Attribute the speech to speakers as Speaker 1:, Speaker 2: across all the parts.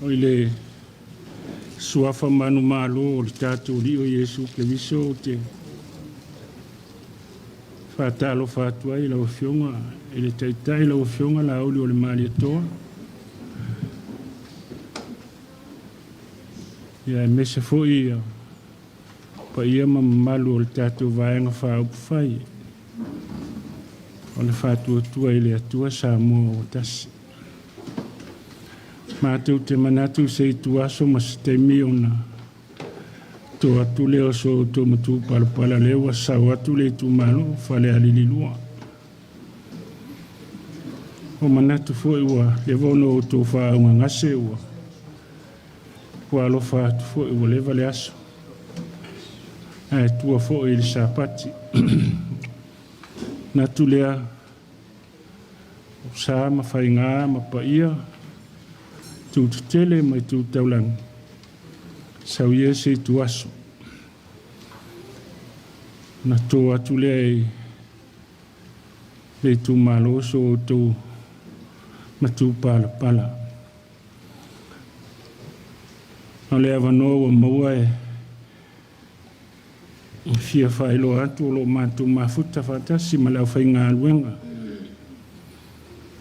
Speaker 1: O i le Suafa manumalo o le tatou Alii o Iesu Keriso ou te faatalofa atu ai i lau Afioga i le Taitai, lau Afioga Laaulialemalietoa, ia aemaise foi ia paia ma mamalu o le tatou Vaega Faaupufai o le Faatuatua i le Atua Samoa ua Tasi. Matou te manatu se ituaso ma se taimi ona to atu lea o so outou matupalapala lea ua sau atu le itumalo o Falealili 2. Ua manatu foi ua leva ona outou faaaaogagase ua ua alofa atu foi ua leva le aso ae tua foi i le Sapati. Manatu lea o sa ma faiga ma paia itu tetele ma itu taulagi, sau ia se ituaso ona to atu lea i le itumalo so outou matupalapala. O le avanoa ua maua e fia faailoa atu o lo o matou mafuta faatasi ma le aufaigaluega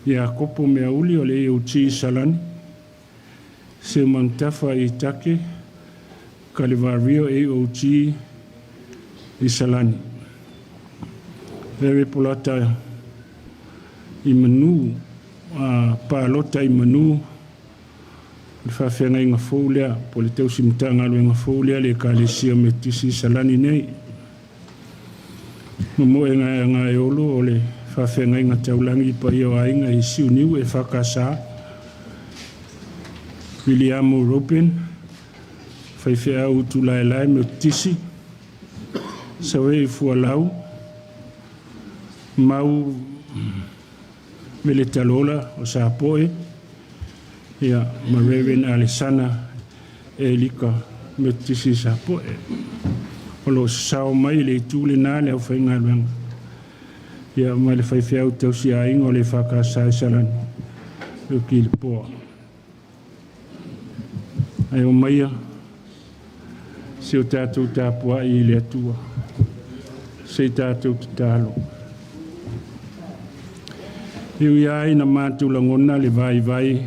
Speaker 1: Iakopo Meauli o le AOG i Salani, Seumanutafa Itake Kalivario AOG i Salani, Vere Polata i Manu, Palota i Manu, le faafeagaiga fou lea po o le tausi Matagaluega fou lea a le Ekalesia Metotisi i Salani nei. Momoe Gaegaeolo o le faafeagaiga taulagi i paia o aiga i Siuniu EFKS, Viliamu Robin, faifeau Utulaelae Metotisi, Sauei Fualau, Mau Veletalola o Sapoe, ia, ma Reverend Alesana Elika Metotisi i Sapoe. O lo o sasao mai i le itu lena le aufaigaluega, ia, ma le faifeau tausiaiga o le EFKS i Salani, o Kilipoa. Ae omaia si o tatou tapuai i le Atua, se i tatou tatalo. E ui lava ina matou lagona le vaivai,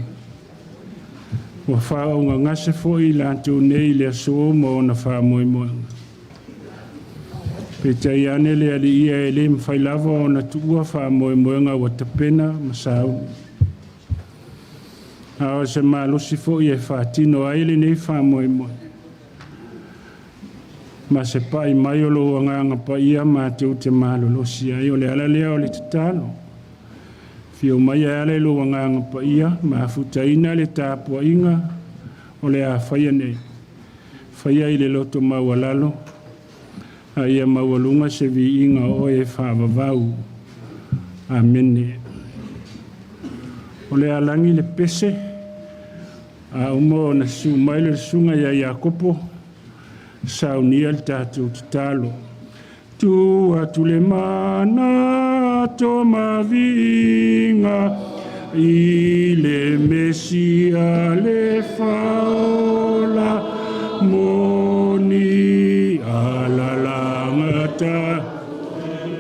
Speaker 1: ua faaogagase foi i latou nei i le aso ma ona faamoemoega. Peitai ane le Alii ia e le mafai lava ona tuua faamoemoega ua tapena ma sauni. A o se malosi foi e faatino ai lenei faamoemoe, ma se pai mai o lou Agaga Paia matou te malolosi ai. O le ala lea o le tatalo, afio mai e ala i lou Agaga Paia, mafutaina le tapuaiga o le a faia nei. Faia i le loto maualalo, a ia maualuga se viiga o oe e faavavau. Amene. O le a lagi le pese, a uma ona susu mai le susuga ia Iakopo, saunia le tatou tatalo. Tu atu le mana to maviiga i le Mesia le Faola moni alalagata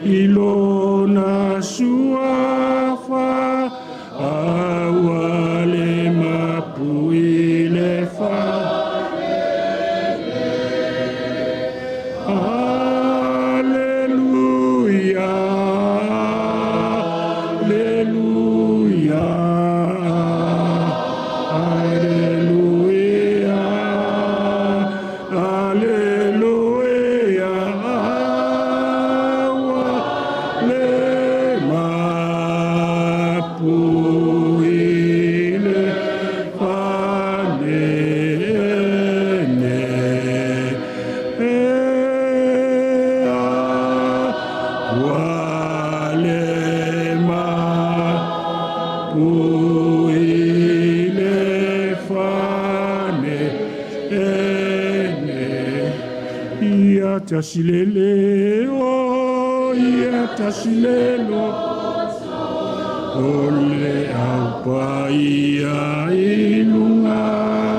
Speaker 1: i lona suafa aua le mapu i le fa. Aleluia, aleluia, aleluia, aleluia, aua le mapu i le fanene. Ua le mapu i le fane ene. Ia tasilele o, ia tasilelo o le au paia i luga.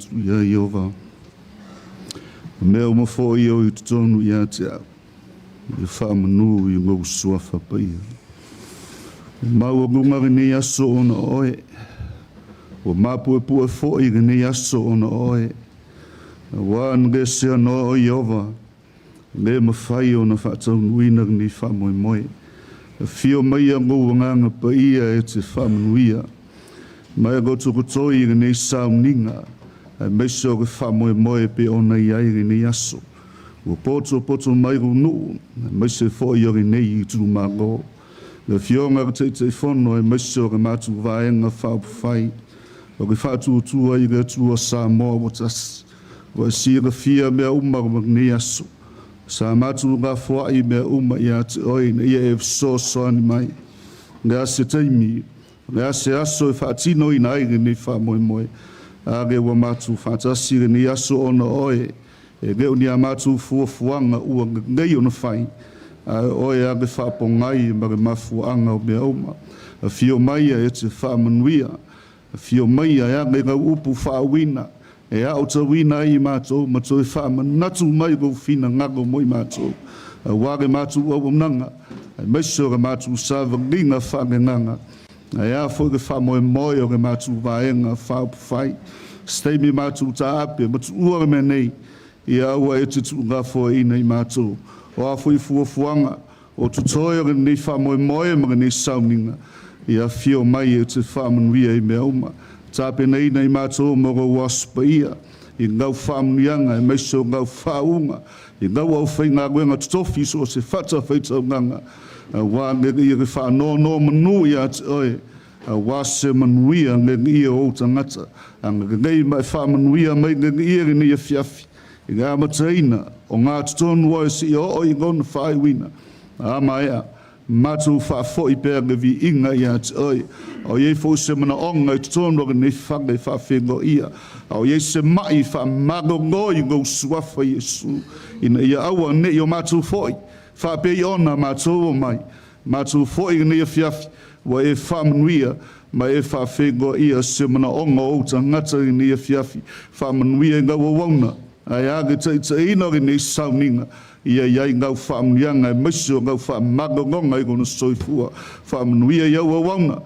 Speaker 2: atu iā Ieova, o mea uma foi o i totonu ia te au, ia faamanu i lou suafa paia. Ua maualuga lenei aso ona o oe, ua mapuepue foi lenei aso ona o oe, aua na le seanoa o Ieova, le mafai ona faataunuuina lenei faamoemoe. Afio maia lou Agaga Paia e te faamanuia ma e lotolotoi i lenei sauniga, aemaise o le faamoemoe e pei ona i ai lenei aso. Ua potopoto mai lou nuu, aemaise foi o lenei itumalo. Le Afioga i le Taitaifono aemaise o le matou Vaega Faaupufai o le Faatuatua i le Atua Samoa ua Tasi, ua e silafia mea uma o lenei aso. Sa matou lafoai mea uma ia te oe ina ia e fesoasoani mai. O le a se taimi, o le a se aso e faatinoina ai lenei faamoemoe, a lea ua matou faatasi i lenei aso ona o oe, e le o ni a matou fuafuaga ua lelei ona fai, a o oe lava le faapogai ma le mafuaaga o mea uma. Afio maia e te faamanuia, afio maia e ala i lau upu faauuina e aotauina ai i matou ma toe faamanatu mai lou finagalo mo i matou, aua le matou auaunaga, aemaise o le matou savaliga faaleagaga, ae a foi le faamoemoe o le matou Vaega Faaupufai. Se taimi matou taape ma tuua le mea nei, ia aua e te tuulafoaiina i matou. O a foi fuafuaga o totoe o lenei faamoemoe ma lenei sauniga, ia afio mai e te faamanuia i mea uma. Tapenaina i matou mo lou Aso Paia, i lau faamanuiaga aemaise o lau faauuga, i lau aufaigaluega totofi i so o se fatafaitaulaga, aua le Alii e faanonomanu ia te oe, aua se manuia le Alii o ou tagata. Agalelei ma e faamanuia mai le Alii i lenei afiafi, i le amataina o gatotonu oe seia oo i lona faaiuina. A maea, matou faafoi pea le viiga ia te oe. A o i ai foi se manaoga i totonu o lenei fale e faafeiloaia, a o i ai se mai faamalolo i lou suafa Iesu, ina ia aua ne i o matou foi, faapei ona matou omai, matou foi i lenei afiafi, ua e faamanuia ma e faafeiloaia se manaoga o ou tagata i lenei afiafi. Faamanuia i lau auauna, ae a le taitaiina o lenei sauniga, ia i ai lau faamanuiaga aemaise o lau faamalologa i lona soifua. Faamanuia i au auauna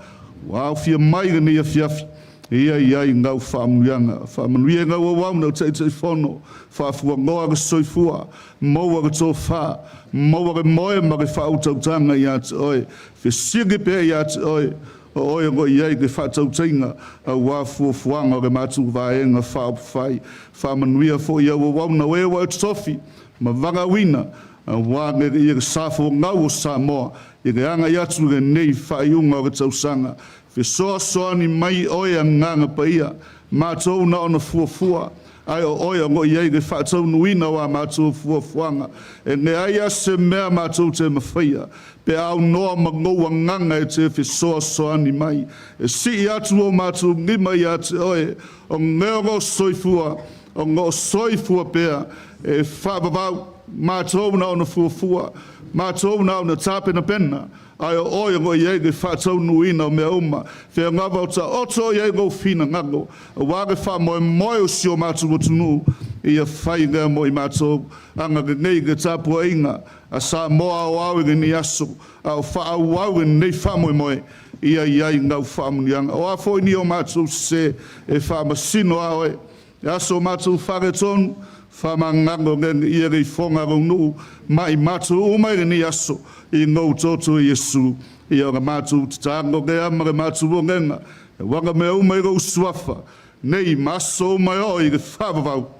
Speaker 2: ua aofia mai i lenei afiafi, ia i ai lau faamanuiaga. Faamanuia i lau auauna o Taitaifono, faafualoa le soifua, maua le tofa, maua le moe ma le faautautaga ia te oe, fesili pea ia te oe, o oe o lo o i ai le faatautaiga aua fuafuaga o le matou Vaega Faaupufai. Faamanuia foi i au auauna o e ua e totofi ma valaauina aua le sa folau o Samoa i le agai atu i lenei faaiuga o le tausaga. Fesoasoani mai oe Agaga Paia, matou na ona fuafua, ae o oe o lo o i ai le faataunuuina o a matou fuafuaga. E leai lava se mea matou te mafaia pe a aunoa ma lou Agaga e te fesoasoani mai. E sii atu o matou lima ia te oe, o lea o lo o soifua, o lo o soifua pea, e faavavau. Matou na ona fuafua, matou na ona tapenapena, ae o oe o lo o i ai le faataunuuina o mea uma. Fea lava o taoto i ai lou finagalo, aua le faamoemoe o si o matou atunuu, ia fai lea mo i matou. Agalelei i le tapuaiga a Samoa aoao i lenei aso, a o faaauau lenei faamoemoe, ia i ai lau faamanuiaga. O a foi ni o matou sese, e faamasino lava oe. E aso matou faaletonu, faamagalo le Alii le ifoga a lou nuu ma i matou uma i lenei aso, i lou toto Iesu. Ia o le matou tatalo lea ma le matou olega, e uaga mea uma i lou suafa, nei ma aso uma e oo i le faavavau.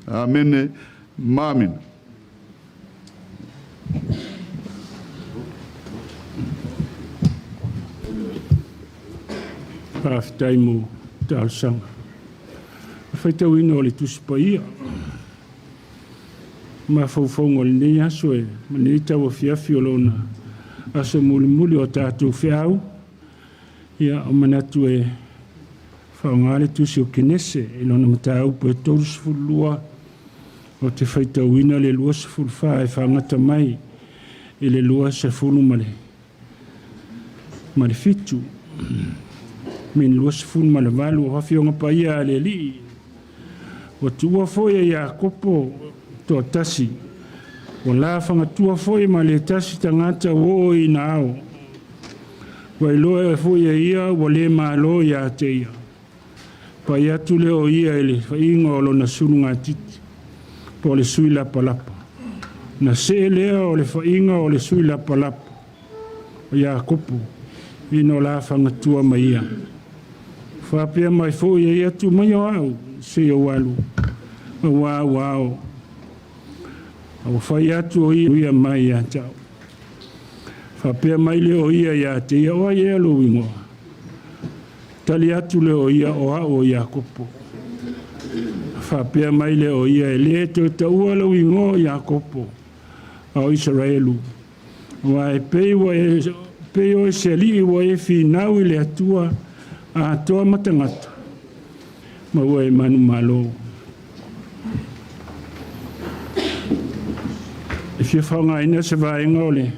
Speaker 2: Amene ma amene.
Speaker 1: Faafetai mo talosaga. Le faitauina o le Tusi Paia. Mafaufauga o lenei aso e ma lenei tauafiafi o lona aso mulimuli o tatou feau, ia o manatu e faaaoga le tusi o Kenese i lona mataupu e 32, ou te faitauina le 24 e faagata mai i le 27, min 28, o Afioga Paia a le Alii. Ua tuua foi e Iakopo toatasi, ua la fagatua foi ma le tasi tagata ua oo ina ao. Ua iloa foi e ia ua le malo ia te ia. Pai atu lea o ia i le faiga o lona sulugatiti, po o le sui lapalapa. Na see lea o le faiga o le sui lapalapa o Iakopo ina o la fagatua ma ia. Faapea mai foi e ia, Tu mai o au, se i ou alu, auā ua ao. A ua fai atu o ia mai ia te au. Faapea mai lea o ia ia te ia, O ai ea lou igoa? Tali atu lea o ia, O au o Iakopo. Faapea mai lea o ia, E le toe taua lou igoa o Iakopo, a o Isaraelu, aua e pei ua e pei oe se alii ua e finau i le Atua atoa ma tagata, ma ua e manumalo. E fia faaaogaina se vaega o le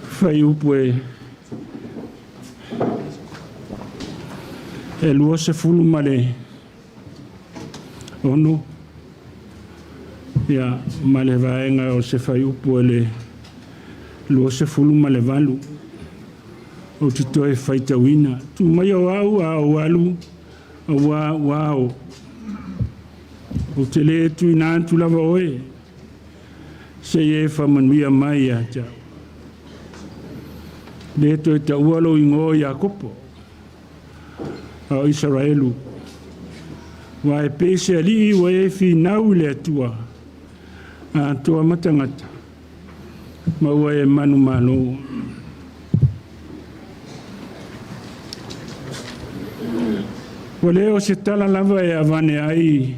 Speaker 1: fuaiupu e e 26 ia, ma le vaega o se fuaiupu e le 28 ou te toe faitauina. Tu mai o au a ou alu, auā ua ao. Ou te le tuuina atu lava oe, seia e faamanuia mai ia te au. Le toe taua lou igoa o Iakopo, a o Isaraelu, aua e pei se alii ua e finau i le Atua, atoa ma tagata, ma ua e manumalo. Ua le o se tala lava e avane ai,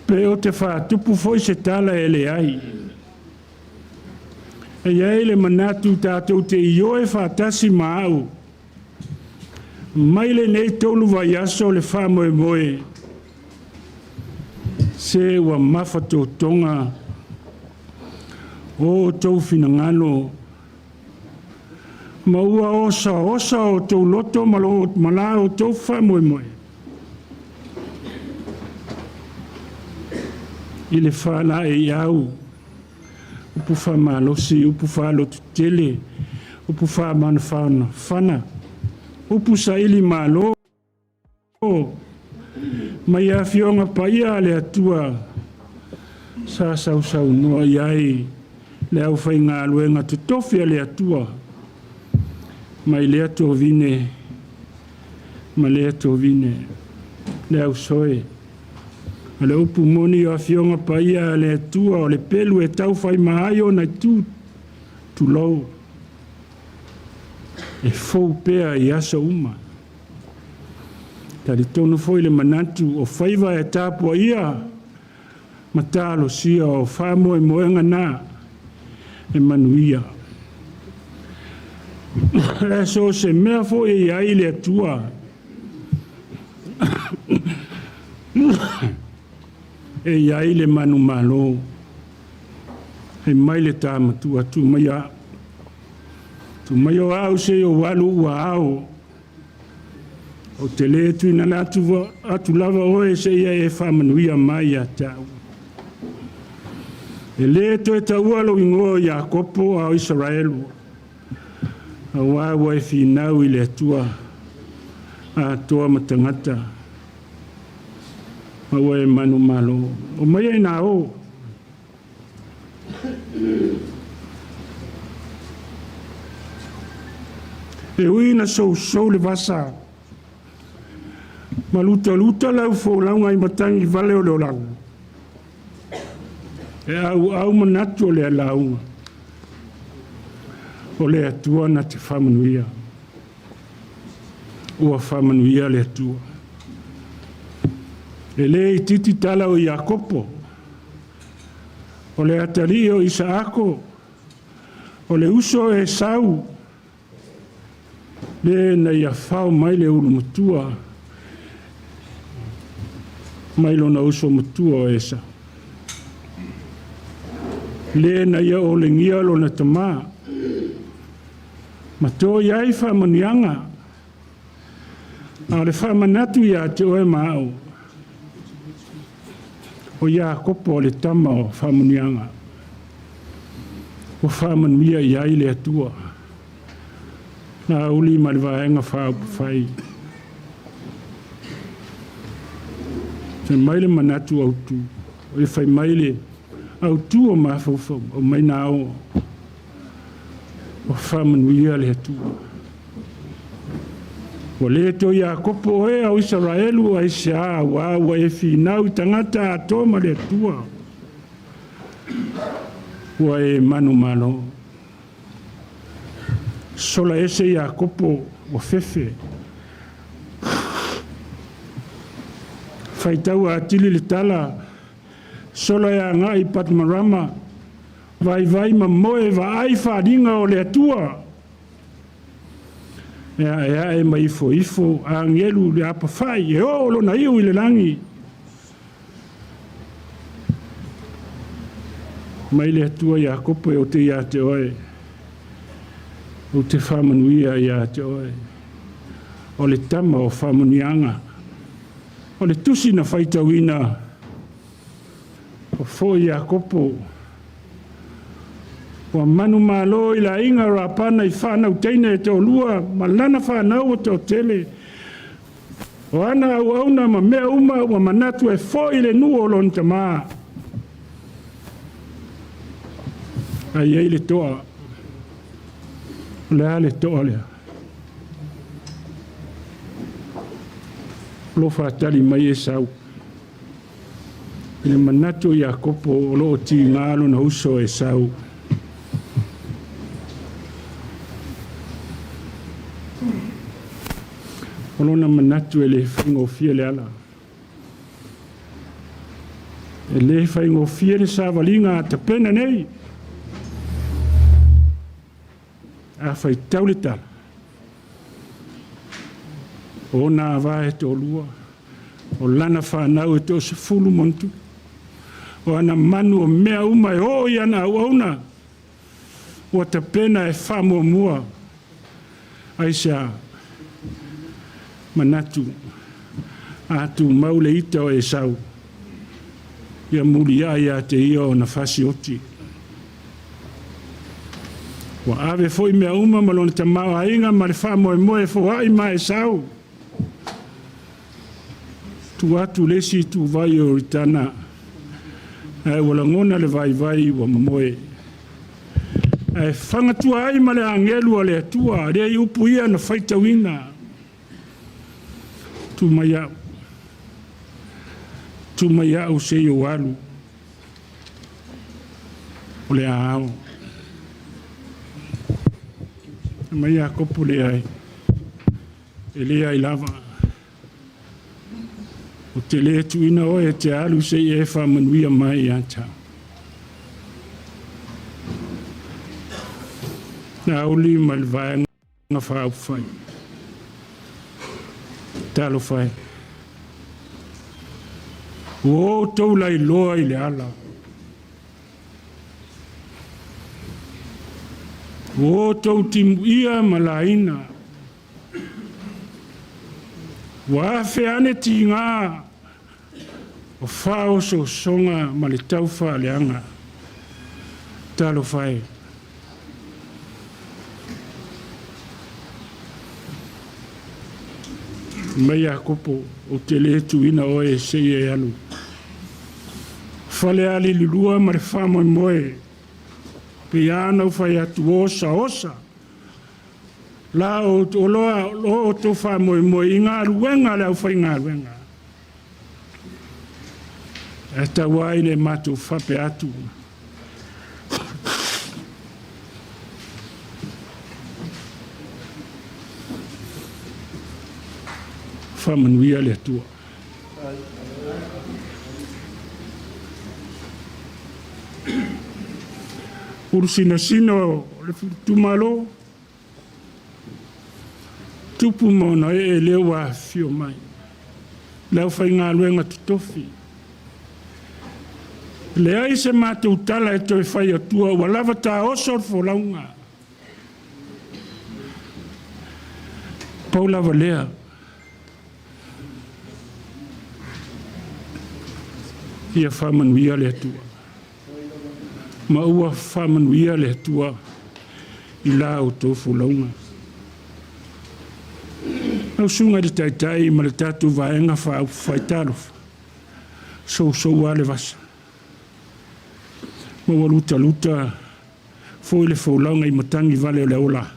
Speaker 1: pe o te faatupu foi se tala e leai. E i ai le manatu tatou te ioe faatasi ma au mai lenei 3 vaiaso le faamoemoe se ua mafatotoga o outou finagalo ma ua osaosa outou loto ma la outou faamoemoe i le faalaeiau, upu faamalosi, upu faalototele, upu faamanafanafana, upu saili malo mai afioga paia a le Atua sa sausaunoa i ai le aufaigaluega totofi a le Atua mai lea tovine ma lea tovine, le ausoe. O le upu moni o afioga paia a le Atua o le pelu e taufaima ai ona itu, tulou, e fou pea i aso uma. Talitonu foi le manatu o faiva e tapuaia ma talosia o faamoemoega na e manuia. E so se mea foi e i ai le Atua e i ai le manumalo. Fai mai le tā matua, tu mai a. Tu mai o au se i ou alu ua ao. Ou te le tuuina atu lava oe seia e faamanuia mai ia te au. E le toe taua lou igoa o Iakopo a o Isaraelu, auā ua e finau i le Atua atoa ma tagata, ma ua e manumalo. Omaia inā o. E ui ina sousou le vasa ma lutaluta lau folauga i matagi vale o le olaga, e auau manatu o le lauga o le Atua na te faamanuia. Ua faamanuia le Atua. E le itiiti tala o Iakopo, o le atalii o Isaako, o le uso o Esau, le na ia fao mai le ulu matua mai lona uso matua o Esau. Le na ia olegia lona tamā, ma toi ai faamanuiaga. A o le faamanatu ia te oe ma au, o Iakopo o le tama o faamanuiaga, ua faamanuia i ai le Atua. Na auli ma le Vaega Faaupufai. Fai mai le manatu autu, o fai mai le autu o mafaufau, aumai na ao ua faamanuia le Atua. Ua le toe Iakopo oe a o Isaraelu aisea, aua ua e finau i tagata atoa ma le Atua. Ua e manumalo. Sola ese Iakopo ua fefe. Faitau atili le tala, sola e agai i Patmarama, vaivai ma moe vaai faaaliga o le Atua. E aeae ma ifoifo agelu le apafai e oo lona iu i le lagi. Mai le Atua Iakopo e ou te ia te oe, ou te faamanuia ia te oe. O le tama o faamanuiaga, o le tusi na faitauina, o foi Iakopo, ua manumalo i le aiga o Rapana i fanau teine e toalua ma lana fanau ua toatele. O ana auauna ma mea uma ua manatu e foi i le nuu o lona tamā. A i ai le toa, o le a le toa lea? O lo o faatali mai Esau i le manatu o Iakopo o lo o tiga lona uso Esau. O lona manatu e le faigofie le ala. E le faigofie le savaliga a tapena nei. A faitau le tala, o ona ava e toalua, o lana fanau e toasefulu ma ona tupu, o ana manu o mea uma e oo i ana auauna, ua tapena e faamuamua. Aisea? Manatu, a tumau le ita o Esau, ia muliai ia te ia ona fasioti. Ua ave foi mea uma ma lona tamaoaiga ma le faamoemoe e foai ma Esau. Tu atu le isi ituvai o Ioritana, ae ua lagona le vaivai ua momoe. Ae fagatua ai ma le agelu a le Atua, lea i upu ia na faitauina. Tu mai au, tu mai au se i ou alu, o le a ao. Mai Iakopo leai, e leai lava. Ou te le tuuina oe e te alu se i e faamanuia mai ia te au. Na auli ma le Vaega Faaupufai. Talofa e. Ua outou lailoa i le ala. Ua outou timuia ma laina. Ua afe ane tiga o faaosoosoga ma le taufaaleaga. Talofa e! Mai Iakopo, ou te le tuuina oe se i e alu. Falealililua ma le faamoemoe, pei lava ona ou fai atu, osaosa. La o lo outou faamoemoe i galuega a le aufaigaluega. Ae tau ai le matou faapea atu. Faamanuia le Atua. Ulusinasina o le itumalo, tupu ma ona ee lea ua afifio mai, le aufaigaluega totofi. E leai se matou tala e toe fai atua, ua lava taoso le folauga. Pau lava lea. Ia faamanuia le Atua. Ma ua faamanuia le Atua i la outou folauga. Lau Susuga i le Taitai ma le tatou Vaega Faaupufai, talofa, sousou lava le vasa, ma ua lutaluta foi le folauga i matagi vale o le aola.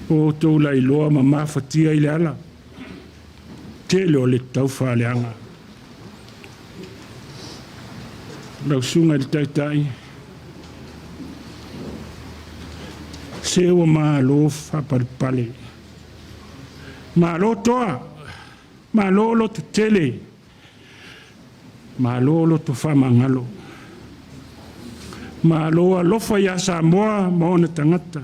Speaker 1: O outou lailoa ma mafatia i le ala, tele o le taufaaleaga. Lau Susuga i le Taitai, se ua malo faapalepale, malo toa, malo loto tele, malo loto faamagalo, malo alofa ia Samoa ma ona tagata.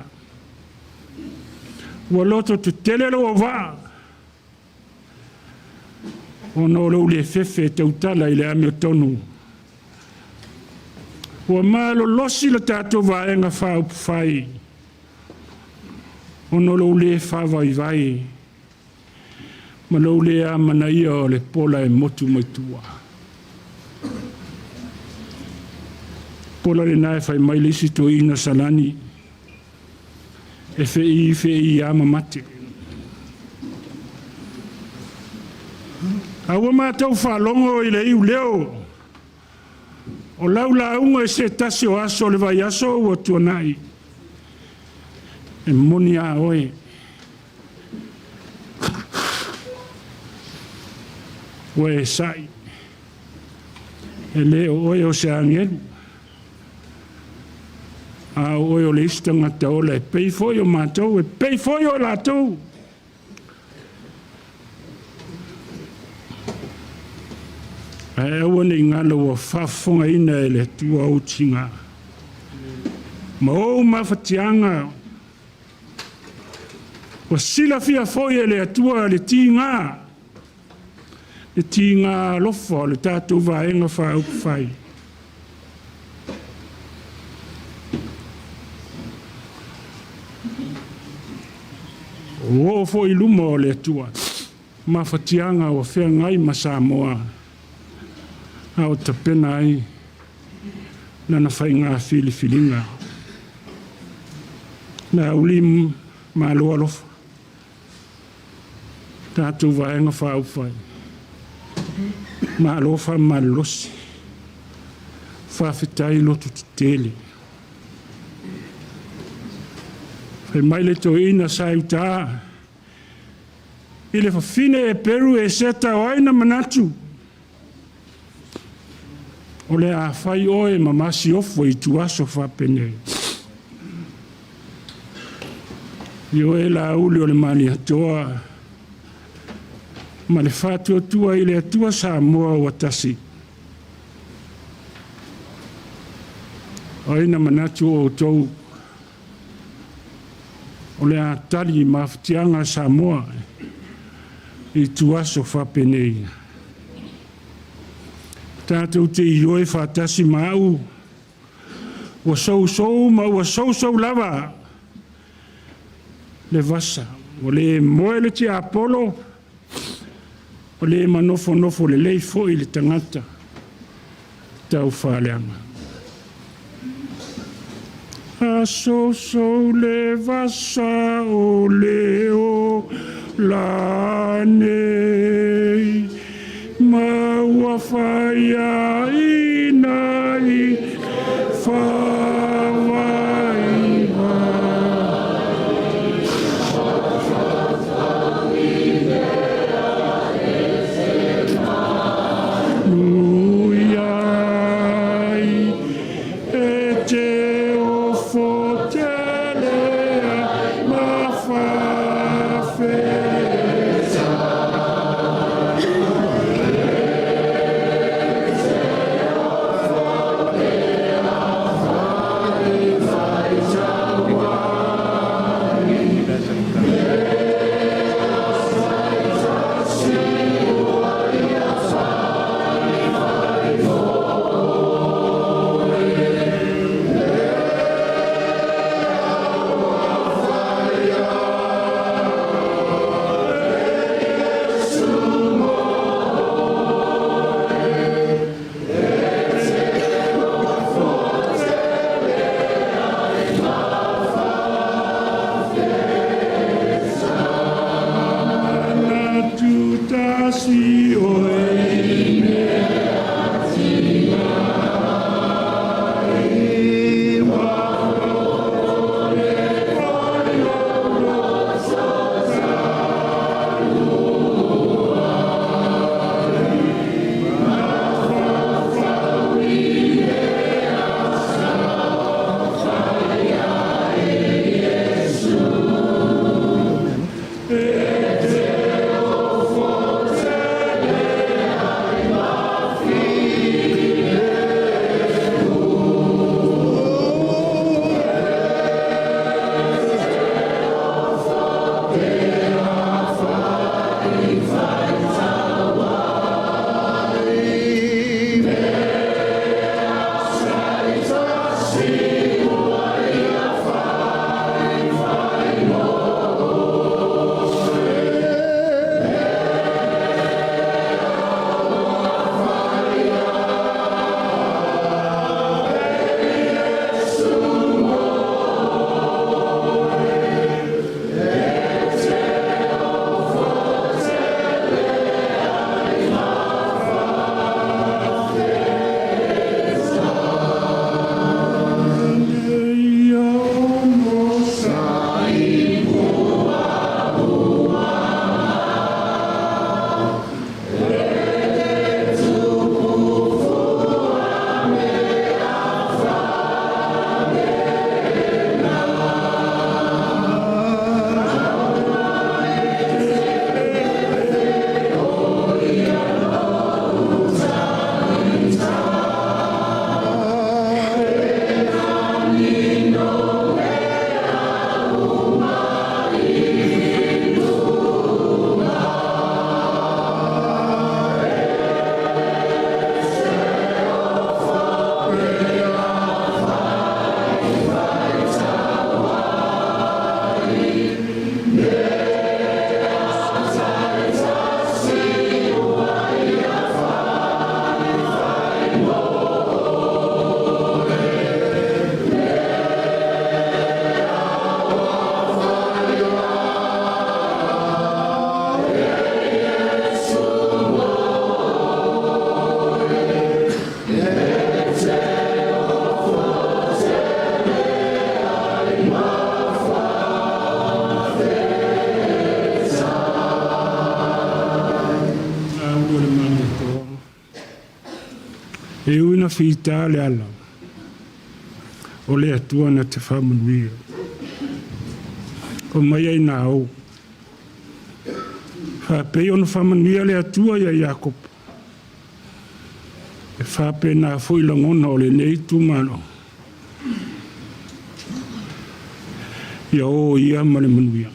Speaker 1: Ua loto tetele lou auvaa ona o lou le fefe e tautala i le amiotonu. Ua malolosi le tatou Vaega Faaupufai ona o lou le faavaivai ma lou le amanaia o le pola e motu mai tua. Pola lena e fai mai le isi toeaina Salani, e feii feii lava ma mate. A ua matou faalogo i le iuleo o lau lauga i se tasi o aso o le vaiaso ua tuanai, e moni lava oe. Ua e sa'i, e le o oe o se agelu, a o oe o le isi tagata ola e pei foi o matou, e pei foi o latou. Ae aua ne i galo ua faafofogaina e le Atua ou tiga ma ou mafatiaga. Ua silafia foi e le Atua le tiga, le tiga alofa o le tatou Vaega Faaupufai. Ua oo foi i luma o le Atua mafatiaga ua feagai ma Samoa, a o tapena ai lana faiga filifiliga. Laauli, malo alofa, tatou Vaega Faaupufai, malo faamalolosi, faafetai loto tetele. Fai mai le toeaina sa i uta i le fafine e Peru e seta o ai na manatu o le a fai oe ma masiofo i ituaso faapenei. Ioe Laauli o le Malietoa ma le faatuatua i le Atua Samoa ua tasi. O ai na manatu o outou o le a tali i mafatiaga a Samoa i ituaso faapenei. Tatou te ioe faatasi ma au, ua sousou ma ua sousou lava le vasa, ua le moe le tiapolo, ua le manofonofo lelei foi le tagata taufaaleaga. A sousou le vasa o le ola nei, ma ua faiaina i faavaivai. Nui ai e te ofo tele ai ma fafetai. E ui ina fita le ala, o le Atua na te faamanuia. Omai ai na ou. Faapei ona faamanuia le Atua ia Iakopo. E faapena foi lagona o lenei itumalo. Ia o ia ma le manuia.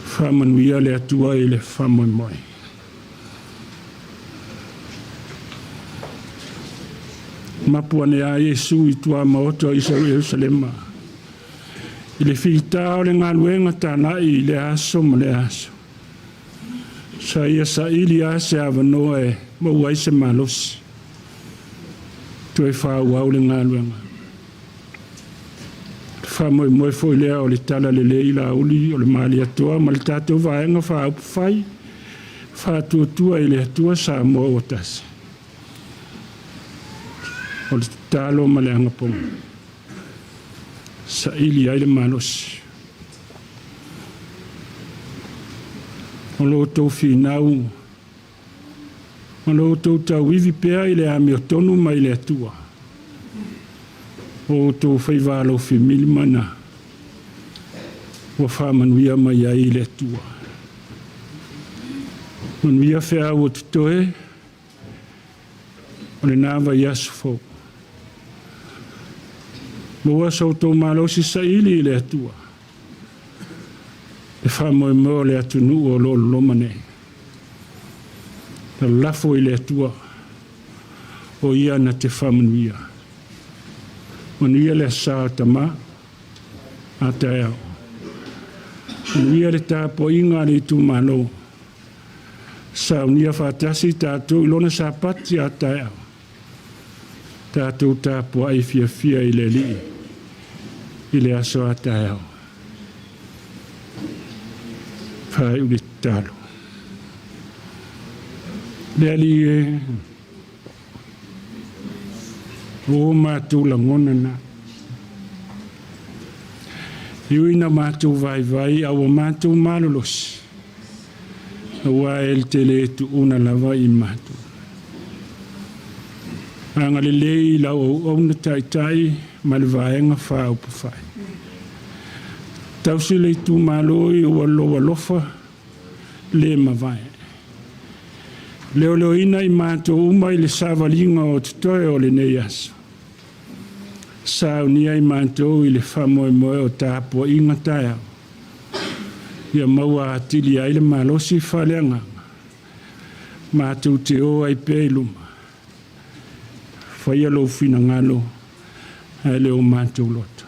Speaker 1: Faamanuia le Atua i le faamoemoe. Mapu ane a Iesu i tuamaota o Ierusalema i le fita o le galuega tāna'i i lea aso ma lea aso. Sa ia saili lava se avanoa e maua ai se malosi toe faaauau le galuega. Le faamoemoe foi lea o le Talalelei Laauli o le Malietoa ma le tatou Vaega Faaupufai Faatuatua i le Atua Samoa ua Tasi. O le tatalo ma le agapoga, saili ai le malosi. O lo outou finau ma lo outou tauivi pea i le amiotonu mai le Atua, o outou faiva alofi milimana ua faamanuia mai ai le Atua. Manuia feau o totoe o lena vaiaso fou. Maua so outou malosi saili i le Atua, le faamoemoe o le atunuu o lo o loloma nei. Lalafo i le Atua, o Ia na te faamanuia. Manuia le Aso Sa o Tama, a taeao. Manuia le tapuaiga a le itumalo. Saunia faatasi tatou i lona Sapati a taeao. Tatou tapuai fiafia i le Alii i le aso a taeao. Faaiu le tatalo. Le Alii e, o matou lagona na. E ui ina matou vaivai a ua matou malolosi, aua e te le tuuna lava i matou. Agalelei i lau auauna taitai ma le Vaega Faaupufai. Tausi le itumalo i ua lou alofa le mavae. Leoleoina i matou uma i le savaliga o totoe o lenei aso. Saunia i matou i le faamoemoe o tapuaiga taeao, ia maua atili ai le malosi faaleagaga, matou te o ai pea i luma. Faia lou finagalo ae le o matou loto.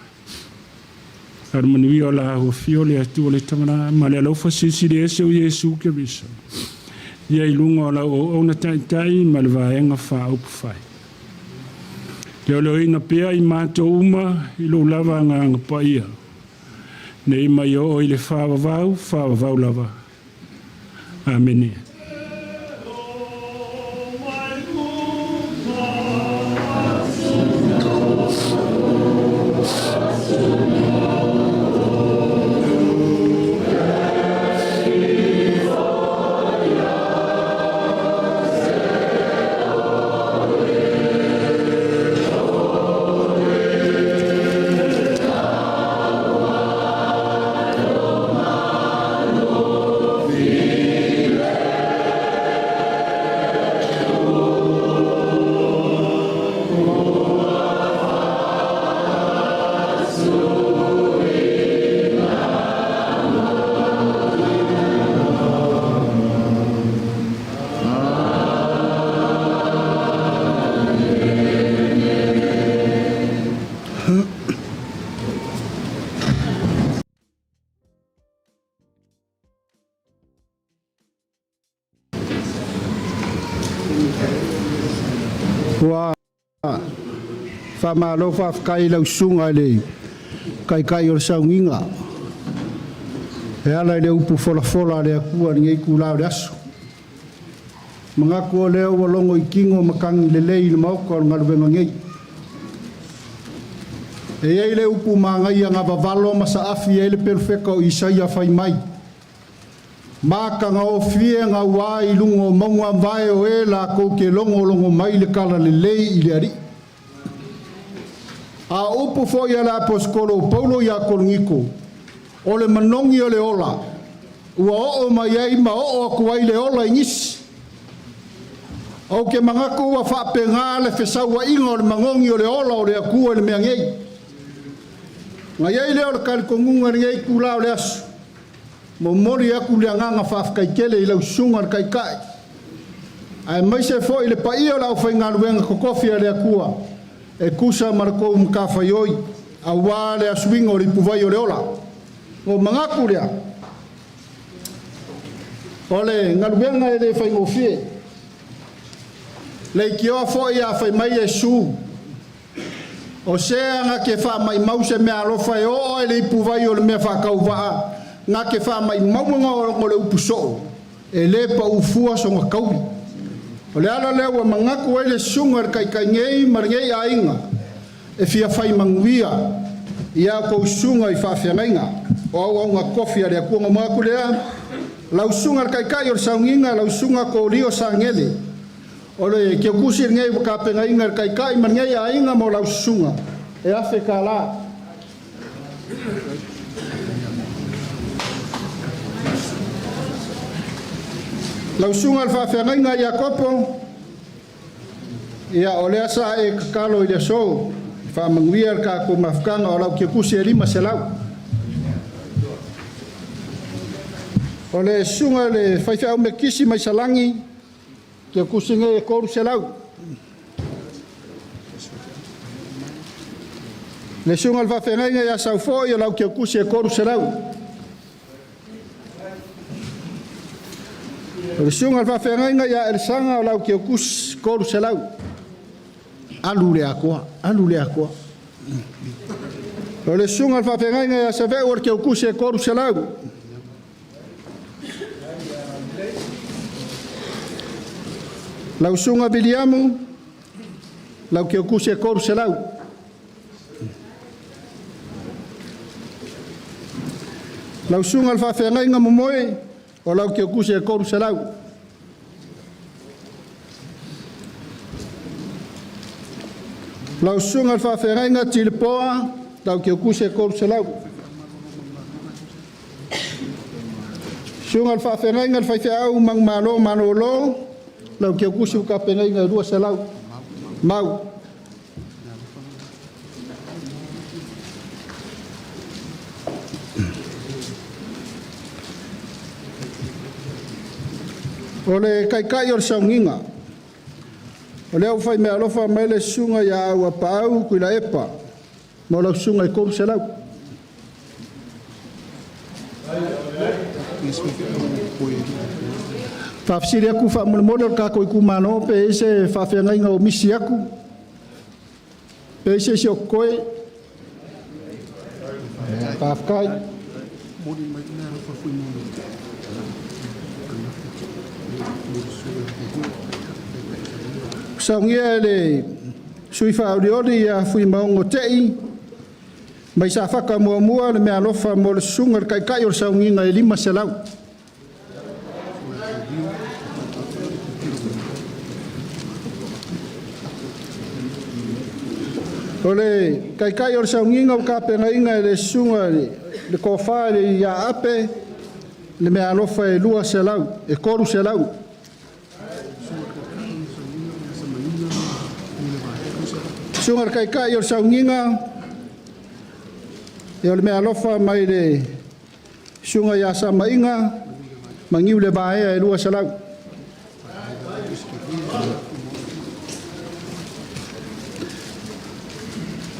Speaker 1: A le manuia o la afio le Atua le Tamalaa ma le alofa silisili ese o Iesu Keriso, ia i luga o lau auauna taitai ma le Vaega Faaupufai. Leoleoina pea i matou uma i lou lava Agaga Paia, nei mai oo i le faavavau, faavavau lava. Amene.
Speaker 3: Ua faamalo faafetai i lau susuga i le Taitai o le Sauniga e ala i le upu folafola a le Atua i lenei itula o le aso. Manatu o lea ua logo i tino matagi lelei i le Maota o le galuega nei. E i ai le upu manaia na vavalo ma saafi ai le perofeta o Isaia fai mai, Matagofie gaua i luga o mauga vae o e latou te logologo mai le talalelei i le Alii. A o upu foi a le Aposetolo o Paulo ia Korinito, o le manogi o le ola, ua oo mai ai ma oo atu ai le ola i nisi. Ou te manatu ua faapena le fesauaiga o le manogi o le ola o le Atua i le mea nei. Na i ai lea o le talitonuga i lenei itula o le aso, momoli atu le agaga faafetai tele i lau Susuga i le Taitai, aemaise foi le paia o le aufaigaluega totofi a le Atua e tusa ma le tou matafaioi aua le asuiga o le ipuvai o le ola. Ona ou manatu lea, o le galuega e le faigofie. Leitioa foi a fai mai Iesu, o se na te faamaumau se meaalofa e oo i le ipuvai o le mea faatauvaa na te faamaumauga o le upu soo, e le pau fua sona taui. O le ala lea ua manatu ai le susuga i le Taitai nei ma lenei aiga e fia fai manuia i a outou susuga i faafeagaiga o auauna tofi a le Atua. Ona ou manatu lea, lau susuga i le Taitai o le Sauniga, lau susuga Kolia Sagele, o le keukusi lenei ua tapenaina e le Taitai ma lenei aiga mo lau susuga e $1,000. Lau susuga i le faafeagaiga Iakopo, ia o lea sa e tatalo i le aso e faamanuia le tatou mafutaga, o lau keukusi e 500. O le susuga i le faifeau metisi mai Salani, keukusi nei e 300. Le susuga i le faafeagaiga ia Saufoi, o lau keukusi e 300. O le susuga i le faafeagaiga ia Elisaga, o lau keukusi 300. Alu le Atua, alu le Atua. O le susuga i le faafeagaiga ia Saveu, o le keukusi e 300. Lau susuga Viliamu, lau keukusi e 300. Lau susuga i le faafeagaiga Momoe, o lau keukusi e 300. Lau susuga i le faafeagaiga Tilipoa, lau keukusi e 300. Susuga i le faafeagaiga le faifeau Manumalo Malolo, lau keukusi ua tapenaina e 200. Mau. O le Taitai o le Sauniga, o lea ua fai meaalofa mai le susuga ia Auapaau Tuilaepa mo lau susuga e 300. Faafesili atu faamolemole o le tatou itumalo pe i ai se faafeagaiga o misi atu, pe i ai se isi o totoe. Faafetai. Saunia e le sui faaolioli ia Fuimaono Tei mai Safata 1 le meaalofa mo le susuga i le Taitai o le Sauniga e 500. O le Taitai o le Sauniga ua tapenaina e le susuga i le Tofa ia Ape le meaalofa e 200, e 300. Susuga i le Taitai o le Sauniga, o le meaalofa mai le susuga ia Samaiga Maniulevaea e 200.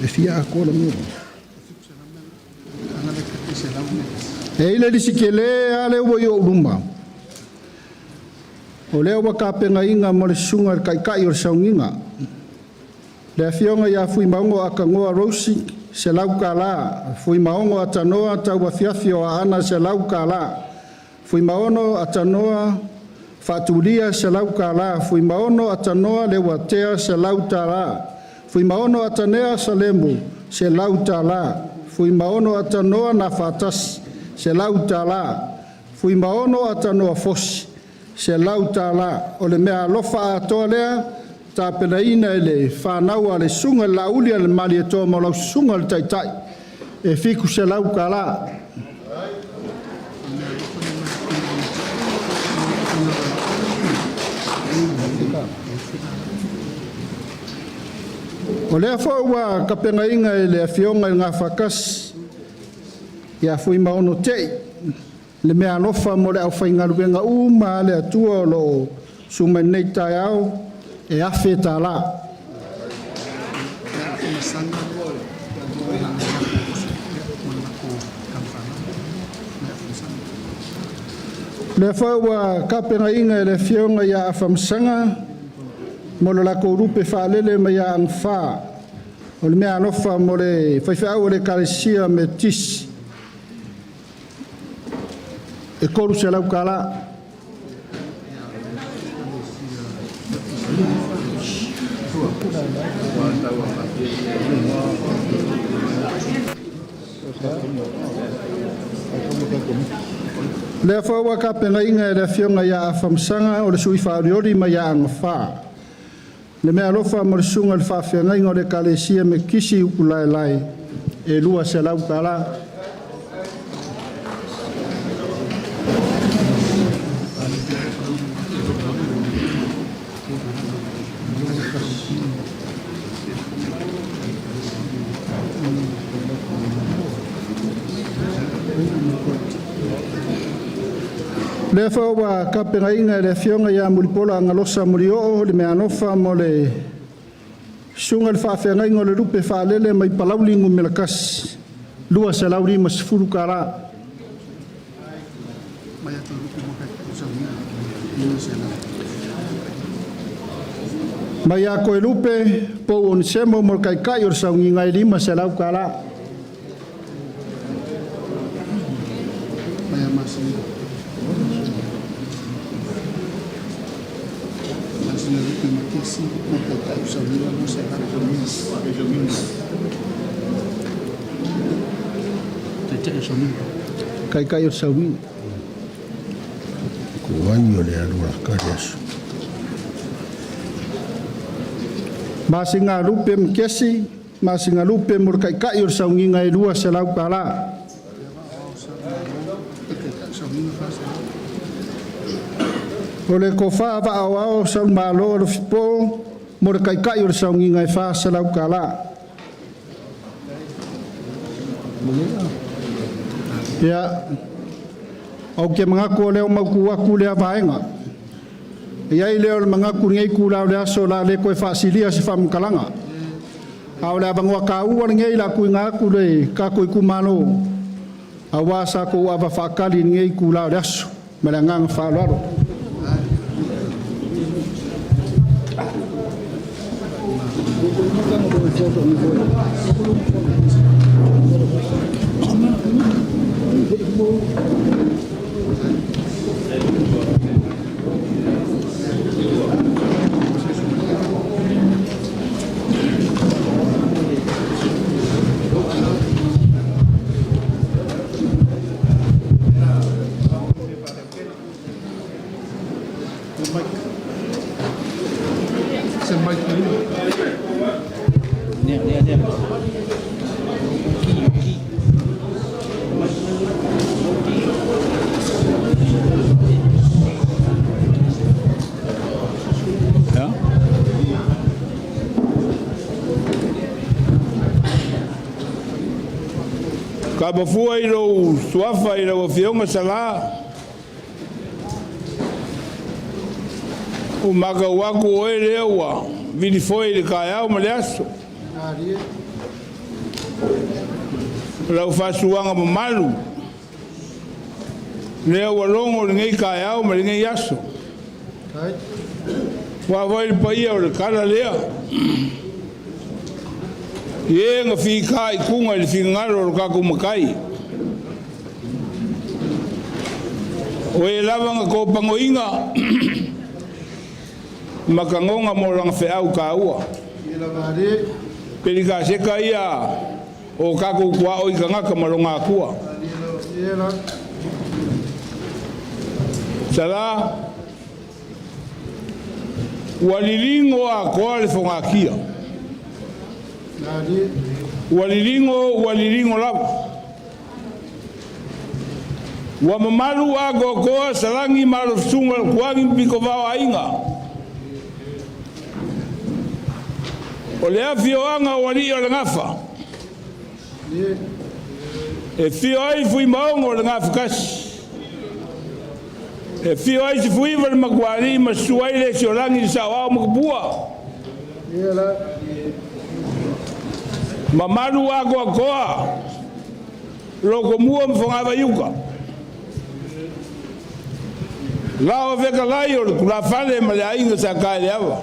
Speaker 3: E fia atoa le mea. E i ai le lisi tele lava lea ua i ou luma, o lea ua tapenaina mo le susuga i le Taitai o le Sauniga, le afioga ia Fuimaono Akanoa Rose, $100. Fuimaono Atanoa Tauafiafi o Aana, $100. Fuimaono Atanoa Faatulia, $100. Fuimaono Atanoa Leuatea, $100. Fuimaono Atanea Salemu, $100. Fuimaono Atanoa Gafatasi, $100. Fuimaono Atanoa Fosi, $100. O le meaalofa atoa lea tapenaina e le fanau a le Susuga i le Laauli a le Malietoa ma lau Susuga i le Taitai, e $700. O lea foi ua tapenaina e le Afioga i le Gafaatasi ia Fuimaono Tei le meaalofa mo le aufaigaluega uma a le Atua o lo o susu mai i lenei taeao e $1,000. O lea foi ua tapenaina e le Afioga ia Afamasaga mo le latou lupe faalele mai Aana 4, o le meaalofa mo le faifeau o le Ekalesia Metotisi e $300. O lea foi ua tapenaina e le Afioga ia Afamasaga o le sui faaolioli mai Aana 4, le meaalofa mo le susuga i le faafeagaiga o le Ekalesia Metotisi i Utulaelae e $200. O lea foi ua tapenaina e le Afioga ia Mulipola Anarosa Molioo le meaalofa mo le susuga i le faafeagaiga o le Lupe Faalele mai Palauli Nu.1, $250. Mai ia Toelupe Pou Onesemo mo le Taitai o le Sauniga e $500. Taitai o le Sauniga. Masinalupe Makesi Masinalupe mo le Taitai o le Sauniga e $200. O le tofa vaaoao Saumalō Alofipo mo le Taitai o le Sauniga e $400. Ia, ou te manatu o lea ua mautu atu lea vaega. E i ai lea o le manatu i lenei itula o le aso o le a le toe faasilia se faamatalaga. A o le avanoa taua lenei o le a tuuina atu i le tatou itumalo aua sa outou ava faatali i lenei itula o le aso. Ma le agaga faaaloalo.
Speaker 1: Kapa fua i lou suafa i lau Afioga Sala, ua matau atu o oe lea ua vilifoe i le taeao ma le aso. O lau faasuaga mamalu lea ua logo i lenei taeao ma lenei aso. Ua foi le paia o le tala lea. I e na fita i kuga i le finagalo o le tatou Matai. O e lava na tōpagoina ma tagoga mo lana feau taua. Pelikaseka ia o tatou tuaoi tagata ma loga Atua.
Speaker 4: Sala ua liligo atoa le fogatia. Ua liligo, ua liligo lava. Ua mamalu atoatoa Salagi ma alo susuga o le Tuagi ma Pitovao Aiga. O le afioaga o alii o le Gafa. E fio ai Fuimaono o le Gafatasi. E fio ai Sefuiva le Matualii ma susu ai le Siolagi le Saoao ma Tupua. Mamalu atoatoa Lotomua ma Fogavaiuta. Lao fetalai o le tulafale ma le aiga sa Taeleava.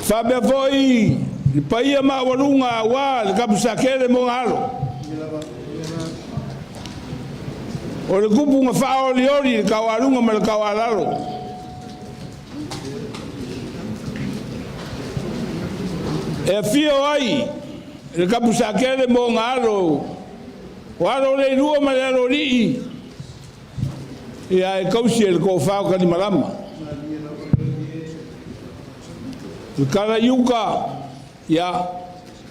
Speaker 4: Faapea foi le paia maualuga aua le Tapusakele mo alo. O le tupu na faaolioli le taualuga ma le taualalo. E afio ai le Tapusakele mo alo, o alo le lua ma le alo lii, ia e kausi e le tofa o Kalimalama. Le Kalaiuka, ia,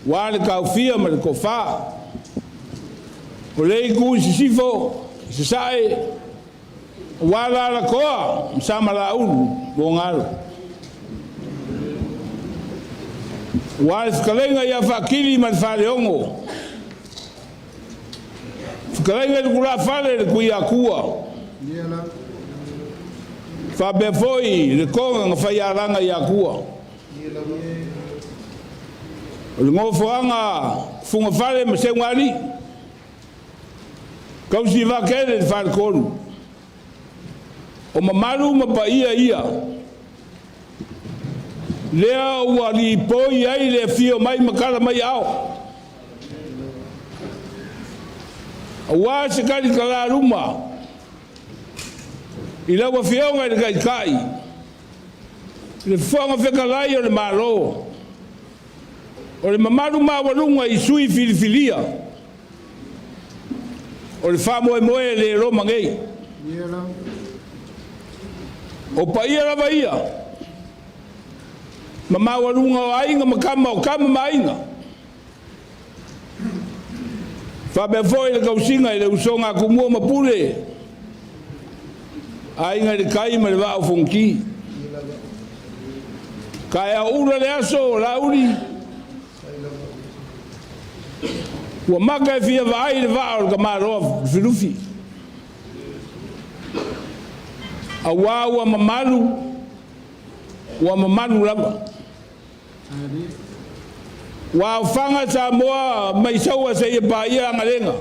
Speaker 4: ua le taufia ma le tofa. O le itu i sisifo, i sasae, ua la la toa, ma sa malaulu, mo ngalo. Ua le fetalaiga ia Faakili ma le Faleogo. Fetalaiga i le tulafale le Tuiatua. Faapea foi le toga na faialaga i Atua. O le nofoaga Fugafale ma Seugali. Kausi vakele le faletolu. O mamalu ma paia ia. Lea ua lipoi ai le afio mai ma kala mai ao. Aua se kali kalaluma. I lau afioga i le Taitai, le Fofoga Fetalai o le Malo, o le mamalu maualuga i sui filifilia, o le faamoemoe le Roma nei. O paia lava ia, ma maualuga o aiga ma kama o kama ma aiga. Faapea foi le kausiga i le usoga a Tumua ma Pule, aiga i le tai ma le vaa o Fonoti. Ka e aoula le aso o Lauli, ua maka e fia vaai le vaa o le tamaloa Lufilufi. Auā ua mamalu lava. Ua aofaga Samoa mai saua seia paia agalega.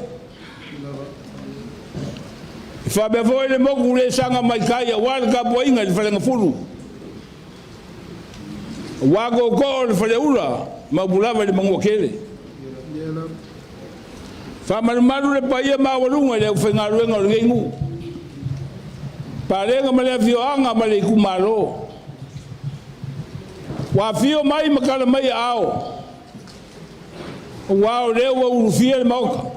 Speaker 4: E faapea foi le moku le saga mai kai aua le tapuaiga i le falegafulu. Aua tootoo o le faleula ma upu lava i le Manuatele. Faamalumalu le paia maualuga i le aufaigaluega o lenei nuu. Palega ma le afioaga ma le itumalo. Ua afio mai ma kala mai aao. Aua o lea ua ulufia le maota.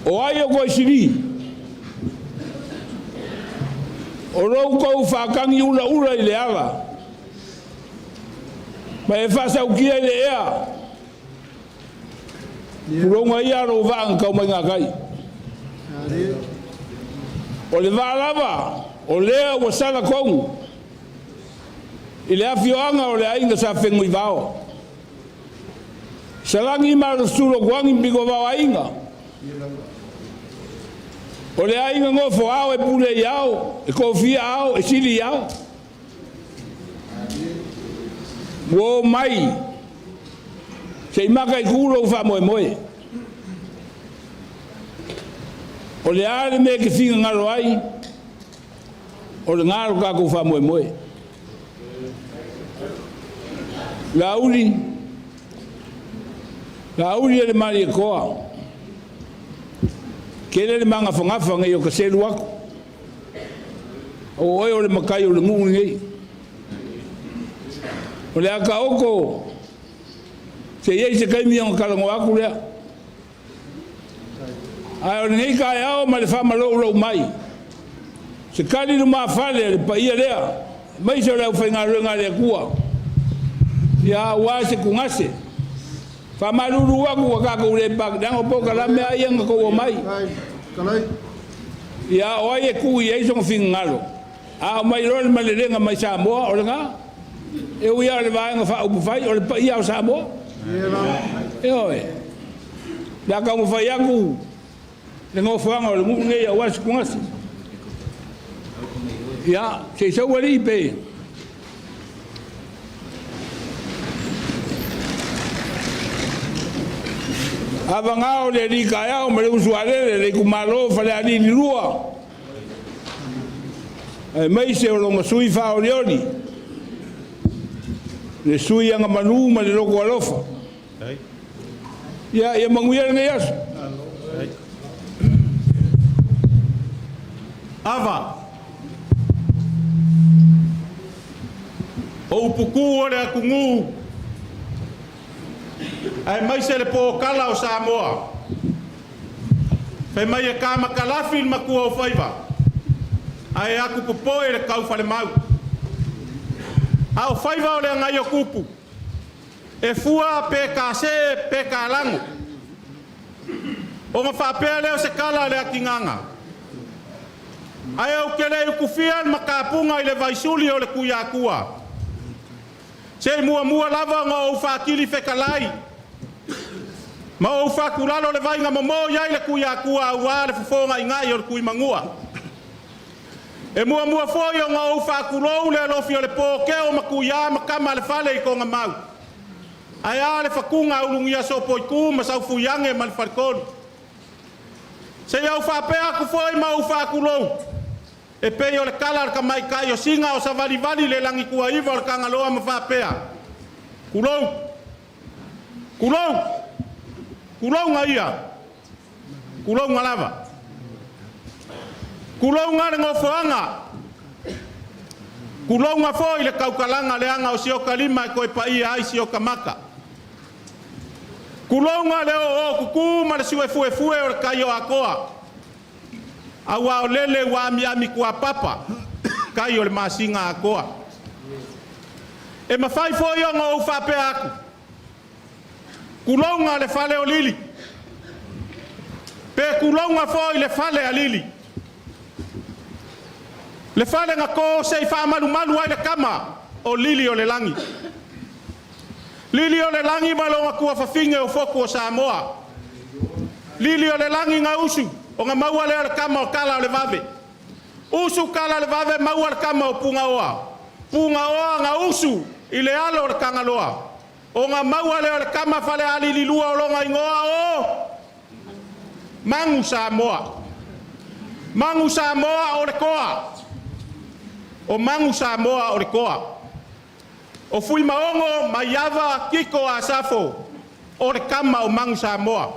Speaker 4: O ai o koe sili. O lou kou whaakangi ula ula i le ala. Ma e whaasaukia i le ea. Puronga ia ro vaanga kau mai ngā kai. O le vaa lava, o lea ua sala kongu. I le afioaga o le aiga sa Feguivao. Salagi ma le sulo kuangi piko vao aiga. O le aiga ngofo ao e pule i ao, e kofia ao, e sili i ao. Ua o mai, se i maka i kulo u faamoemoe. O le a le mea ke finagalo ai, o le ngalo kākou faamoemoe. Lauli, lauli e le Malietoa. Kele le magafangafa nei o ka selu aku. O oe o le makai o le nuu nei. O le aka oko, se iai se kaimi o kalago aku lea. Ae o lenei taeao ma le faamaloulou mai, se tali lumafale a le paia lea, aemaise o le aufaigaluega a le Atua, ia aua se tugase. Faamalulu atu ua tatou le leaga o polokalame lava ia na outou omai. Ia o ai e tuu i ai sona finagalo, a aumai loa le malelega mai Samoa, o lena. E ui lava o le Vaega Faaupufai, o le paia o Samoa. Ioe. O le a taumafai atu le nofoaga o le nuu lenei aua se tugase. Ia, se i sau alii pe. Avagao le alii taeao ma le usualele le itumalo Falealili 2, aemaise o lona sui faaolioli, le sui agamanu ma le loto alofa. Ia, ia manuia lenei aso.
Speaker 5: Ava. O upu kū o le atunuu aemaise le pōkala o Samoa. Fai mai e kamakalafi le matua o faiva, ae atu popoe le taufalemau. A o faiva o le agai o tupu, e fua pe kase pe kalago. Ona faapea lea o se tala a le atigaga. Ae ou te le utufia le makapuga i le vaisuli o le Tuiatua. Se i muamua lava ona ou faatili fetalai ma ou fatulalo le vaiga momo i ai le Tuiatua aua le fofoga'iga'i o le Tuimanua. E muamua foi ona ou faatulou le alofi o le po keo ma Tuiā ma tama a le fale i Togamau. Ae a le fatuga a Ulugia Sopoitu ma Saufuiage ma le Faletolu. Se i ou faapea atu foi ma ou faatulou, e pei o le tala a le tamaitai o Siga o savalivali le lagituaiva o le Tagaloa ma faapea, tulou, tulou, tulouga ia, tulouga lava. Tulouga le nofoaga, tulouga foi le tautalaga leaga o si ota lima e toe paia ai si ota mata. Tulouga le oo kuku ma le suefuefue o le tai o Akoa. Aua o lele ua amiami kuapapa, kai o le masina Akoa. E mafai foi ona ou faapea atu, tulouga le fale o Lili, pe tulouga foi le fale a Lili. Le fale na to se i faamalumalu ai le tama o Lili o le lagi. Lili o le lagi ma lona tuafafine o fotu o Samoa. Lili o le lagi na usu, ona maua lea o le tama o Kala o le Vave. Usu Kala o le Vave maua le tama o Pugaoa. Pugaoa na usu i le alo o le Tagaloa. Ona maua lea o le tama Falealili 2 o lona igoa o Magu Samoa. Magu Samoa o le toa. O Magu Samoa o le toa. O Fuimaono Maiava Kiko Asafo o le tama o Magu Samoa.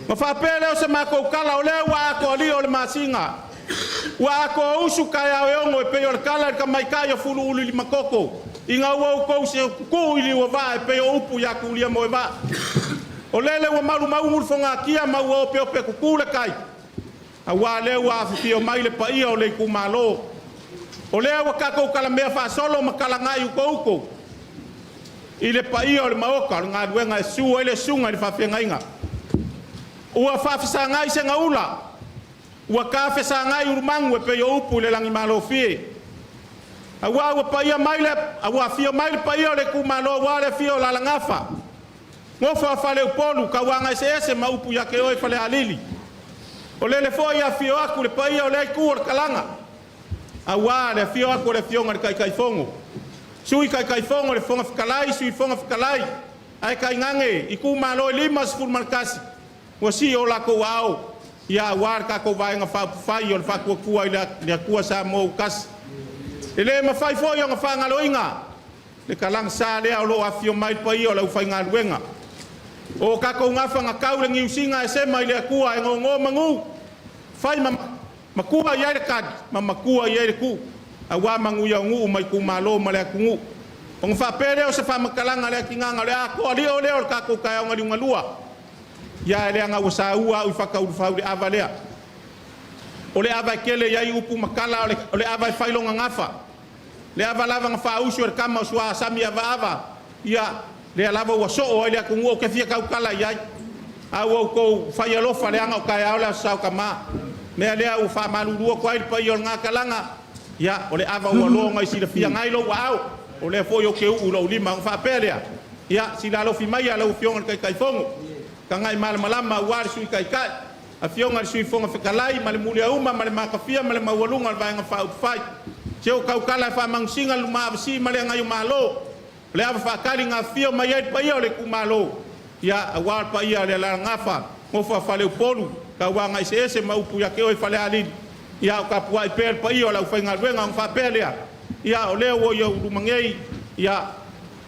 Speaker 5: Ma faapea lea o se matou tala o lea ua atoa o le masina. Ua atoa usu taeao e ono e pei o le tala i le tamaitai o Fuluulu Limakoko. Ina ua outou se kuu i liua vaa e pei o upu ia Tulia moe vaa. O lele ua malumaugu le fogatia ma ua opeope kuku le kai. Aua lea ua afifio mai le paia o le itumalo. O lea ua tatou talamea faasolo ma talagai ukouko i le paia o le maota o le galuega e susu ai le susuga i le faafeagaiga. Ua faafesagai segaula, ua tafesagai ulumagu e pei o upu i le lagimalofie. Aua ua paia mai le, ua afio mai le paia o le itumalo aua le afio o Lalagafa. Nofo a Faleupolu, tauaga eseese ma upu ia te oe Falealili. O lele foi afio atu le paia o le itu o le talaga. Aua le afio atu o le afioga i le Taitaifono. Sui Taitaifono le Fofoga Fetalai, Sui Fofoga Fetalai, ae tainane itumalo e 51, ua sii o latou aao, ia aua le tatou Vaega Faaupufai o le Faatuatua i le Atua Samoa ua tasi. E le mafai foi ona faagaloina le talagasa lea o lo o afifio mai le paia o le aufaigaluega. O tatou gafa na tau le niusiga e sema i le Atua e gogo manu, fai ma matua i ai le tali, ma matua i ai le tuu, aua manuia o nuu ma itumalo ma le atunuu. Ona faapea lea o se faamatalaga le atigaga o le atoa lio lea o le tatou taeao liugalua. Ia leaga ua saua au i fakaulufau i le ava lea. O le ava e tele i ai upu ma tala, o le ava e fai lona gafa. Le ava lava na faausu e le tama o Suasami Avaava, ia, lea lava ua soo ai le atunuu, ou te fia tautala i ai. A ua outou fai alofa leaga o taeao le Aso Sa o Tama. Mea lea ua faamalulu atu ai le paia o lena talaga, ia, o le ava ua logo i silafia nai lou aao, o lea foi ou te uu i lou lima ona faapea lea, ia, sila alofi mai a lau Afioga i le Taitaifono, Tagai Malamalama aua le Sui Taitai, Afioga i le Sui Fofoga Fetalai ma le muliauma ma le matafia ma le maualuga o le Vaega Faaupufai. Se o tautala e faamanusina le lumaavasii ma le agaio-malo, o le ava faatali na afifio mai ai le paia o le itumalo, ia, aua le paia o le Alalagafa, nofo a Faleupolu, tauaga eseese ma upu ia te oe Falealili, ia, o tapuai pea le paia o le aufaigaluega ona faapea lea, ia, o lea ua i ou luma nei, ia,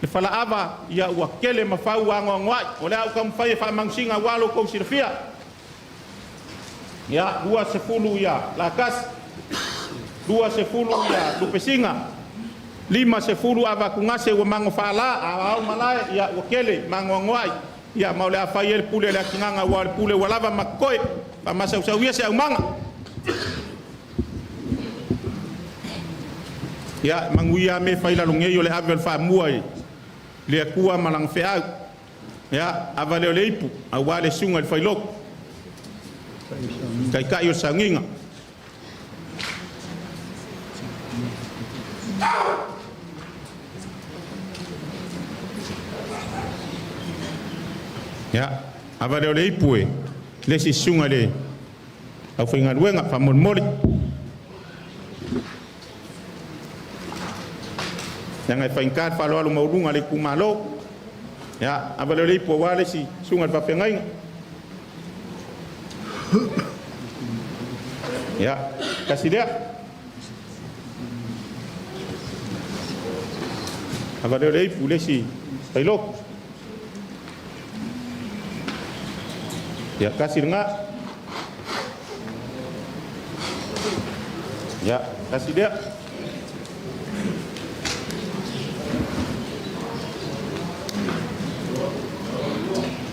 Speaker 5: le falaava, ia, ua tele ma fau anoanoai, o le a ou taumafai e faamanusina aua lo outou silafia. Ia, 20 ia Latasi, 20 ia Lupesina, 50 Avatugase ua mago faala, a ao malae, ia, ua tele magoagoai, ia, ma o le a fai ai le pule a le atinaga, aua o le pule ua lava ma totoe, faamasausau ia se aumaga. Ia, manuia a mea fai lalo nei o le ave o le faamua i le Atua ma lana feau. Ia, ava lea o le ipu, aua le susuga i le Failotu, taitai o le sauniga. Ia, ava lea o le ipu e le isi susuga i le aufaigaluega faamolemole. Leaga e faigata le faaaloalo maualuga a le itumalo. Ia, ava lea o le ipu aua le isi susuga i le faafeagaiga. Ia, tasi lea. Ava lea o le ipu le isi failotu. Ia, tasi lena. Ia, tasi lea.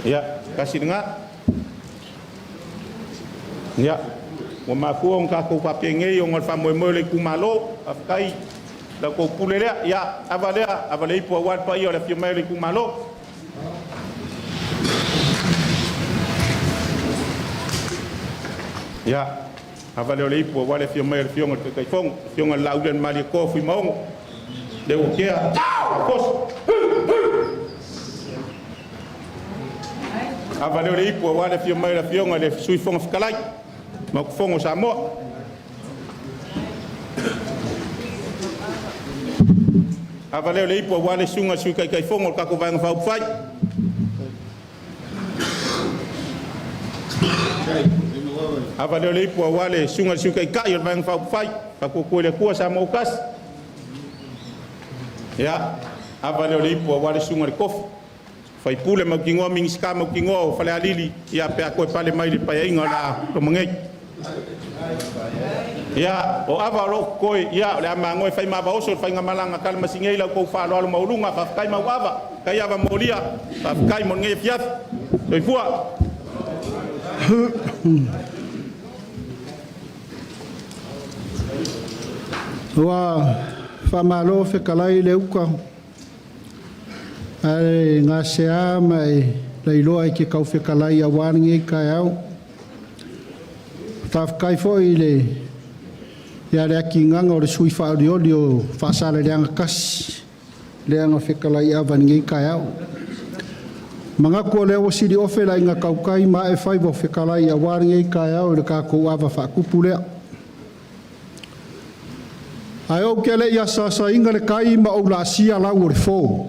Speaker 5: Ia, tasi lena. Ia, ua mafua ona tatou faapenei ona o le faamoemoe o le itumalo. Faafetai la outou pule lea. Ia, ava lea, ava le ipu aua le paia o le afio mai o le itumalo. Ia, ava lea o le ipu aua le afio mai o le afioga i le Taitaifono, afioga i le Laaulialemalietoa Fuimaono, Leuatea Afosi. Ava lea o le ipu aua le afio mai o le afioga i le Sui Fofoga Fetalai, Maota Fono o Samoa. Ava lea o le ipu aua le susuga i le Sui Taitaifono o le tatou Vaega Faaupufai. Ava lea o le ipu aua le susuga i le Sui Taitai o le Vaega Faaupufai, Faatuatua i le Atua Samoa ua tasi. Ia, ava lea o le ipu aua le susuga i le Tofi, faipule mautinoa, Minisita mautinoa o Falealili, ia pe a toe pale mai le paeaiga o le a loma nei. Ia, o ava o lo o totoe, ia, o le a magoe fai ma ava oso le faigamalaga talamasinei la outou faaaloalo maualuga, faafetai mauava, tai ava molia, faafetai mo lenei afiafi. Soifua.
Speaker 3: Ua faamalo fetalai le uta ae gasea ma e lailoa i ke taufetalai aua lenei taeao. Faafetai foi i le ia le atigaga o le sui faaolioli o Faasaleleaga 1 lea na fetalai ava i lenei taeao. Manatu o lea ua sili ofe la ina tautai ma ae faiva o fetalai aua lenei taeao i le tatou ava faakupu lea. Ae ou te le i asaasaina le tai ma ou laasia lau o le fo.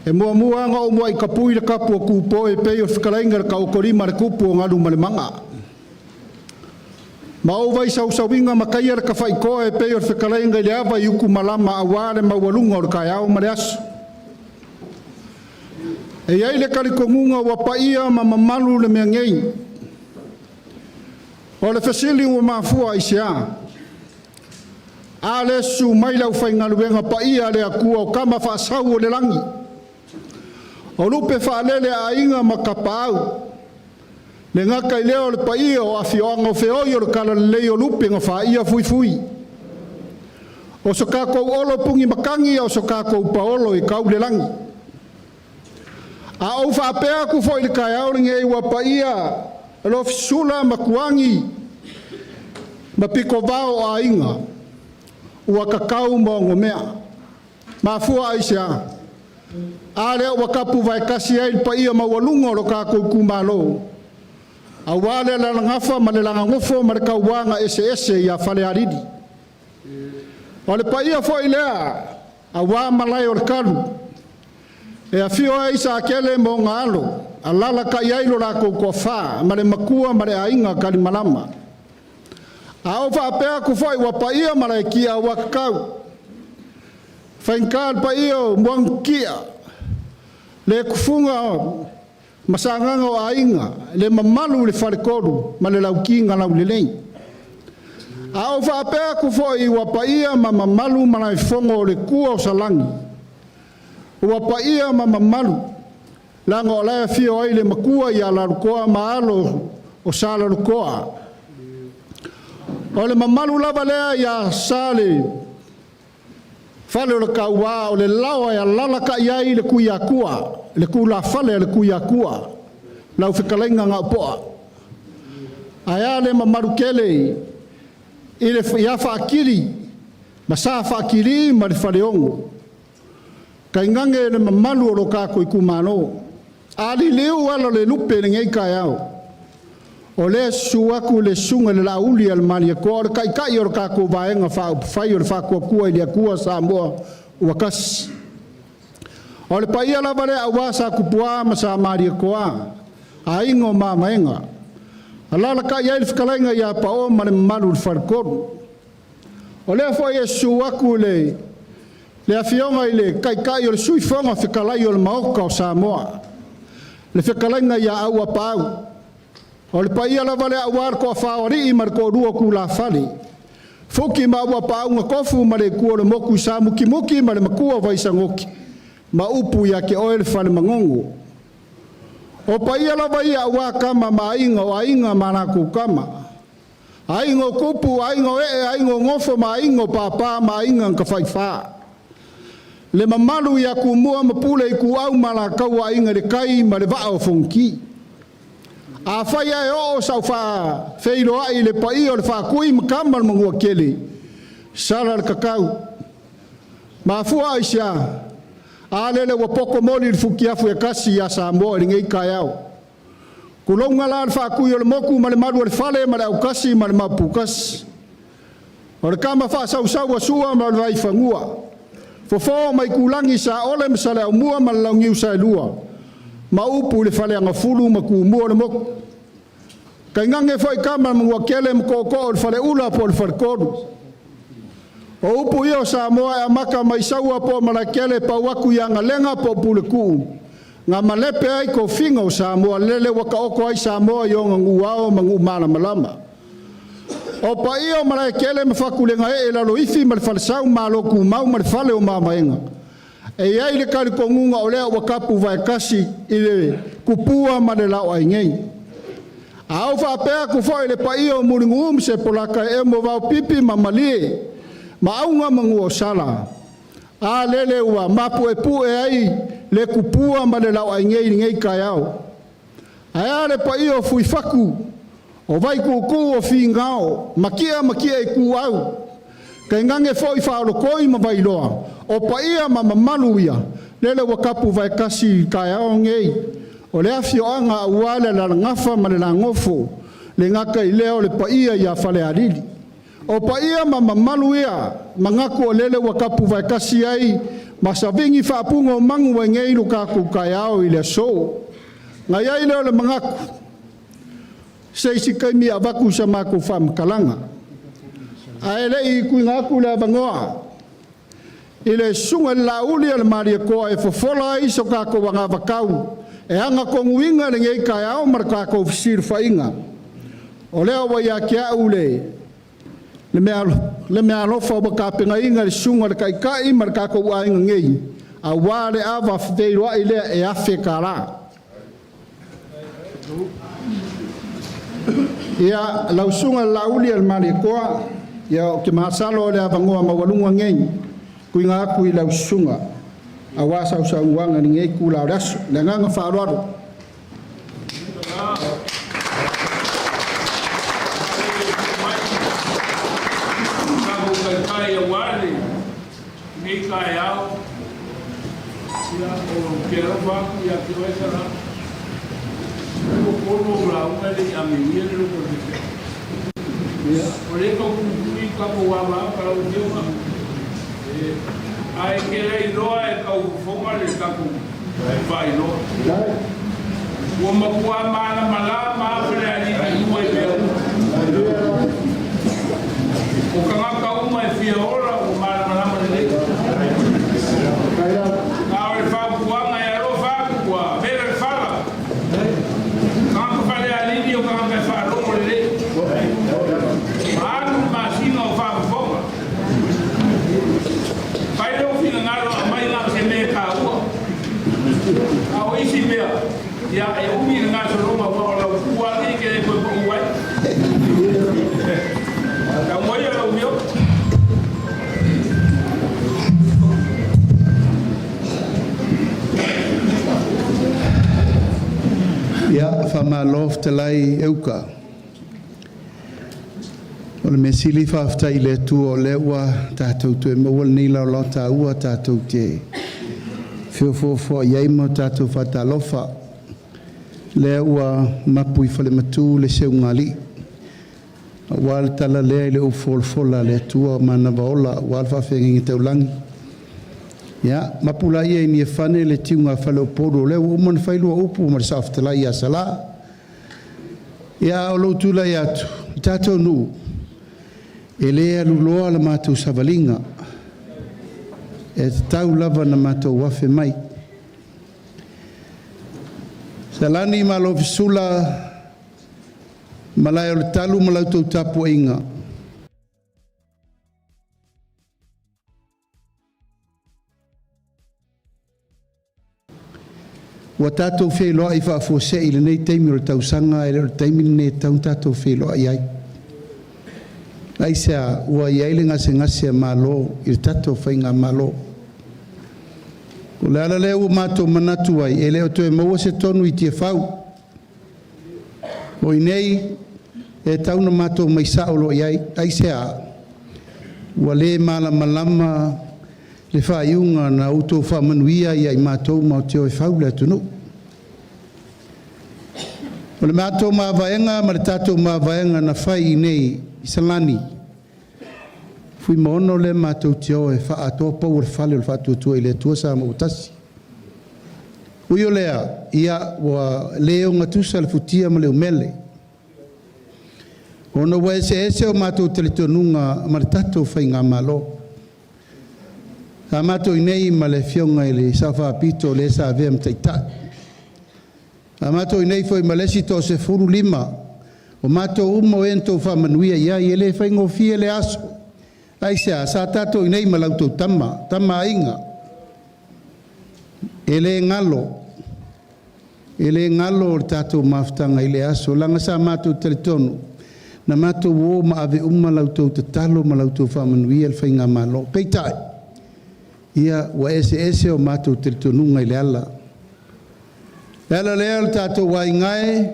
Speaker 3: E muamua ona ou muai tapui le tapu o Tupo e pei o le fetalaiga i le taotolima a le tupu o Galumalemana. Ma ou vaisausauriga ma taia le tafaitoa e pei o le fetalaiga i le ava i utumalama aua le maualuga o le taeao ma le aso. E i ai le talitonuga ua paia ma mamalu le mea nei. O le fesili ua mafua i se a? A le susu mai le aufaigaluega paia a le Atua o Tama Faasau o le lagi. O lupe faalele a aiga ma tapaau, le gata i lea o le paia o afioaga o feoi o le talalelei o lupe na faia fuifui. O so tatou olo puni matagi, o so tatou paolo e tau le lagi. A ou faapea atu foi i le taeao lenei ua paia Lofisula ma Tuani ma Pitovao o aiga, ua tatau ma onomea. Mafua aisea? A lea ua tapu vaetasi ai le paia maualuga o lo tatou itumalo, aua le alalagafa ma le lagagofo ma le tauaga eseese ia Falealili. O le paia foi lea aua malae o le talu, e afio ai Satele ma ona alo, alalatai ai lo latou toafa ma le matua ma le aiga Kalimalama. A ou faapea atu foi ua paia Malaekia ua tatau, faigata le paia o Muagututia, le tufuga o ma sagaga o aiga, le mamalu i le faletolu ma le lauti na laulelei. A ou faapea atu foi ua paia ma mamalu Malaefono o le tua o Salani, ua paia ma mamalu, leaga o la e afio ai le matua ia Lalutoa ma alo o Sa Lalutoa. O le mamalu lava lea ia Sa le fale o le tauā, o le laoa e alalatai ai le Tuiatua, le tulafale a le Tuiatua, lau fetalaiga Gaopoa. Ae a le mamalu tele i le ia Faatili ma Sa Faatili ma le Faleono, tainane le mamalu o lo tatou itumalo. A liliu ala o le lupe i lenei taeao, o lea susu atu le susuga i le Laauli a le Malietoa, o le taitai o le tatou Vaega Faaupufai o le Faatuatua i le Atua Samoa ua Tasi. O le paia lava lea aua Sa Tupua ma Sa Malietoa, aiga o Mamaega, alalatai ai le fetalaiga ia Pao ma le mamalu i le faletolu. O lea foi e susu atu le afioga i le Taitai o le Sui Fofoga Fetalai o le Maota o Samoa, le fetalaiga ia Auapaau. O le paia lava lea aua le toafa o alii ma le toalua o tulafale, Fuki ma Auapaau na tofu ma le itu o le motu i Samukimuki ma le matua o Vaisagoti, ma upu ia te oe le fale manogo. O paia lava ia aua tama ma aiga o aiga ma latou tama, aiga o tupu, aiga o ee, aiga o nofo ma aiga o papa ma aiga na tafaifa. Le mamalu ia Tumua ma Pule Ituau ma Alataua, Aiga i le Tai ma le Vaa o Fonoti. Afai ae oo sau faafeiloai i le paia o le Faatui ma Tama o le Manuatele, sala le tatau. Mafua aisea? A lele ua poto moli le futiafu e tasi ia Samoa i lenei taeao. Tulouna la le Faatui o le motu ma le malu o le fale ma le autasi ma le maoputasi. O le tama faasausau a Sua ma le Vaifanua, Fofo ma Itulagi, Saole ma Saleaaumua ma le Launiu Saelua, ma upu i le Faleagafulu ma Tumua o le motu. Tainane foi tama ma Manuatele ma tootoo o le Faleula po o le Faletolu. O upu ia o Samoa e amata mai Saua po o Malaetele pau atu i Agalega po o Puletuu, na malepe ai tofiga o Samoa lele ua taoto ai Samoa i ona nuuao ma nuu malamalama. O paia o Malaetele ma Fatulegaee, Laloifi ma le Falesau, Malo Tumau ma le Fale o Mamaega. E i ai le talitonuga o lea ua tapu vaetasi i le kupua ma le laoai nei. A ou faapea atu foi i le paia o Mulinuu ma Sepolata e emo vaopipi ma malie ma auga ma nuuosala, a lele ua mapuepue ai le kupua ma le laoai nei i lenei taeao. Ae a le paia o Fuifatu, o Vaikuku, o Figao, Matia ma Tia Ituau, tainane foi Faaolokoi ma Vailoa, o paia ma mamalu ia, lele ua tapu vaetasi i taeao nei, o le afioaga aua le alalagafa ma le lagofo, le gata i lea o le paia ia Falealili. O paia ma mamalu ia, manatu o lele ua tapu vaetasi ai ma savigi faapuga o magu ai nei lo tatou taeao i le aso. Na i ai lea o le manatu, se isi taimi avatu sa matou faamatalaga. Ae le i tuuina atu le avanoa i le susuga i le Laauli a le Malietoa e fofola ai so tatou agavakau e agatonuina lenei taeao ma le tatou fesilafaiga, o lea ua ia te au le le mea alofa ua tapenaina e le susuga i le Taitai ma le tatou aiga nei, Auā le ava feiloai lea e $1,000. Ia, lau susuga i le Laauli a le Malietoa, ia ou te masalo o le avanoa maualuga lenei tuuina atu i lau susuga aua sau saunoaga i lenei itula o le aso. Le agaga faaaloalo.
Speaker 6: Ia, faamalo fetalai Euka. O le mea sili faafetai i le Atua o lea ua tatou toe maua lenei laolao taua tatou te feofoofoai ai ma o tatou faatalofa. Lea ua mapu i falematu le seugalii aua le tala lea i le upu folafola a le Atua o manava ola aua le faafeagaiga taulagi. Ia mapu laia i Niafane le tiuga faleupolu o lea ua uma ona fai lua upu ma le saofetalai ia Salã. Ia a o lou tulai atu le tatou nuu e le aluloa la matou savaliga e tatau lava ona matou afe mai. Salani ma Lovisula, Malaeoletalu ma la outou tapuaiga. Ua tatou feiloai faafuasei i lenei taimi o le tausaga, ae le o le taimi lenei e tatau ona tatou feiloai ai. Aisea? Ua i ai le gasegase a Malo i le tatou Faigamalo. O le ala lea ua matou manatu ai, e le o toe maua se tonu i Tiafau. O i inei e tatau ona matou maisao loa i ai. Aisea? Ua le malamalama le faaiuga na outou faamanuia ia i matou matou te o e fau le atunuu. O le matou mavaega ma le tatou mavaega na fai i nei i Salani, Fuimaono lea matou te o e faaatoa pau o le fale o le Faatuatua i le Atua Samoa ua Tasi. Ui o lea, ia ua le ogatusa le futia ma le umele, ona ua eseese o matou talitonuga ma le tatou Faigamalo. Sa matou i inei ma le afioga i le Sao Faapito le sa avea ma Taitai. Sa matou i inei foi ma le isi 15 o matou uma o e na outou faamanuia i ai. E le faigofie le aso. Aisea? Sa tatou i inei ma la outou Tama, Tama a Aiga. E le galo, e le galo le tatou mafutaga i le aso, leaga sa matou talitonu na matou o ma ave uma la outou tatalo ma la outou faamanuia i le faigamalo. Peitai, ia ua eseese o matou talitonuga i le ala. Le ala lea o le tatou aiga e,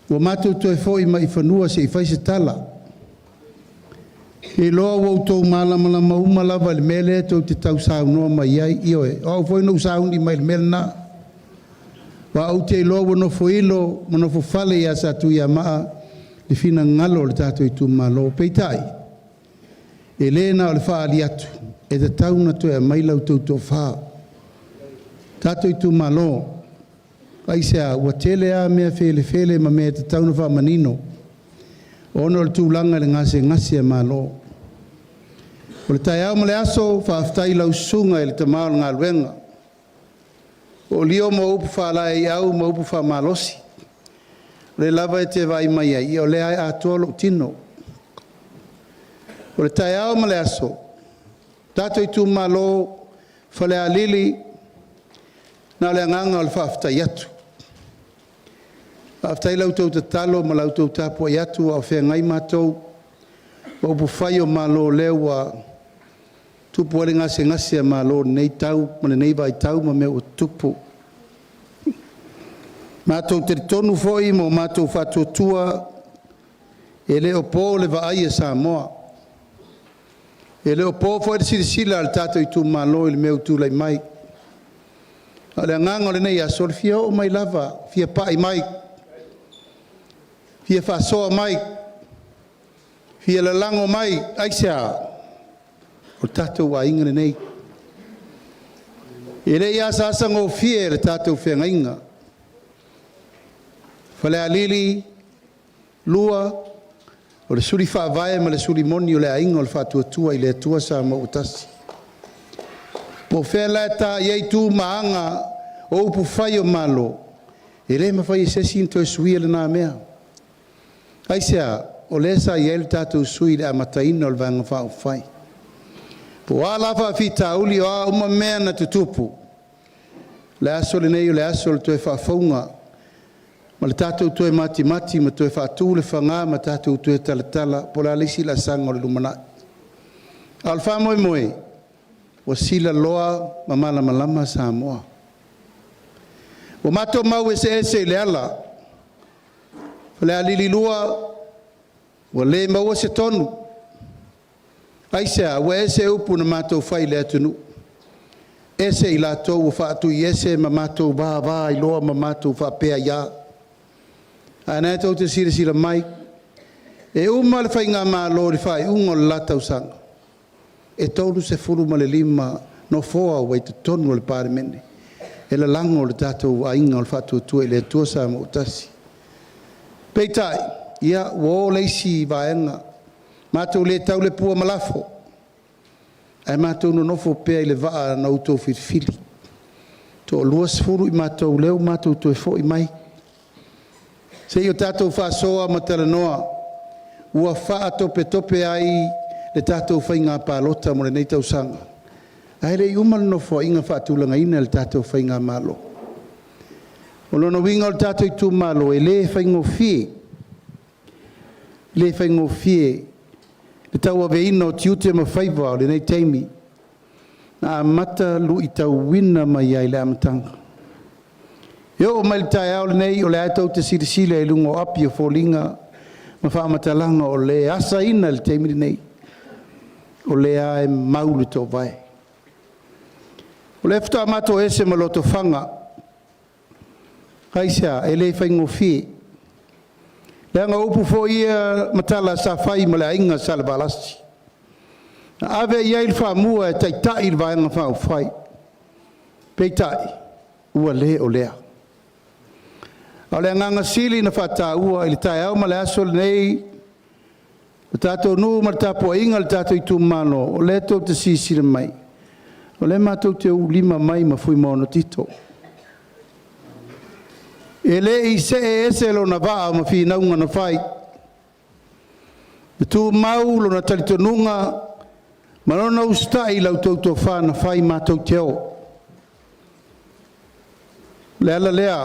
Speaker 6: ua matou toe foi mai i fanua se i fai se tala. E iloa ua outou malamalama uma lava i le mea lea tou te tau saunoa mai ai. Ioe, o au foi na ou sauni mai i le mea lena. Aua ou te iloa ua nofoilo ma nofofale ia Satuiamaa le finagalo o le tatou itumalo. Peitai, e le na o le faaali atu, e tatau ona toe aumai la outou tofa. Tatou itumalo, aisea? Ua tele lava mea felefele ma mea e tatau ona faamanino ona o le tulaga i le gasegase a Malo. O le taeao ma le aso, faafetai i lau susuga i le tama o le galuega. O lio ma upu faalaeiau ma upu faamalosi, o lea lava e te vaai mai ai, ia o lea e atoa lou tino. O le taeao ma le aso, tatou itumalo, Falealili, na o le agaga o le faafetai atu. Faafetai la outou tatalo ma la outou tapuai atu a o feagai matou ma upufai o Malo lea ua tupu ai le gasegase a Malo i lenei tau ma lenei vaitau ma mea ua tutupu. Matou talitonu foi ma o matou faatuatua, e le o po le vaai a Samoa. E le o po foi le silasila a le tatou itumalo i le mea ua tulai mai. A o le agaga o lenei aso, o le fia oo mai lava, fia pai mai, fia faasoa mai, fia lalago mai. Aisea? O le tatou aiga lenei. E le i asaasa gofie le tatou feagaiga. Falealili 2, o le suli faavae ma le suli moni o le aiga o le Faatuatua i le Atua Samoa ua tasi. Po o fea la e ta i ai tu ma aga o upu fai o Malo, e le mafai e se isi ona toe suia lena mea. Aisea? O lea sa i ai le tatou sui i le amataina o le Vaega Faaupufai. Po o a la faafitauli o a uma mea na tutupu, le aso lenei o le aso o le toe faafouga ma le tatou toe matimati ma toe faatu le faga ma tatou toe talatala po o le a le isi laasaga o le lumanai. A o le faamoemoe, ua silaloa ma malamalama Samoa. Ua matou mau eseese i le ala, Falealili 2 ua le maua se tonu. Aisea? Ua ese upu na matou fai i le atunuu, ese i latou ua faatuiese ma matou vava ai loa ma matou faapea ai a. Ae na tou te silasila mai, e uma le faigamalo i le faaiuga o le la tausaga, e 35 nofoa ua i totonu o le Palemene e lalago le tatou aiga o le Faatuatua i le Atua Samoa ua tasi. Peitai, ia ua o le isi vaega, matou le tau le pua ma lafo, ae matou nonofo pea i le vaa na outou filifili. Toa 20 i matou lea ua matou toe foi mai, se i o tatou faasoa ma talanoa ua faatopetope ai le tatou faiga palota mo lenei tausaga. Ae le i uma le nofoaiga faatulagaina e le tatou faigamalo. O lona uiga o le tatou itumalo, e le faigofie, le faigofie le tauaveina o tiute ma faiva o lenei taimi na amata luitauina mai ai i le amataga. E oo mai le taeao lenei, o lea tou te silasila i luga o api o foliga ma faamatalaga o le asaina i le taimi lenei, o lea e mau le toovae. O lea faatoa matou ese ma lotofaga. Aisea? E le faigofie. Leaga o upu foi ia ma tala sa fai ma le aiga Salevalasi, na ave i ai le faamua e taitai le Vaega Faaupufai. Peitai, ua le o lea. A o le agaga sili na faataua i le taeao ma le aso lenei, le tatou nuu ma le tapuaiga a le tatou itumalo, o lea tou te silasila mai, o lea matou te ulima mai ma Fuimaono Tito. E le i see ese lona vaa ma finauga na fai, e tumau lona talitonuga ma lona usitai i la outou tofa na fai matou te o. O le ala lea,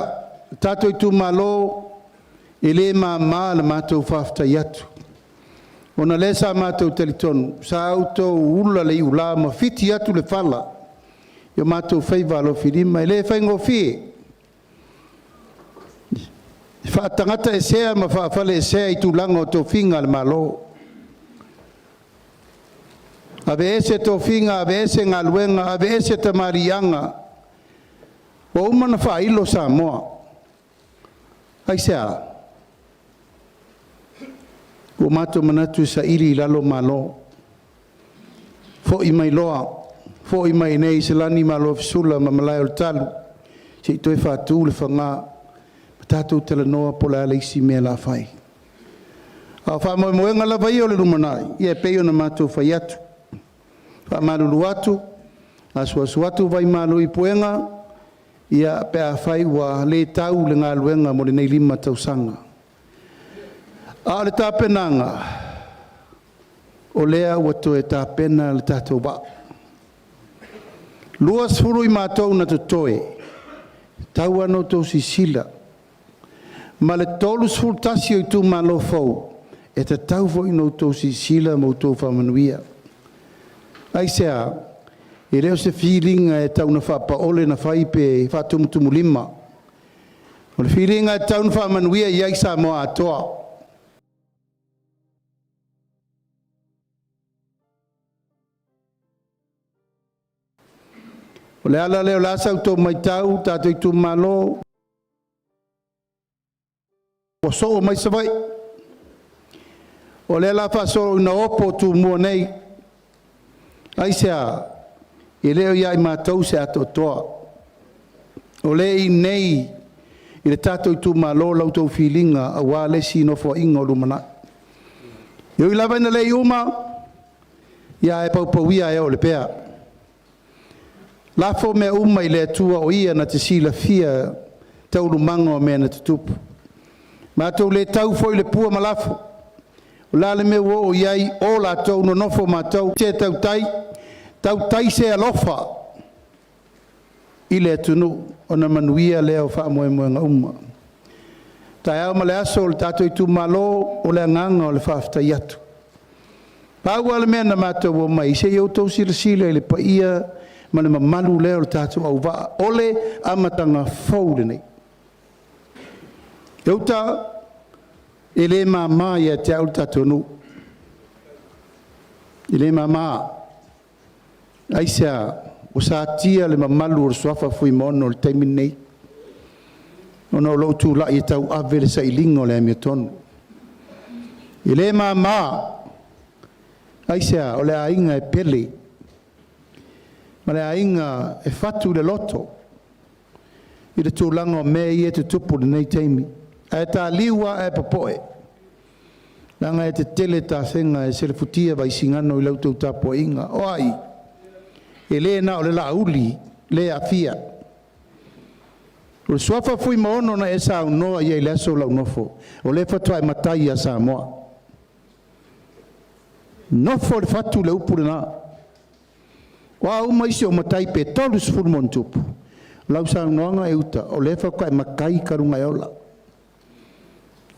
Speaker 6: le tatou itumalo, e le mama le matou faafetai atu, ona o lea sa matou talitonu sa outou ula le iula ma fiti atu le fala i o matou faiva alofilima. E le faigofie faatagata esea ma faafaleesea i tulaga o tofiga a le Malo. Aveese tofiga, aveese galuega, aveese tamaliiaga, ua uma ona faailo Samoa. Aisea? Ua matou manatu e saili i lalo Malo, foi mai loa, foi mai nei i Salani Malofesula ma Malae o le Talu, se i toe faatu le faga, ma tatou talanoa po o le a le isi mea o le a fai. A o faamoemoega lava ia o le lumanai, ia e pei ona matou fai atu, faamalulu atu, asuasu atu vaimalu i puega, ia pe afai ua le tau le galuega mo lenei 5 tausaga. A o le tapenaga, o lea ua toe tapena le tatou vaa. 20 i matou na totoe, tau lava ina outou silasila, ma le 31 o itumalo fou, e tatau foi ona outou silasila ma outou faamanuia. Aisea? E le o se filiga e tau ina faapaole na fai pe faatumutumulima. O le filiga e tatau ona faamanuia i ai Samoa atoa. O le ala lea o le a sa outou matau tatou itumalo ua soo mai Savaii. O lea o le a faasolo ina opo Tumua nei. Aisea? E le o ia i matou se atoatoa. O lea e i inei i le tatou itumalo la outou filiga aua le isi nofoaiga o lumanai. E ui lava ina le i uma, ia ae paupauia e oo i le pea. Lafo mea uma i le Atua o Ia na te silafia taualumaga o mea na tutupu. Matou le tau foi le pua ma lafo. O le a le mea ua oo i ai o latou nonofo matou te tautai, tautai se alofa i le atunuu ona manuia lea o faamoemoega uma. Taeao ma le aso o le tatou itumalo, o le agaga o le faafetai atu. Pau lava le mea na matou omai, se i outou silasila i le paia ma le mamalu lea o le tatou auvaa, o le amataga fou lenei. E uta, e le mama ia te au le tatou nuu. E le mama. Aisea? Ua satia le mamalu o le suafa Fuimaono i le taimi lenei, ona o lou tulai e tauave le sailiga o le amiotonu. E le mama. Aisea? O le aiga e pele, ma le aiga e fatu i le loto i le tulaga o mea ia e tutupu i lenei taimi. Ae taliu lava ae popoe, leaga e tetele tafega e selefutia Vaisigano i la outou tapuaiga. O ai? E le na o le Laauli lea e aafia. O le suafa Fuimaono na e saunoa i ai i le aso o lau nofo, o lea faatoa e matai ia Samoa. Nofo le fatu le upu lena. O a uma isi o matai pe 30 ma ona tupu, lau saunoaga e uta, o lea faatoa e matai talu ona e ola.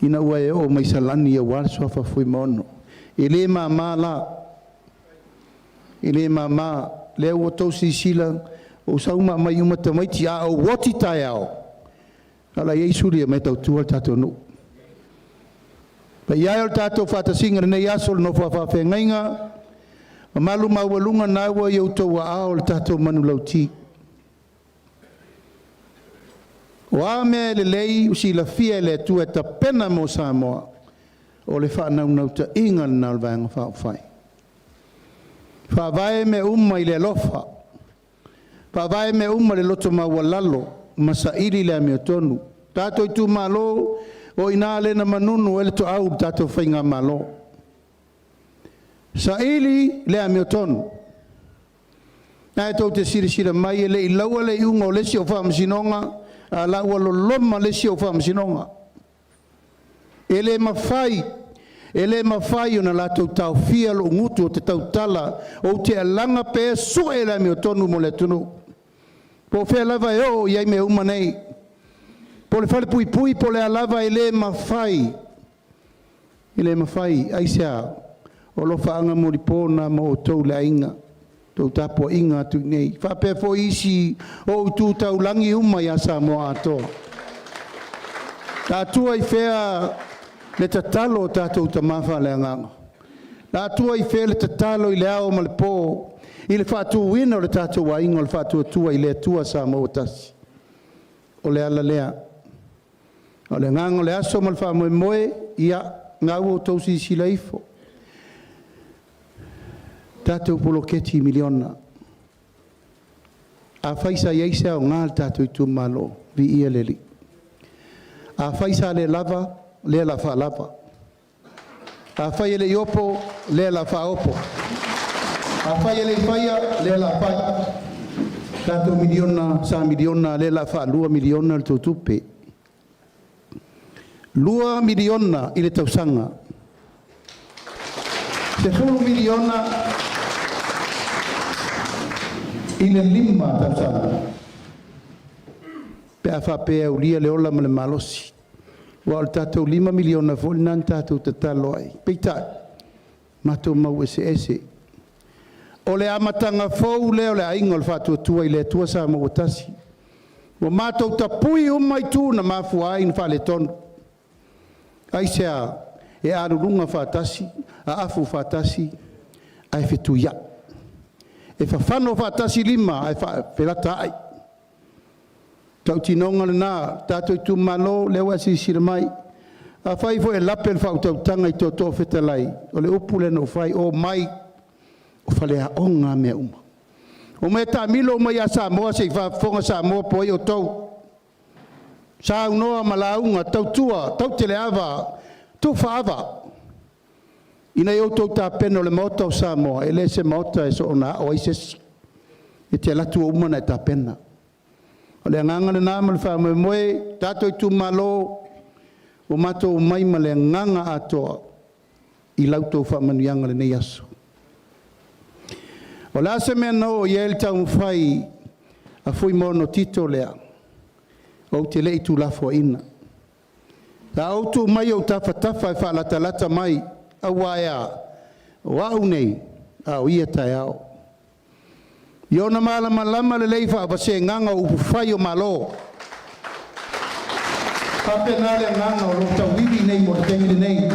Speaker 6: Ina ua e oo mai Salani aua le suafa Fuimaono. E le mama la, e le mama. Lea ua outou silasila, ua sau ma aumai uma tamaiti, a ou oti taeao, a o la e i ai suli e omai e tautua le tatou nuu. Paia e o le tatou faatasiga i lenei aso i le nofo a faafeagaiga, mamalu maualuga na ua i outou aao le tatou manulauti. O a mea e lelei ua silafia e le Atua e tapena mo Samoa, o le faanaunautaiga lena o le Vaega Faaupufai. Faavae mea uma i le alofa, faavae mea uma i le loto maualalo ma saili le amiotonu. Tatou itumalo, o i ina lea na manunu ai le toau i le tatou faigamalo. Saili le amiotonu. Na e tou te silasila mai e le i laua le iuga o le isi o faamasinoga, a la ua loloma le isi o faamasinoga. E le mafai, e le mafai ona latou taofia lou gutu ou te tautala, ou te alaga pe sue le amiotonu mo le atunuu. Po o fea lava e oo i ai mea uma nei, po o le falepuipui po o le a lava, e le mafai, e le mafai. Aisea? O alofaaga molipo na mo outou le aiga, tou tapuaiga atu i nei. Faapea foi isi o itu taulagi uma ia Samoa atoa. Atua i fea le tatalo o tatou tama faaleagaga? Atua i fea le tatalo i le ao ma le po i le faatuina o le tatou aiga o le faatuatua i le Atua Samoa ua tasi? O le ala lea. O le agaga o le aso ma le faamoemoe, ia, na ua outou silasila ifo. Tatou poloketi miliona. Afai sa i ai se aoga le tatou itumalo, viia le Alii. Afai sa le lava, lea la faalava. Afai e le i opo, lea la faaopo. Afai e le i faia, lea la fai. Tatou miliona, sa miliona, lea la faalua miliona le tou tupe. $2 miliona i le tausaga. $10 miliona i I le 5 tausaga pe a faapea e aulia le ola ma le malosi. Aua o le tatou $5 miliona foi lena na tatou tatalo ai. Peitai, matou mau eseese. O le amataga fou lea o le Aiga o le Faatuatua i le Atua Samoa ua tasi. Ua matou tapui uma itu na mafua ai ona faaletonu. Aisea? E aluluga faatasi, aafu faatasi, ae fetuiai. E fafano faatasi lima ae felataa'i. Tautinoga lena, tatou itumalo, lea ua e silasila mai. Afai foi e lape le faautautaga i tootoo fetalai, o le upu lea na ou fai, omai o faleaoga a mea uma. Omai e taamilo uma ia Samoa se i faafofoga Samoa po o ai outou. Saunoa ma lauga, tautua, tauteleava, tufaava, ina ia outou tapena o le Maota o Samoa, e le se Maota e soona ao ai se isi. E te alu atu ua uma ona e tapena. O le agaga lena ma le faamoemoe, tatou itumalo, ua matou omai ma le agaga atoa i la outou faamanuiaga i lenei aso. O le a se mea na oo i ai le taumafai a Fuimaono Tito lea, ou te le i tuulafoaiina. Sa ou tuu mai ou tafatafa e faalatalata mai, aua e a? O au nei, a o ia taeao. I ona malamalama lelei faavasegaga o upufai o Malo. Faapena le agaga o lo o tauivi nei mo le taimi lenei.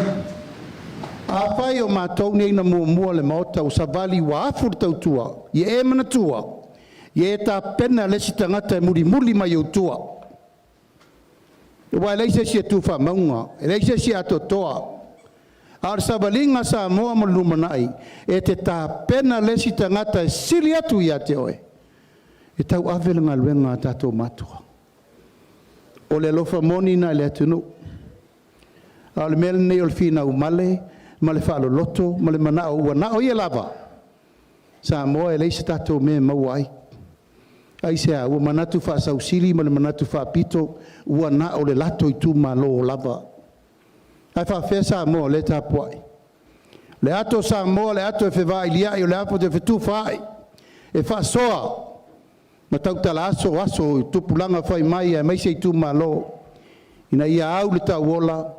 Speaker 6: Afai o matou nei na muamua le Maota ua savali ua afu le tautua, ia e manatua, ia e tapena le isi tagata e mulimuli mai ou tua. Aua e leai se isi e tu faamauga, e leai se isi e atoatoa. A o le savaliga a Samoa mo le lumanai, e te tapena le isi tagata e sili atu ia te oe, e tauave le galuega a tatou matua. O le alofa moni lena i le atunuu. A o le mea lenei o le finau male ma le faaloloto ma le manao ua na o ia lava, Samoa e leai se tatou mea e maua ai. Aisea? Ua manatu faasausili ma le manatu faapito ua na o le latou itumalo lava. Ae faafefea Samoa o lea e tapuai? Le ato o Samoa, le ato e fevailiai, o le ato e fetufaai, e faasoa ma tautala aso aso i tupulaga fai mai aemaise itumalo ina ia au le tauola,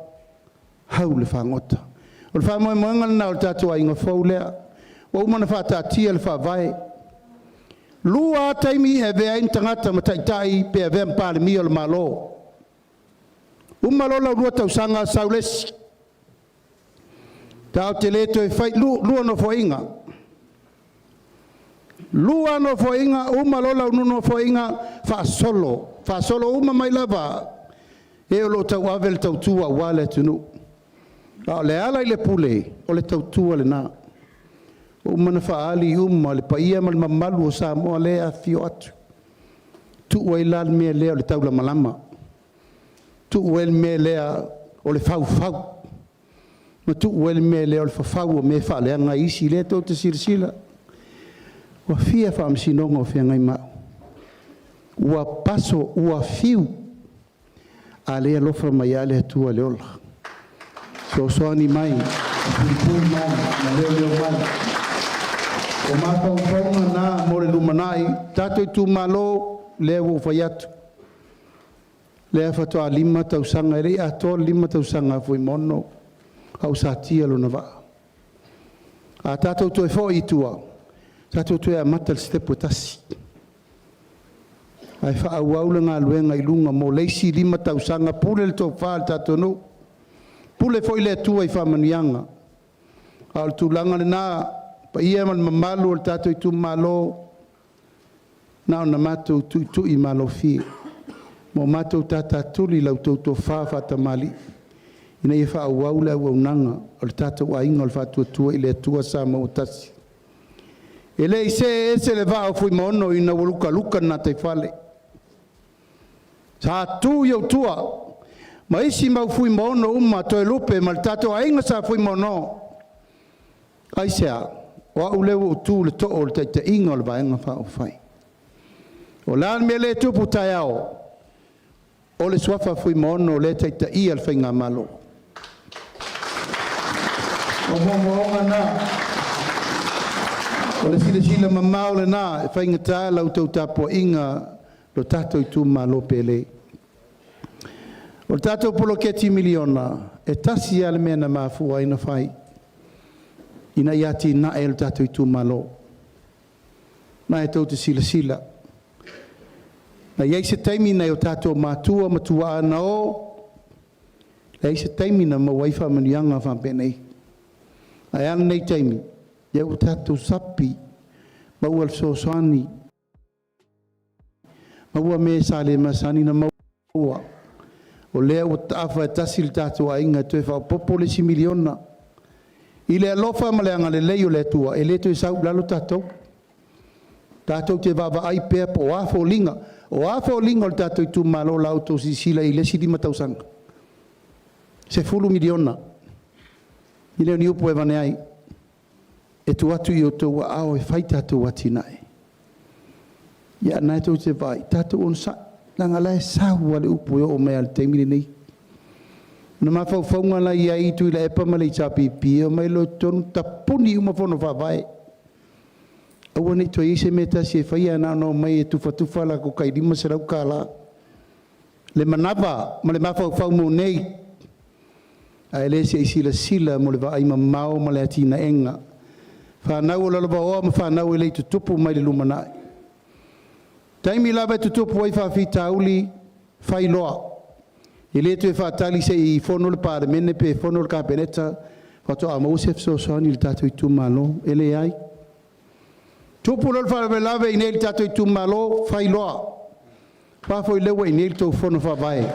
Speaker 6: au le fagota. O le faamoemoega lena o le tatou aiga fou lea. Ua uma ona faataatia le faavae. 2 lava taimi e avea ai ni tagata ma taitai pe avea ma Palemia o le Malo. Uma loa lau 2 tausaga sau le isi. Tatou te le toe fai 2 nofoaiga. 2 nofoaiga, uma loa lau nofoaiga, faasolo. Faasolo uma mai lava e o lo o tauave le tautua aua le atunuu. A o le ala i le pule, o le tautua lena. Ua uma ona faaali uma le paia ma le mamalu o Samoa lea e afifio atu. Tuu ai la le mea lea o le taulamalama. Tuu ai le mea lea o le faufau. Ma tuu ai le mea lea o le fafau o mea e faaleaga ai isi lea tou te silasila. Ua fia faamasinoga o feagai ma au. Ua paso, ua fiu, a le alofa mai lava le Atua i le ola. Soasoani mai, puipui mai, ma leoleo mai. O mafaufauga na mo le lumanai, tatou itumalo, lea ua ou fai atu. Lea faatoa 5 tausaga, e le i atoa le 5 tausaga a Fuimaono, a ua satia lona vaa. A tatou toe foi i tua, tatou toe amata i le sitepu e 1. Ae faaauau le galuega i luga mo le isi 5 tausaga, pule le tofa i le tatou nuu, pule foi le Atua i faamanuiaga. A o le tulaga lena, paia ma le mamalu o le tatou itumalo, na ona matou tuitui malofie, ma o matou tatatuli la outou tofa faatamalii, ina ia faaauau le auaunaga o le tatou aiga o le Faatuatua i le Atua Samoa ua tasi. E le i see ese le vaa o Fuimaono ina ua lukaluka le gataifale. Sa tu i ou tua ma isi mau Fuimaono uma Toelupe ma le tatou aiga sa Fuimaono. Aisea? O au lea ua ou tu i le too o le taitaiga o le Vaega Faaupufai. O le a le mea lea e tupu taeao? O le suafa Fuimaono lea e taitaia le Faigamalo. O moomooga na. O le silasila mamao lenā e faigata la outou tapuaiga lo tatou itumalo pele. O le tatou poloketi miliona, e tasi lava le mea na mafua ai ona fai, ina ia atinae lo tatou itumalo. Ma e tou te silasila, na i ai se taimi nai o tatou matua ma tuaa na o, leai se taimi na maua ai faamanuiaga faapenei. Ae a lenei taimi, ia ua tatou sapi, maua le fesoasoani, maua me sa le masani na maua. O lea ua taafa e tasi le tatou aiga e toe faaopoopo le isi miliona. I le alofa ma le agalelei o le Atua, e le toe sau i lalo tatou. Tatou te vaavaai pea po o a foliga. O a foliga o le tatou itumalo la outou silasila i le isi 5 tausaga. 10 miliona. E le o ni upu e avane ai. E tuu atu i outou aao e fai tatou atinae. Ia na e tou te vaai, tatou onosai. Leaga la e sau lava le upu e oo mai lava i le taimi lenei. Na mafaufauga la i ai Tuilaepa ma le HRPP, e omai loa i totonu tapuni uma fono faavae. Aua ne i toe i ai se mea e tasi e faia, na ona omai e tufatufa latou tai $500. Le manava ma le mafaufau mo nei, ae le se i silasila mo le vaai mamao ma le atinaega. Fanau o lalovaoa ma fanau e le i tutupu mai le lumanai. Taimi lava e tutupu ai faafitauli, fai loa. E le toe faatali se i fono le Palemene pe fono le Kapeneta faatoa maua se fesoasoani i le tatou itumalo. E leai. Tupu loa le faalavelave i nei i le tatou itumalo, fai loa. Fa foi lea ua i inei le tou fono faavae.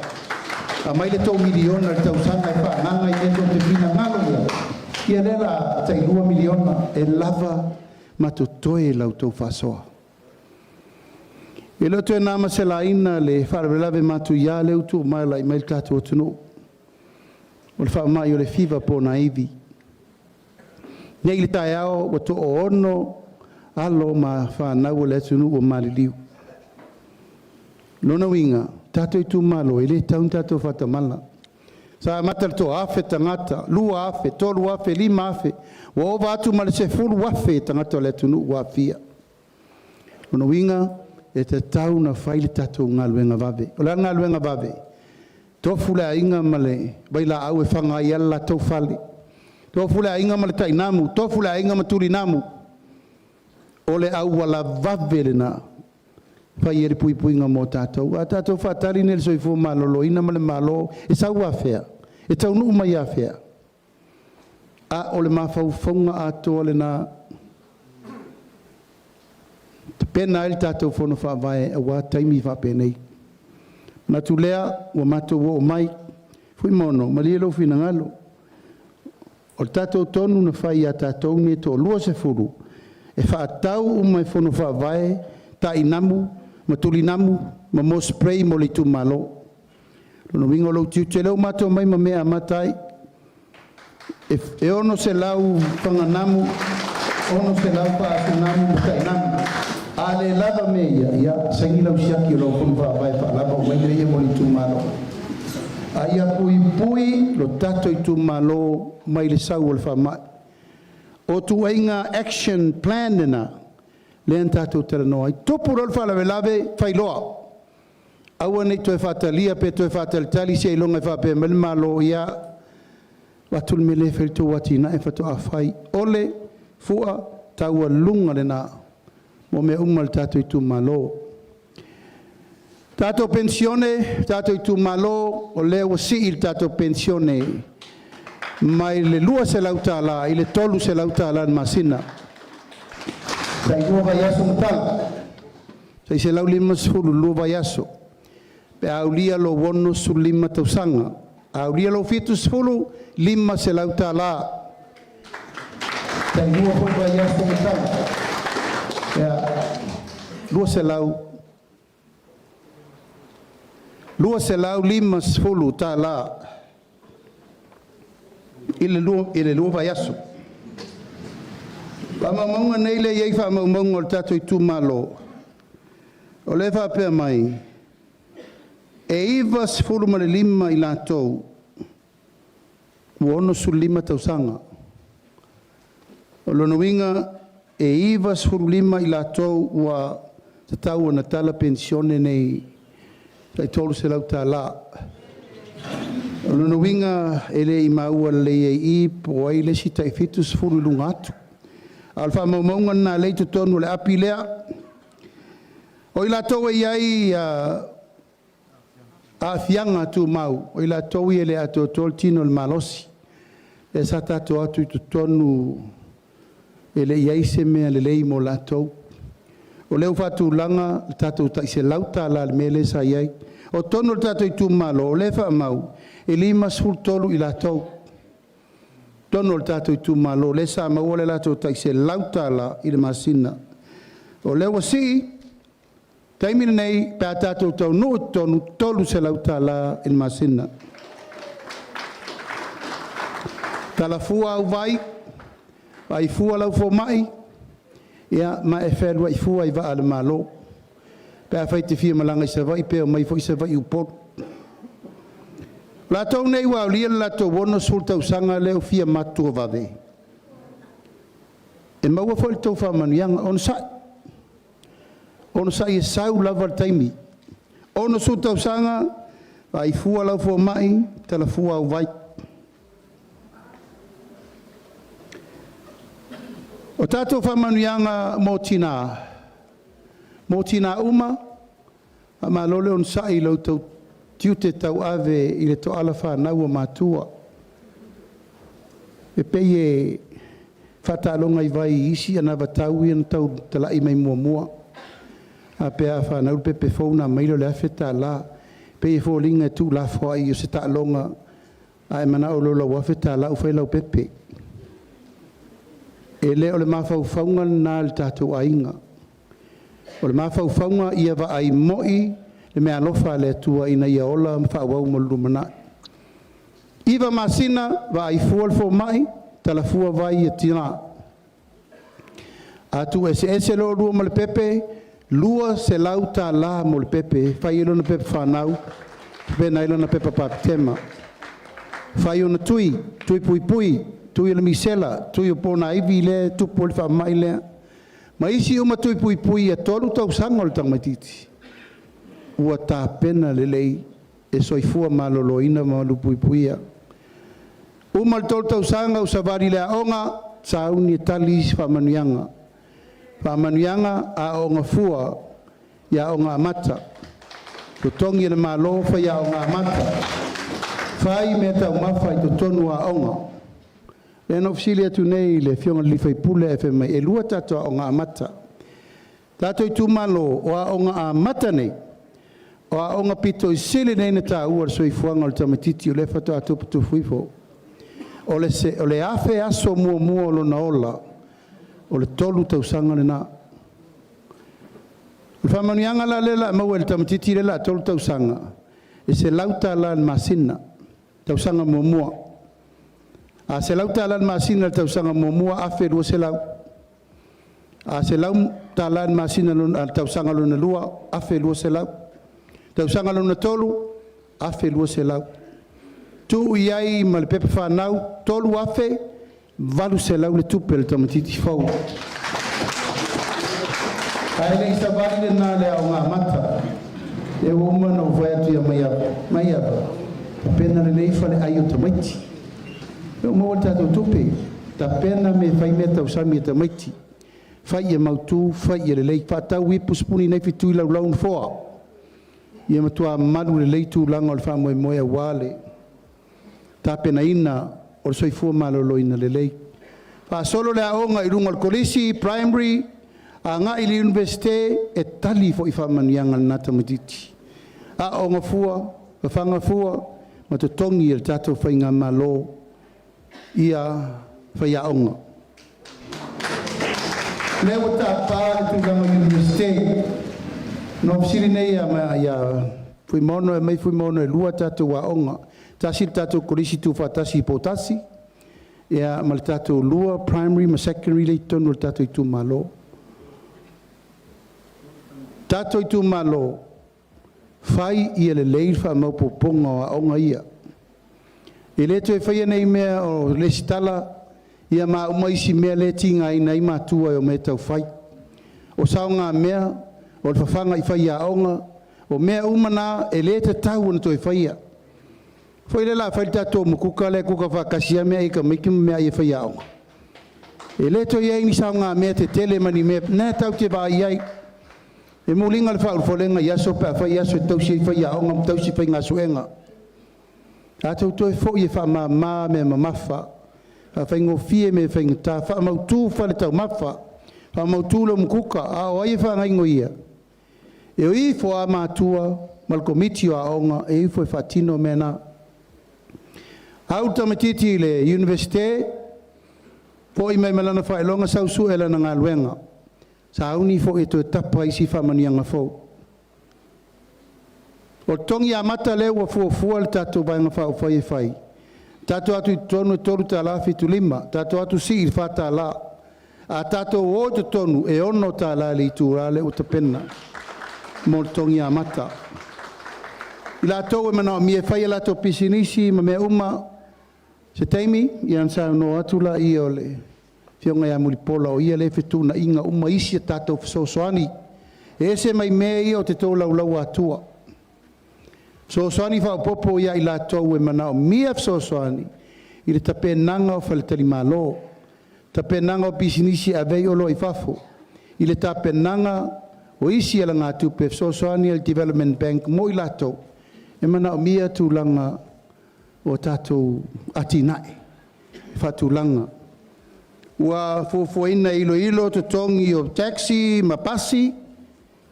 Speaker 6: Aumai le tou miliona i le tausaga e faaagaaga i mea tou te finagalo i ai. Ia lea la tai 2 miliona e lava ma totoe la outou faasoa. E le o toe na ma se laina le faalavelave matuia lea ua tuu mai le tatou atunuu. O le faamai o le fiva po o na ivi. Nei i le taeao ua 6 alo ma fanau o le atunuu ua maliliu. Lona uiga, tatou itumalo, e le tatau ona tatou faatamala. Sa amata i le 1,000 tagata, 2,000, 3,000, 5,000, ua ova atu ma le 10,000 tagata o le atunuu ua aafia. Lona uiga, e tatau ona fai le tatou galuega vave. O le a le galuega vave? Tofu le aiga ma le vailaau e faga ai le latou fale. Tofu le aiga ma le tainamu, tofu le aiga ma tulinamu. O le auala vave lena. Fai ai le puipuiga mo tatou. A tatou faatali nei i le soifua maloloina ma le Malo, e sau afea? E taunuu mai afea? A o le mafaufauga atoa lena. Tapena ai le tatou fono faavae aua taimi faapenei. Manatu lea ua matou oo mai, Fuimaono, malie lou finagalo. O le tatou tonu na fai ia tatou nei e 20 e faatau uma i fono faavae, tainamu ma tulinamu ma mo spray mo le itumalo. Lona uiga o lou tiute lea ua matou mai ma mea e amata ai. E 600 faganamu, 600 faasunamu ma tainamu. A le lava mea ia, ia saini lau siaki o lau fono faavae faalava o mai mea ia mo le itumalo. A ia puipui lo tatou itumalo mai le sau o le faamai. O tuaiga action plan lena, lea na tatou talanoa ai. Tupu loa le faalavelave, fai loa. Aua ne i toe faatalia pe toe faatalitali seiloga e faapea mai le Malo, ia, avatu le mea lea e fai le tou atinae faatoa fai. O le fua taualuga lena mo mea uma le tatou itumalo. Tatou penisione, tatou itumalo, o lea ua sii le tatou penisione mai le $200 i le $300 le masina. Tai 2 vaiaso ma tala, tai 150 lua vaiaso. Pe a aulia lou 65 tausaga, a aulia lou 70, $500. Tai 2 foi vaiaso ma tala. Ia, 200 $250 i le 2 vaiaso. Faamaumauga nei lea e i ai faamaumauga o le tatou itumalo, o lea e faapea mai, e 95 i latou ua 65 tausaga. O lona uiga, E 95 i latou ua tatau ona tala penisione nei tai $300. O lona uiga e le i maua lelei ai i i po o ai le isi tai 70 i luga atu. A o le faamaumauga lena lea e i totonu o le api lea. O i latou e i ai aafiaga tumau, o i latou ia e le atoatoa le tino i le malosi, lea sa tatou o atu i totonu e le i i ai se mea lelei mo latou. O lea ua faatulaga le tatou tai $100 i le mea lea sa i ai. O totonu o le tatou itumalo, o lea e faamau, e 53 i latou totonu o le tatou itumalo lea sa maua le latou tai $100 i le masina. O lea ua sii taimi lenei pe a tatou taunuu i totonu, $300 i le masina. Talafua au vai, vaai fua lau fomai, ia ma e fealuai fua i vaa a le Malo. Pe afai e te fia malaga i Savaii, pe omai foi Savaii i Upolu. O latou nei ua aulia le latou 60 tausaga lea ua fia matutua vave, e maua foi le tou faamanuiaga, onosai. Onosai e sau lava le taimi. 60 tausaga, vaai fua lau fomai, talafua au vai. O tatou faamanuiaga mo tina, mo tina uma, faamalo le onosai i lo outou tiute tauave i le toala fanau o matua. E pei e faataaloga i vai i isi anavatau ia na tau talai mai muamua. A pe a fanau le pepe fou ona aumai lea o le $1,000. E pei e foliga e tuulafoai o se taaloga, a e manao loa i lau $1,000 ua fai lau pepe. E le o le mafaufauga lena i le tatou aiga. O le mafaufauga ia vaai moi le meaalofa a le Atua ina ia ola ma faaauau mo le lumanai. 9 masina, vaai fua le fomai, talafua vai ia tina. A tuueseese lo oulua ma le pepe, $200 mo le pepe, fai ai lona pepa fanau, tapena ai lona pepa patema. Fai ona tui, tui puipui, tui o le misela, tui o ponaivi lea e tupu ai le faamai lea. Ma isi uma tui puipui ia 3 tausaga o le tamaitiiti, ua tapena lelei e soifua maloloina ma malupuipuia. Uma le 3 tausaga ua savali i le aoga, sauni e tali isi faamanuiaga. Faamanuiaga aooga fua i aoga amata. Totogi e le Malo fai aoga amata. Fai mea taumafa i totonu o aoga. Lea na ou fesili atu nei i le afioga i le sui usufono ae fai mai e 2 tatou aoga amata. Tatou itumalo o aoga amata nei, o aoga pito i sili nei na taua le soifuaga o le tamaitiiti o lea faatoa tuputupu ifo. O le 1,000 aso muamua o lona ola, o le 3 tausaga lena. O le faamanuiaga la lea la maua e le tamaitiiti lea la 3 tausaga, e $100 i le masina, tausaga muamua. A $100 i le masina i le tausaga muamua, $1,200. A $100 i le masina i le tausaga lona lua, $1,200. Tausaga lona tolu, $1,200. Tuu i ai ma le pepa fanau, $3,800 le tupe a le tamaitiiti fou. Ae le i savali lena i le aoga amata. E ua uma ona ou fai atu ia Maiava, Maiava, tapena lelei faleai o tamaiti. E maua le tatou tupe, tapena me fai mea tausami e tamaiti. Fai ia mautu, fai ia lelei, faatau ipu sipuni naifi tui laulau nofoa. Ia matua malu lelei tulaga o le faamoemoe aua le tapenaina o le soifua maloloina lelei. Faasolo le aoga i luga o le kolisi, primary, agai i le Iunivesite, e tali foi faamanuiaga lena tamaitiiti. Aooga fua, fafaga fua, ma totogi e le tatou faigamalo ia faiaoga. Lea ua tapa le tulaga o le Iunivesite. Na ou fesili nei ia Fuimaono e aumai Fuimaono e 2 tatou aoga. Tasi le tatou kolisi tuufaatasi i Poutasi, ia ma le tatou 2 primary ma secondary lea i totonu o le tatou itumalo. Tatou itumalo, fai ia lelei le faamaopoopoga o aoga ia. E le toe faia nei mea o lesitala Ia ma a uma isi mea lea e tigaina ai matua e omai e taufai. O saogamea, o le fafaga i faiaoga, o mea uma na e le tatau ona toe faia. Foi lea o le a fai le tatou umukuka lea e kuka faatasi lava meaai a tamaiti ma meaai a faiaoga. E le toe i ai ni saogamea tetele ma ni mea na tatou te vaai i ai. E muliga le faaulufalega i aso pe a fai aso e tausi ai faiaoga ma tausi faigasuega. Tatou toe foi e faamama mea mamafa, faafaigofie mea faigata, faamautu fale taumafa, faamautu le umukuka. A o ai e faagaioia? E o ifo lava matua ma le Komiti o Aoga e ifo e faatino mea na. Au le tamaitiiti i le Iunivesite, foi mai ma lana faailoga sau sue lana galuega. Sauni foi e toe tapa isi faamanuiaga fou. O le totogi amata lea ua fuafua le tatou Vaega Faaupufai e fai, tatou o atu i totonu e $3.75, tatou o atu sii i le $4. A tatou o i totonu e $6 i le itula lea ua tapena mo le totogi amata. I latou e manaomia e fai a latou pisinisi ma mea uma, se taimi ona saunoa atu lea o le Afioga ia Mulipola, o ia lea e fetuunaiga uma isi a tatou fesoasoani. E ese mai mea ia ou te tolaulauina atua. Fesoasoani faaopoopo ia i latou e manaomia fesoasoani i le tapenaga o faletalimalo, tapenaga o pisinisi e ave ai oloa i fafo, i le tapenaga o isi alagatupe e fesoasoani a le Development Bank mo i latou e manaomia tulaga o tatou atinae faatulaga. Ua fuafuaina e iloilo totogi o taxi ma pasi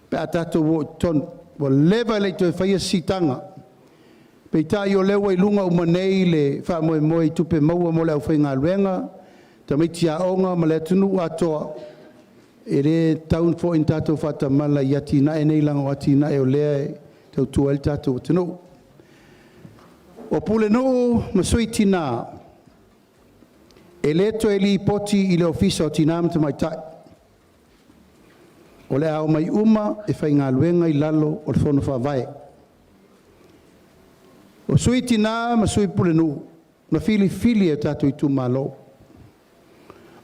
Speaker 6: pe a tatou o i totonu. Ua leva e le i toe faia se siitaga. Peitai o lea ua i luga uma nei le faamoemoe i tupe maua mo le aufaigaluega, tamaiti aoga ma le atunuu atoa. E le tatau foi ona tatou faatamala i atinae nei leaga o atinae o lea e tautua ai le tatou atunuu. O Pulenuu ma Sui Tina, e le toe lipoti i le Ofisa o Tina ma Tamaitai. O le a omai uma e faigaluega i lalo o le Fono Faavae. O Sui Tina ma Sui Pulenuu na filifili e o tatou itumalo.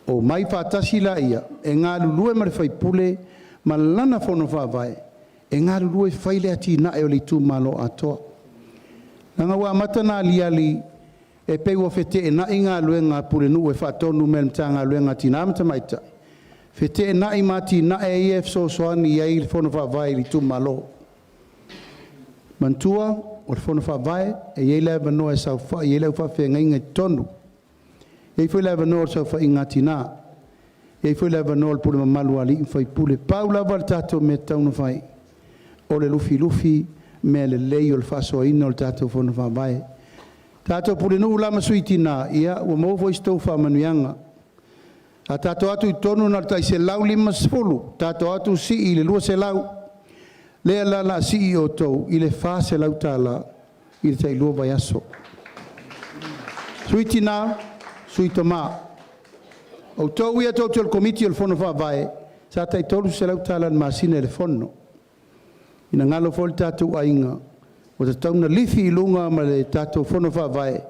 Speaker 6: Omai faatasi laia e galulue ma le faipule ma lana fono faavae e galulue e fai le atinae o le itumalo atoa. Leaga ua amata ona aliali e pei ua feteenai galuega a Pulenuu e faatonu mai e le Matagaluega a Tina ma Tamaitai, feteenai ma atinae ia e fesoasoani i ai le Fono Faavae i le itumalo. Manatua, o le Fono Faavae e i ai le avanoa e saofai ai le au faafeagaiga i totonu. E i ai foi le avanoa o le saofaiga a tina. E i ai foi le avanoa o le pule mamalu a alii ma faipule. Pau lava le tatou mea e tatau ona fai, o le lufilufi mea lelei o le faasoaina o le tatou Fono Faavae. Tatou pulenuu la ma sui tina, ia ua maua foi se tou faamanuiaga. A tatou o atu i totonu na o le tai 150, tatou o atu sii i le 200, lea la o le a sii outou i le $400 i le tailua vaiaso. Sui tina, sui tama, outou ia tou te o le Komiti o le Fono Faavae, sa tai $300 i le masina i le fono. Ina galo foi le tatou aiga, ua tatau ona lifi i luga ma le tatou Fono Faavae,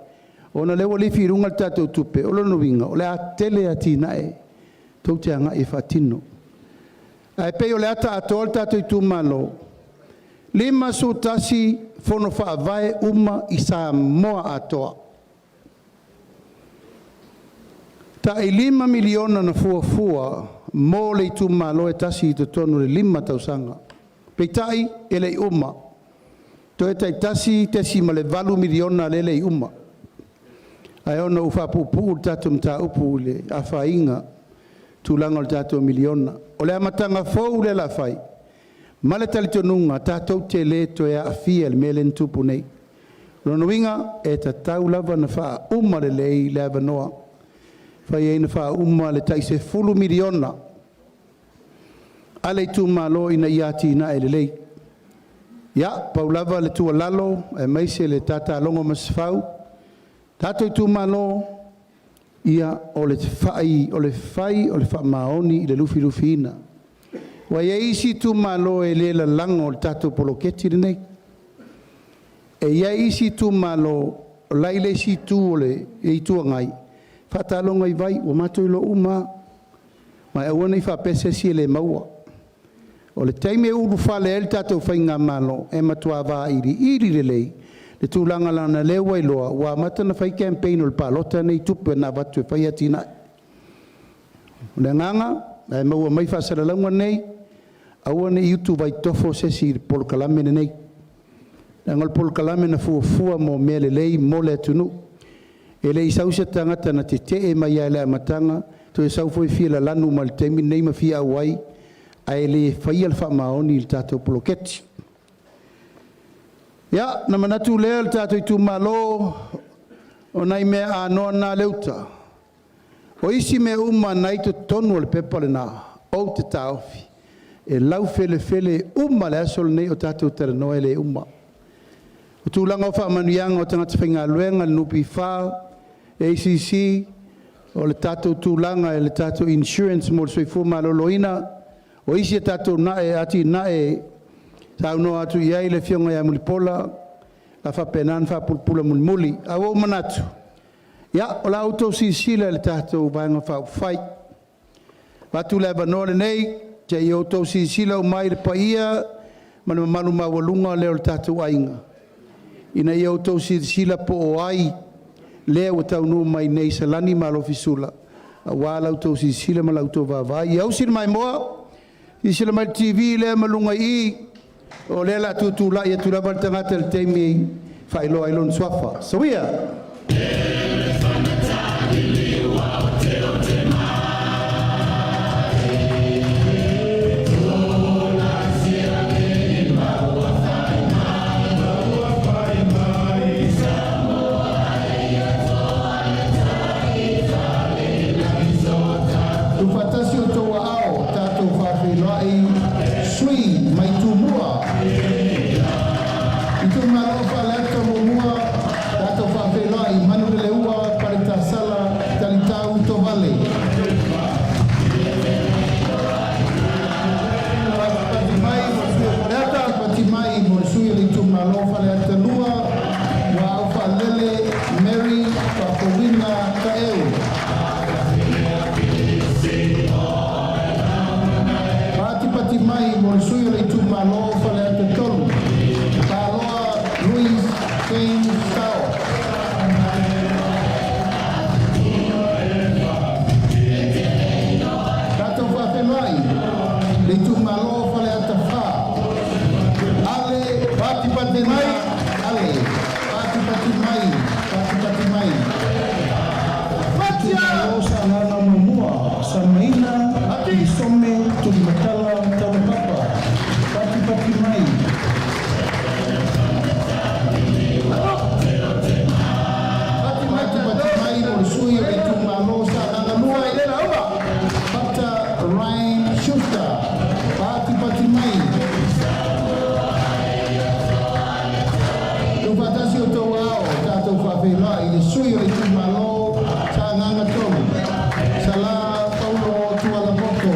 Speaker 6: ona o lea ua lifi i luga le tatou tupe, o lona uiga o le a tele atinae tou te agai e faatino. Ae pei o le ata atoa le tatou itumalo, 51 Fono Faavae uma i Samoa atoa. Tai $5 miliona na fuafua mo le itumalo e tasi i totonu o le 5 tausaga. Peitai, e le i uma. Toe tai $1.8 miliona lea e le i uma. Ae ona ua faapuupuu le tatou mataupu i le afaina tulaga o le tatou miliona. O le amataga fou lea o le a fai, ma le talitonuga tatou te le toe aafia i le mea lea na tupu nei. O lona uiga, e tatau lava ona faauma lelei le avanoa. Fai ai ona faauma le tai $10 miliona a le itumalo ina ia atinae lelei. Ia, pau lava le tuualalo aemaise le tatalogo a Masefau, tatou itumalo, ia o le fai o le faamaoni i le lufilufiina. Ua i ai isi itumalo e le lalago i le tatou poloketi lenei. E i ai isi itumalo o la e i le isi itu o le Itu Agai, Faataaloga i vai, ua matou iloa uma lava. Ma e aua ne i faapea se isi e le maua. O le taimi e ulufale ai le tatou faigamalo, e matua vailiili lelei le tulaga leaga o lea ua iloa ua amata ona fai campaign o le palota nei i tupe na avatu e fai atinae. O le agaga, ae maua mai faasalalauga nei, aua ne i utuvaitofo se isi i le polokalame lenei. Leaga o le polokalame na fuafua mo mea lelei mo le atunuu. E le i sau se tagata na tetee mai lava i le amataga, toe sau foi fia lalanu mai le taimi lenei ma fia auai, ae le faia le faamaoni i le tatou poloketi. Ia, na manatu lea le tatou itumalo, o nai mea anoa na le uta. O isi mea uma na i totonu o le pepa lena, ou te taofi, e laufelefele uma le aso lenei o tatou talanoa e le uma. O tulaga o faamanuiaga o tagata faigaluega, le NPF, ACC, o le tatou tulaga i le tatou insurance mo le soifua maloloina, o isi a tatou atinae saunoa atu i ai le Afioga ia Mulipola, a faapena ona faapulapula mulimuli. Ae ua ou manatu, ia, o la outou silasila i le tatou Vaega Faaupufai. Avatu le avanoa lenei, se i outou silasila uma ai i le paia ma le mamalu maualuga lea o le tatou aiga, ina ia outou silasila po o ai lea ua taunuu mai nei i Salani ma Alofisula, aua la outou silasila ma la outou vaavaai. Ia usi le maimoa, silasila mai i le TV lea ma luga i i, o lea o le a tutulai atu lava le tagata i le taimi e faailoa ai lona suafa. Soia! Tuufaatasi o outou aao tatou faafeiloai sui mai Tumua. Itumalo Faleata 1, tatou faafeiloai Manuleleua Paletasala Talitau Tovale. Patipati mai mo le sui o Faleata, patipati mai mo le sui o le itumalo Faleata 2, ua Aufaalele Mary Faafouina Taeu. Patipati mai mo le sui o le itumalo Faleata 3, Paloa Louis James Sao. Tatou faafeiloai le itumalo Faleata 4, Ale
Speaker 3: Patipati mai.
Speaker 6: Ale, patipati mai, patipati mai.
Speaker 3: Fatia.
Speaker 6: Itumalo Sagaga 1, Samaina Isome Tulimatala Taulapapa, patipati mai. Patipati mai mo le sui o le itumalo Sagaga 2, Pata Ryan Schuster, patipati mai. Tuufaatasi o outou ao, tatou faafeiloai le sui o le itumalo Sagaga 3, Sala Paulo Tualapoto.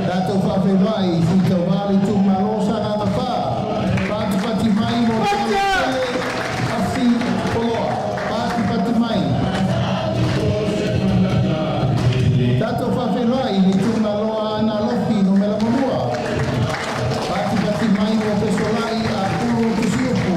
Speaker 6: Tatou faafeiloai i Feutauva le itumalo Sagaga 4, patipati mai mo le Tele Afi Poloa, patipati mai. Tatou faafeiloai i le itumalo Aana Alofi numera 2, patipati mai mo Fesolai Apulu Tusiupu.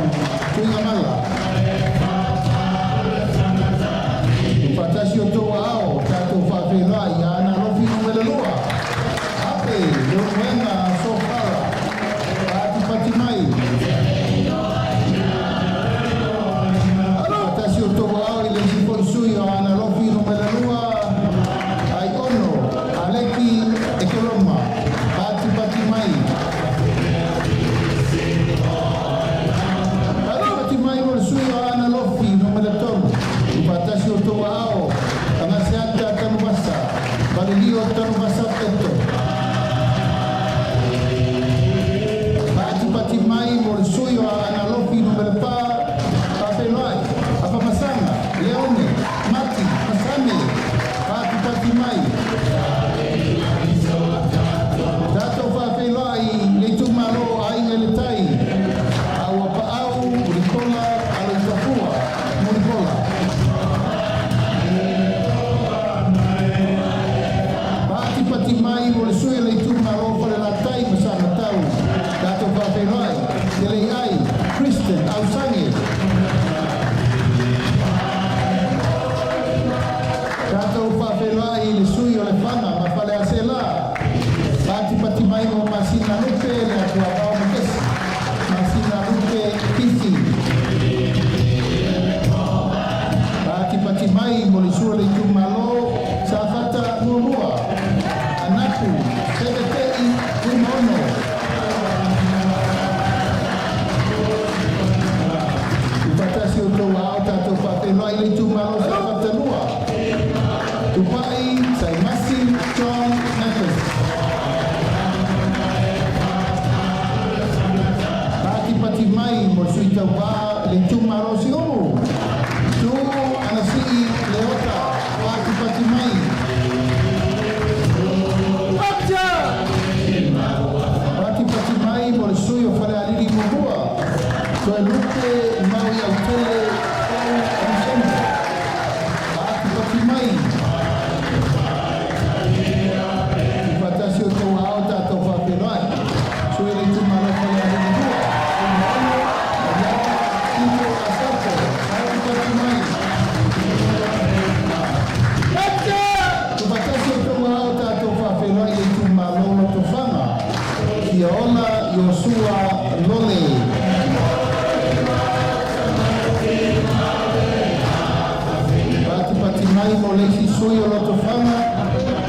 Speaker 6: sui o Lotofaga,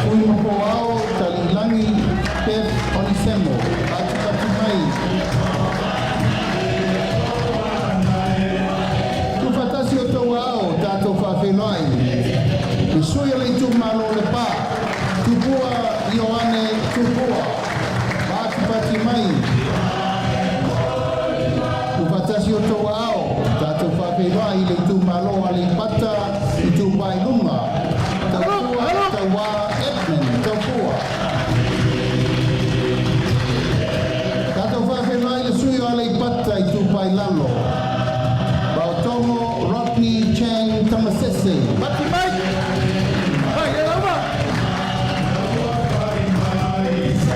Speaker 6: Tuimapoao Taliilagi Beth Onisemo. Patipati mai. Tuufaatasi outou aao, tatou faafeiloai le sui o le itumalo o Lepa, Tupua Ioane Tupua. Patipati mai. Tuufaatasi outou aao, tatou faafeiloai le itumalo o Aleipata Itupa i Luga, Taupua Tauā Edmund Taupua. Tatou faafeiloai le sui o Aleipata Itupa i Lalo, Vaotogo Rodney Chang Tamasese.
Speaker 3: Pati mai. Vai, e lava.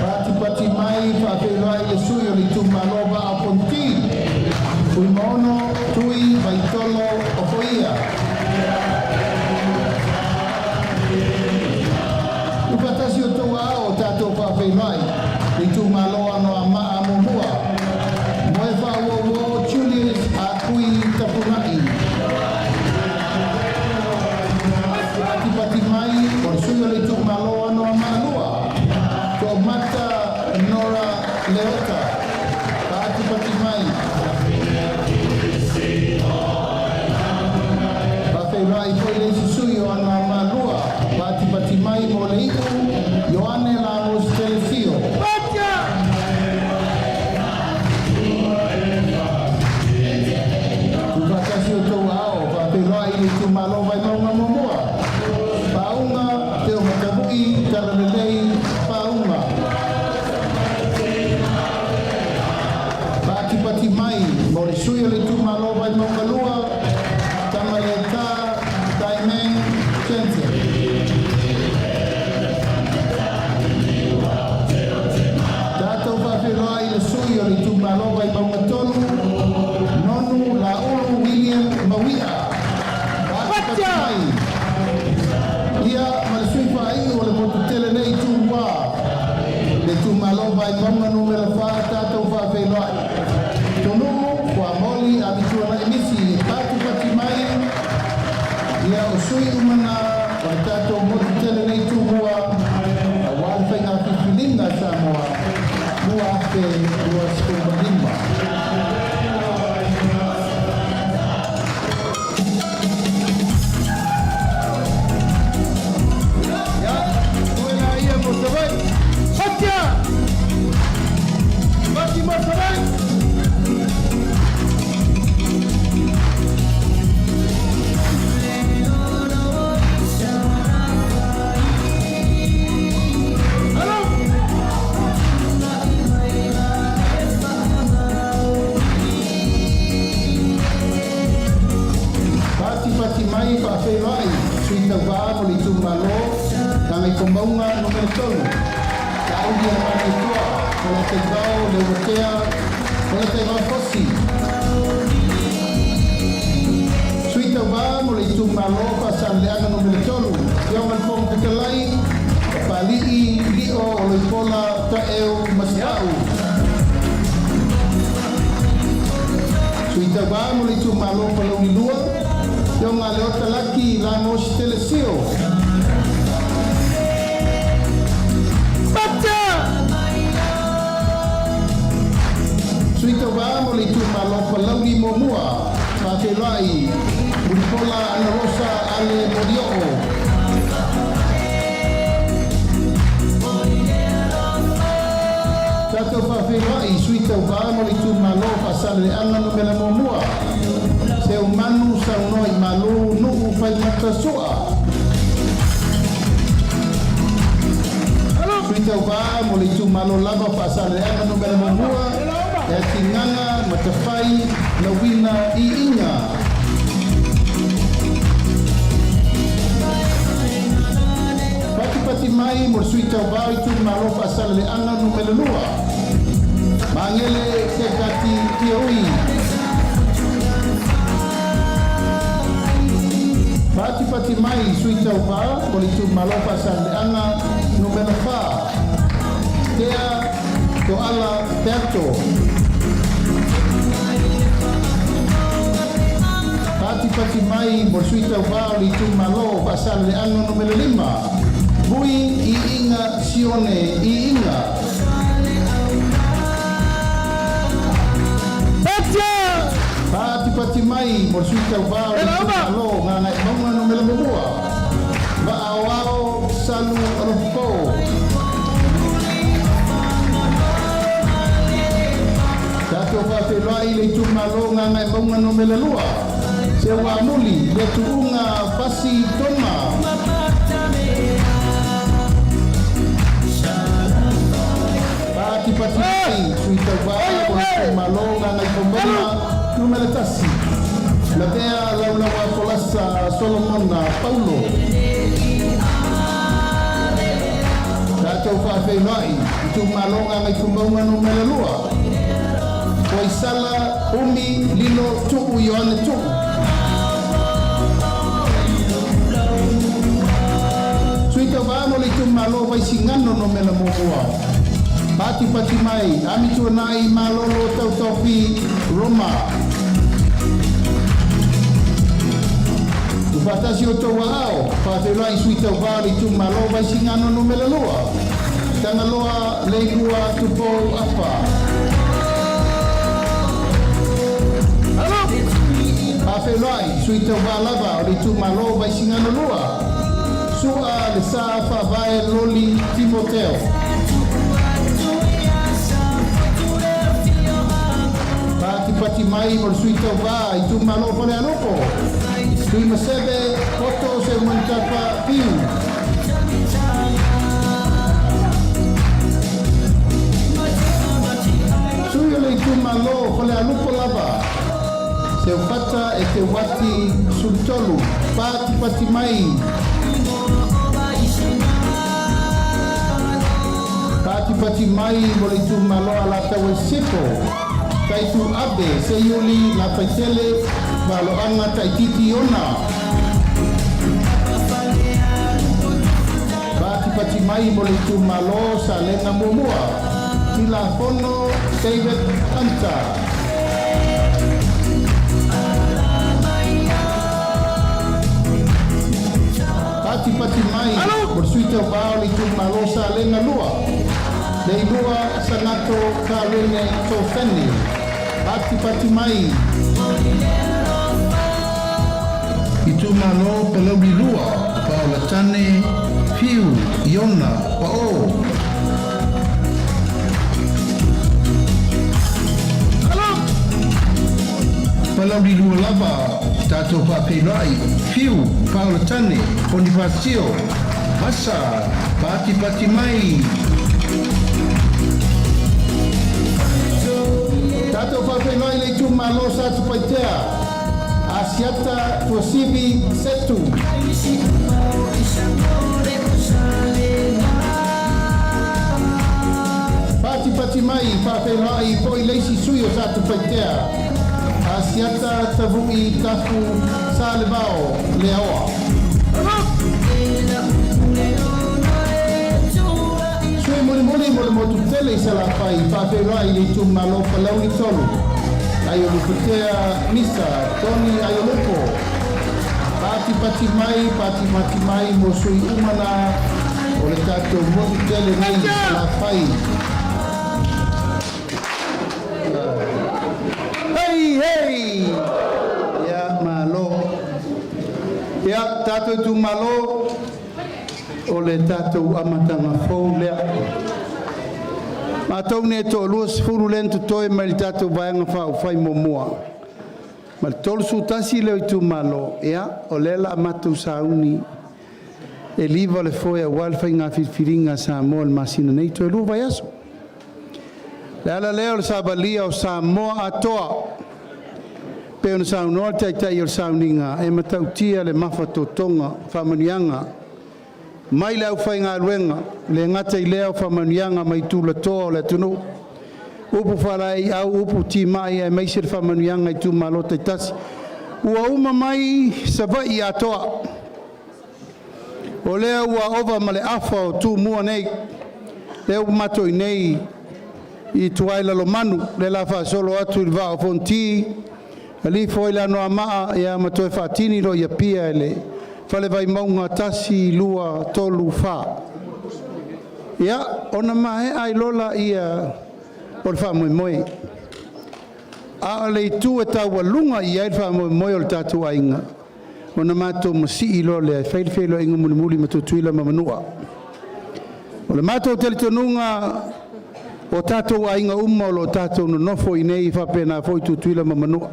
Speaker 6: Patipati mai faafeiloai le sui o le itumalo Vaa o Fonoti, Fuimaono Tui Vaitolo Ofoia. Tuufaatasi outou aao, tatou faafeiloai le itumalo Anoamaa Muamua, Moefaauouo Julius Akui Tafuna'i. Patipati mai o le sui o le itumalo Anoamaa 2, To'omata Nora Leota. Patipati mai. Faafeiloai foi le isi sui o Anoamaa 2, patipati mai mo le iu, Ioane Lagos Telesio.
Speaker 3: Patia.
Speaker 6: Tuufaatasi outou aao, faafeiloai le itumalo Vaimauga Muamua, Pauga Teomatavu'i Talalelei Pauga. Patipati mai mo le sui o le itumalo Vaimauga 2, Tamaleta Taimeng Jensen. Tatou faafeiloai le sui o le itumalo Vaimauga 3, Nonu Laulu William Mauia. Patipati mai. Ia ma le sui faaiu o le motu tele nei Tumua, le itumalo Vaimauga Nu.4, tatou faafeiloai. Tonuu Fuamoli Amituanai Misi e patipati mai. Ia o sui uma na o le tatou motu tele nei Tumua, auā le faiga filifiliga a Samoa 2025. Ia, ua ia mo Savaii.
Speaker 3: Patia. Pati mo Savaii. Alo.
Speaker 6: Patipati mai faafeiloai sui tauvā mo le itumalo Gagaifomauga Nu.3, Laauli Amanetoa Polataivao Leuatea Polataivao Fosi. Sui tauvā mo le itumalo Faasaleleaga Nu.3, Afioga i le Fofoga Fetalai, Papali'i Lio Oloipola Taeu Masepau. Sui tauvā mo le itumalo Palauli 2, Afioga Leota Laki Lagos Telesio.
Speaker 3: Patia.
Speaker 6: Sui tauvā mo le itumalo Palauli Muamua, faafeiloai Mulipola Anarosa Ale Molioo. Tatou faafeiloai sui tauvā mo le itumalo Faasaleleaga Nu.1, Seumanu Saunoa i Malu Nuu Faimata Sua. Sui tauvā mo le itumalo lava Faasaleleaga Nu.1, Leatigaga Matafai Lauina Iiga. Patipati mai mo le sui tauvā o itumalo Faasaleleaga Nu.2, Magele Sekati Tioui. Patipati mai sui tauvā mo le itumalo Faasaleleaga Nu.4, Tea Toala Peato. Patipati mai mo le Sui Tauvā o le Itumalo o Faasaleleaga Numera 5, Vui Iiga Sione Iiga. Patipati mai mo le Sui Tauvā o le Itumalo o Gagaemauga Numera 1, Vaaoao Salu Alofopo. Tatou faafeiloai i le itumalo Gagaemauga Numera 2, Seuamuli le Tuuga Fasi Toma. Patipati mai Sui Tauvā o le itumalo Gagaifomauga Numera 1, Lavea Laulaua Folasa Solomona Paulo. Tatou faafeiloai itumalo Gagaifomauga Numera 2, Koisala Umi Lilo Tuu Ioane Tuu. Sui Tauvā mo le itumalo Vaisigano Numera 1. Patipati mai Amituanai Malolo Tautofi Roma. Tuufaatasi outou aao, faafeiloai Sui Tauvā o le itumalo Vaisigano Numera 2, Tagaloa Leilua Tupou Afa. Faafeiloai Sui Tauvā lava o le itumalo Vaisigano 2, Sua Le Sa Faavae Loli Timoteo. Patipati mai mo le Sui Tauvā itumalo Falealupo, Tuimaseve Poto Seumanutafa Fiu. Sui o le itumalo Falealupo lava, Seufata Eteuati Sulutolu. Patipati mai. Patipati mai mo le itumalo Alataua i Sisifo, Taitu Abe Seiuli Lafaitele Valoaga Taititi Ona. Patipati mai mo le itumalo Salega 1, Tilafono David Hunter. Patipati mai mo le Sui Tauvā o le itumalo Salega 2, Leilua Sagato Kalene Tofene. Patipati mai. Itumalo Palauli 2, Paolatane Fiu Iona Pao. Palauli 2 lava, tatou faafeiloai Fiu Paolatane Ponifasio Masa. Patipati mai. Tatou faafeiloai le itumalo Satupaitea, Asiata Tuasivi Setu. Patipati mai faafeiloai foi le isi sui o Satupaitea, Asiata Tavu'i Tafu Salevao Leaoa. Sui mulimuli mo le motu tele i Salafai, faafeiloai le itumalo Palauli 3, Aiolupotea Misa Tony Aiolupo. Patipati mai, patipati mai mo sui uma na o le tatou motu tele nei i Salafai. Hei, hei! Ia, malo. Ia, tatou itumalo, o le tatou amataga fou lea. Matou nei e toa-20 lea na totoe mai le tatou Vaega Faaupufai muamua. Ma le 31 lea o itumalo, ia, o lea la a matou sauni e liva le foe aua le faiga filifiliga a Samoa i le masina nei, toe 2 vaiaso. Le ala lea o le savalia o Samoa atoa. Pei ona saunoa le Taitai o le sauniga, e matautia le mafatotoga faamanuiaga mai le aufaigaluega, le gata i lea o faamanuiaga mai tulatoa o le atunuu, upu faalaeiau, upu timai, aemaise le faamanuiaga i itumalo taitasi. Ua uma mai Savaii atoa. O lea ua ova ma le afa o Tumua nei, lea ua matou i inei i Tuai Lalomanu, lea la faasolo atu i le Vaa o Fonoti. Alifo i le Anoamaa ia ma toe faatini loa i Apia i le Fale Vaimauga 1, 2, 3, 4. Ia, ona maea ai loa lea o le faamoemoe. A o le itu e taualuga i ai le faamoemoe o le tatou aiga, ona matou masii loa lea e fai le feiloaiga mulimuli ma Tutuila ma Manua. O le matou talitonuga o tatou aiga uma o lo o tatou nonofo i inei faapena foi Tutuila ma Manua.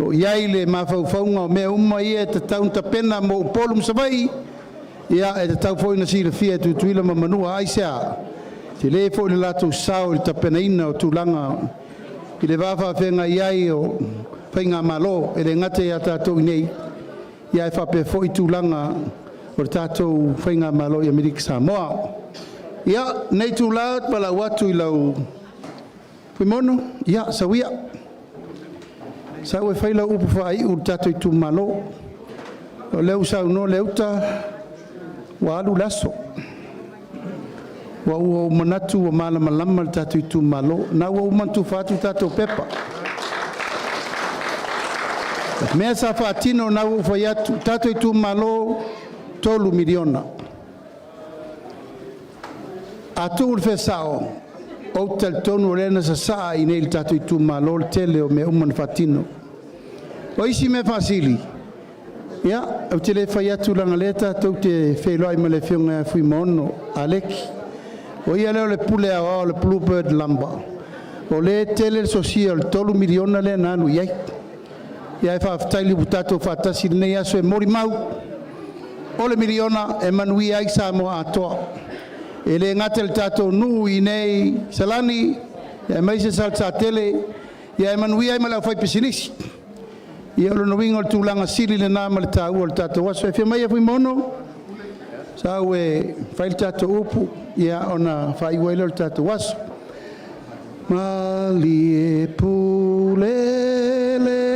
Speaker 6: O i ai le mafaufauga o mea uma ia e tatau ona tapena mo Upolu ma Savaii, ia e tatau foi ona silafia e Tutuila ma Manua. Aisea? Tele foi le latou sao i le tapenaina o tulaga i le va faafeagai ai o Faigamalo, e le gata ia tatou i inei, ae faapea foi tulaga o le tatou Faigamalo i Amerika Samoa. Ia, lenei itula ou te valaau atu i lau Fuimono, ia sau ia, sau e fai lau upu faaiu i le tatou itumalo. O lea ua saunoa Leuta ua alu le aso, ua ou manatu ua malamalama le tatou itumalo. O lena ua uma ona tufa atu tatou pepa. O mea sa faatino lena ua ou fai atu, tatou itumalo, $3 miliona. A tuu le mea sao, ou te talitonu o lea na sasaa i inei i le tatou itumalo le tele o mea uma na faatino. O isi mea faasili, ia, ou te le fai atu leaga o lea tatou te feiloai ma le afioga ia Fuimaono Aleki. O ia lea o le pule aoao o le Bluebird Lumber, o lea e tele le sosia o le $3 miliona lea na alu i ai. Ae faafetai ua tatou faatasi i lenei aso e molimau, o le miliona e manuia ai Samoa atoa. E le gata i le tatou nuu i inei i Salani aemaise Salesatele, ae manuia ai ma le aufaipisinisi. Ia o lona uiga o le tulaga sili lena ma le taua o le tatou aso. Afio maia Fuimaono, sau e fai le tatou upu ona faaiu ai lea o le tatou aso. Malie pule le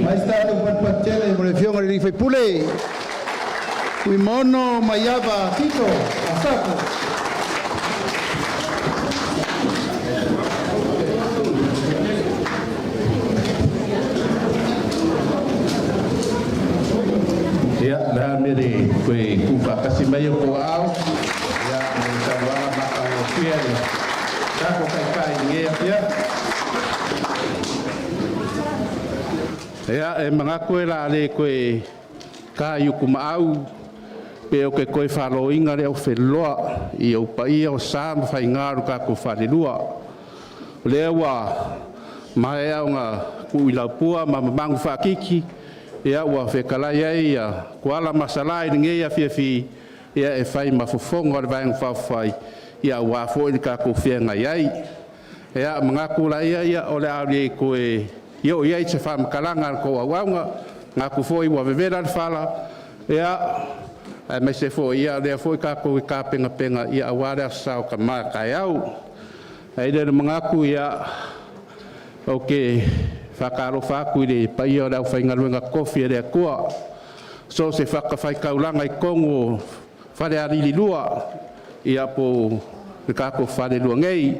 Speaker 6: Mai se tatou fatufatu tele mo le afioga i le sui usufono Fuimaono Maiava Tito Asafo.
Speaker 5: Ia, o le a le mea e le toe tuufaatasi mai outou aao, ia, mo le saunoaga matagofie a le tatou Taitai i lenei afiafi. Ia, e manatu o le a le toe ta i utumaau pe ou te toe faloina le aufeloa i ou paia o sa ma faiga o le tatou falelua. O lea ua maea ona tuu i laupua ma mamagu faatiti, ia ua fetalai ai Tuala ma Sala i lenei afiafi ia e fai ma fofoga o le Vaega Faaupufai aua foi le tatou feagai ai. Ia manatu laia ia o le a le toe oo i ai se faamatalaga a le tou auauna, manatu foi ua vevela le fala, ia aemaise foi o lea foi tatou te tapenapena aua le Aso Sa o tama taeao. Ae i ai lea o le manatu, ia, ou te faatalofa atu i le paia o le aufaigaluega totofi a le Atua, so o se fatafaitaulaga i totonu o Falealili 2, ia po o le tatou falelua nei,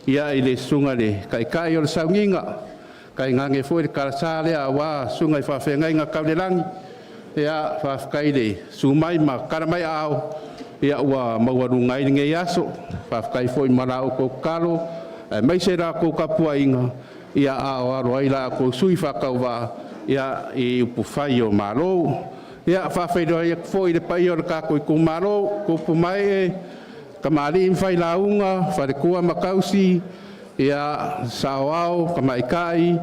Speaker 5: ia i le susuga i le Taitai o le Sauniga, tainane foi le kalasa lea aua susuga i faafeagaiga tau le lagi, ia faafetai le susu mai ma tala mai aao, ia ua maualuga ai lenei aso. Faafetai foi mo la outou tatalo aemaise la outou tapuaiga a o alo ai la outou sui faatauvaa i upufai o Malo. Ia, e faafeiloai atu foi i le paia o le tatou itumalo, tupu ma ee, tamalii ma failauga, faletua ma tausi, ia saoao, tamaitai,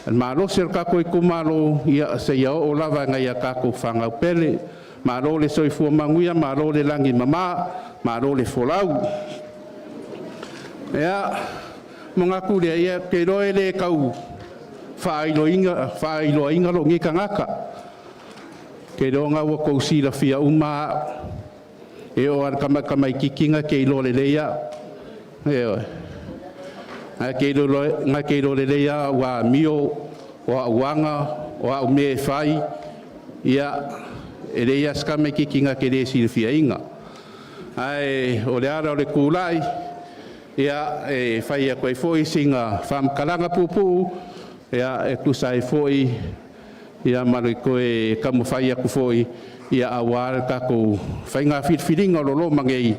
Speaker 5: le malosi o le tatou itumalo, ia seia oo lava i nai a tatou fanau pele. Malo le soifua manuia, malo le lagi e mama, malo le folau. Ia, ona manatu lea, ou te iloa e le tau Faailoaina lou nei tagata, ke iloa ua tou silafia uma a'u, e oo lava i le tamaitiiti na te iloa lelei a'u, ioe, na te iloa lelei a'u amio, o a'u aga, o a'u mea e fai. Ia, e leai lava se tamaititi na te le silafiaina. Ae o le ala o le tulai, ia, e fai atu ai foi sina faamatalaga puupuu ia, e tusa ai foi ia ma le toe taumafai atu foi ia auā le tatou faiga filifiliga o lo o loma nei,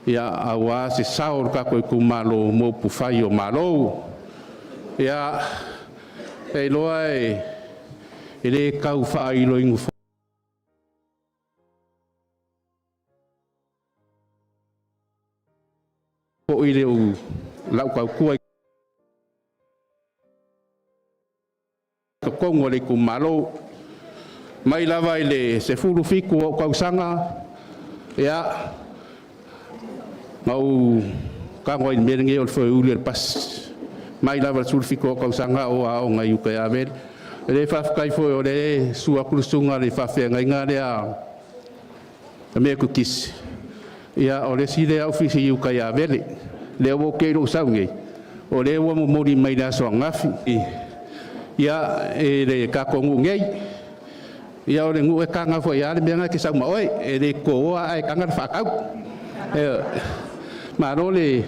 Speaker 5: ia auā se sao o le tatou itumalo mo upufai o Malo. Ia, e iloa e lē tau faailoaina foi le lau tautua i totonu o le itumalo. Mai lava i le 17 o ou tausaga, ia, na ou tago ai i le mea lenei o le foeuli o le pasi. Mai lava i le 17 o ou tausaga o aoga i uta ia Avele. E le faafetai foi o le susu atu le susuga i le faafeagaiga lea a Metotisi, ia o le isi lea ofisa i uta ia Avele. Lea ua ou lou sau nei, o lea ua momoli mai le aso ananafi. Ia, e le tatou nuu nei, ia o le nuu e taga foi lava le mea lena e te sau ma oe, e le totoa ae taga le faatau. Malo le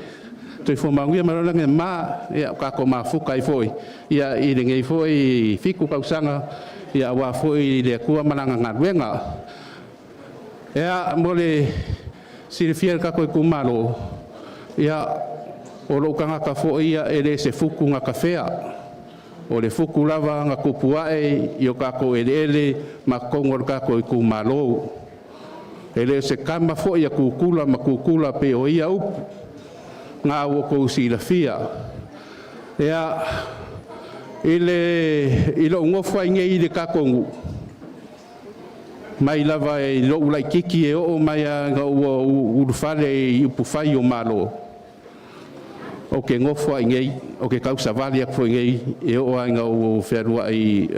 Speaker 5: soifua manuia, malo le lagi e mama, ia o tatou mafuta ai foi ia i lenei foi 7 tausaga ia aua foi le Atua ma Lana galuega. Ia, mo le silafia e le tatou itumalo, ia o lou tagata foi ia e le se futu na tafea, o le futu lava na tupu ae i o tatou eleele ma totonu o le tatou itumalo. E le o se tama foi a Tutula ma Tutula pei o ia upu na ua outou silafia. Ia, i lou nofo ai nei i le tatou nuu, mai lava i lou laititi e oo mai lava ina ua ulufale i upufai o Malo, ou te nofo ai nei, ou te tausavali atu foi nei, e oo lava ina ou fealuai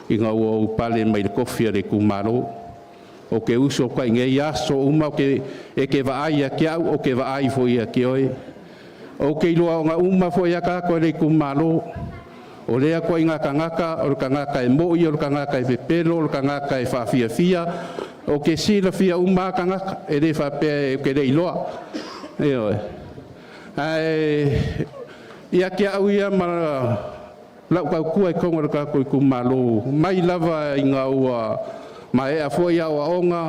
Speaker 5: ina ua ou pale mai le tofi a le itumalo. Ou te usu atu ai nei aso uma, e te vaai ia te au, ou te vaai foi ia te oe. Ou te iloa uma foi ia tagata o le itumalo, o lea ituaiga tagata, o le tagata e mo'i, o le tagata e pepelo, o le tagata e faafiafia. Ou te silafia uma lava tagata, e le faapea ou te le iloa. Ioe. Ae ia te au ia ma lau tautua i totonu o le tatou itumalo, mai lava ina ua maea foi aoaoga,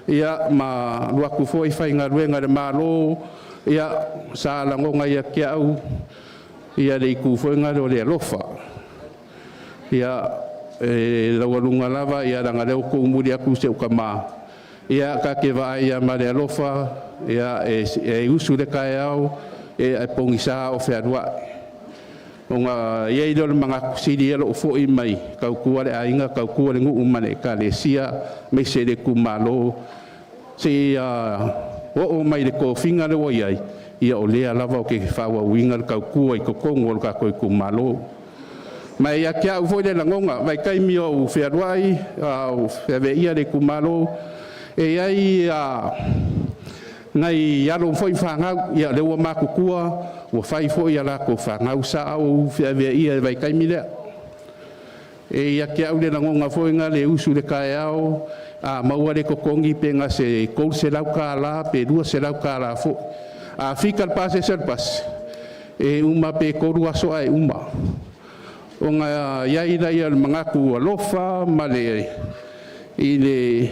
Speaker 5: ia ma alu atu foi faigaluega i le Malo, ia sa lagona ia te au ia le itu foi lea o le alofa. Ia e laualuga lava ia leaga o lea ua tuumuli atu si ou tama, ia ta te vaai ia ma le alofa, ia e usu le taeao e pogisa o fealuai. Ona i ai lea o le manatu sili ia lou foi mai tautua le aiga, tautua le nuu ma le ekalesia, aemaise le itumalo, seia oo mai le tofiga lea ua i ai, ia o lea lava ou te faaauauina le tautua i totonu o le tatou itumalo. Ma ia te au foi le lagona, vaitaimi o ou fealuai, a o feaveaia le itumalo, e i ai nai alo foi fanau, ia lea ua matutua ua fai foi a latou fanau, sa ou feaveaia i le vaitaimi lea. E ia te au le lagona foi na le usu i le taeao, a maua le totogi pe gase $300 pe $200 foi. A fika le pasese o le pasi, e uma pe 3 aso ae uma. Ona i ai lea o le manatu alofa ma le i le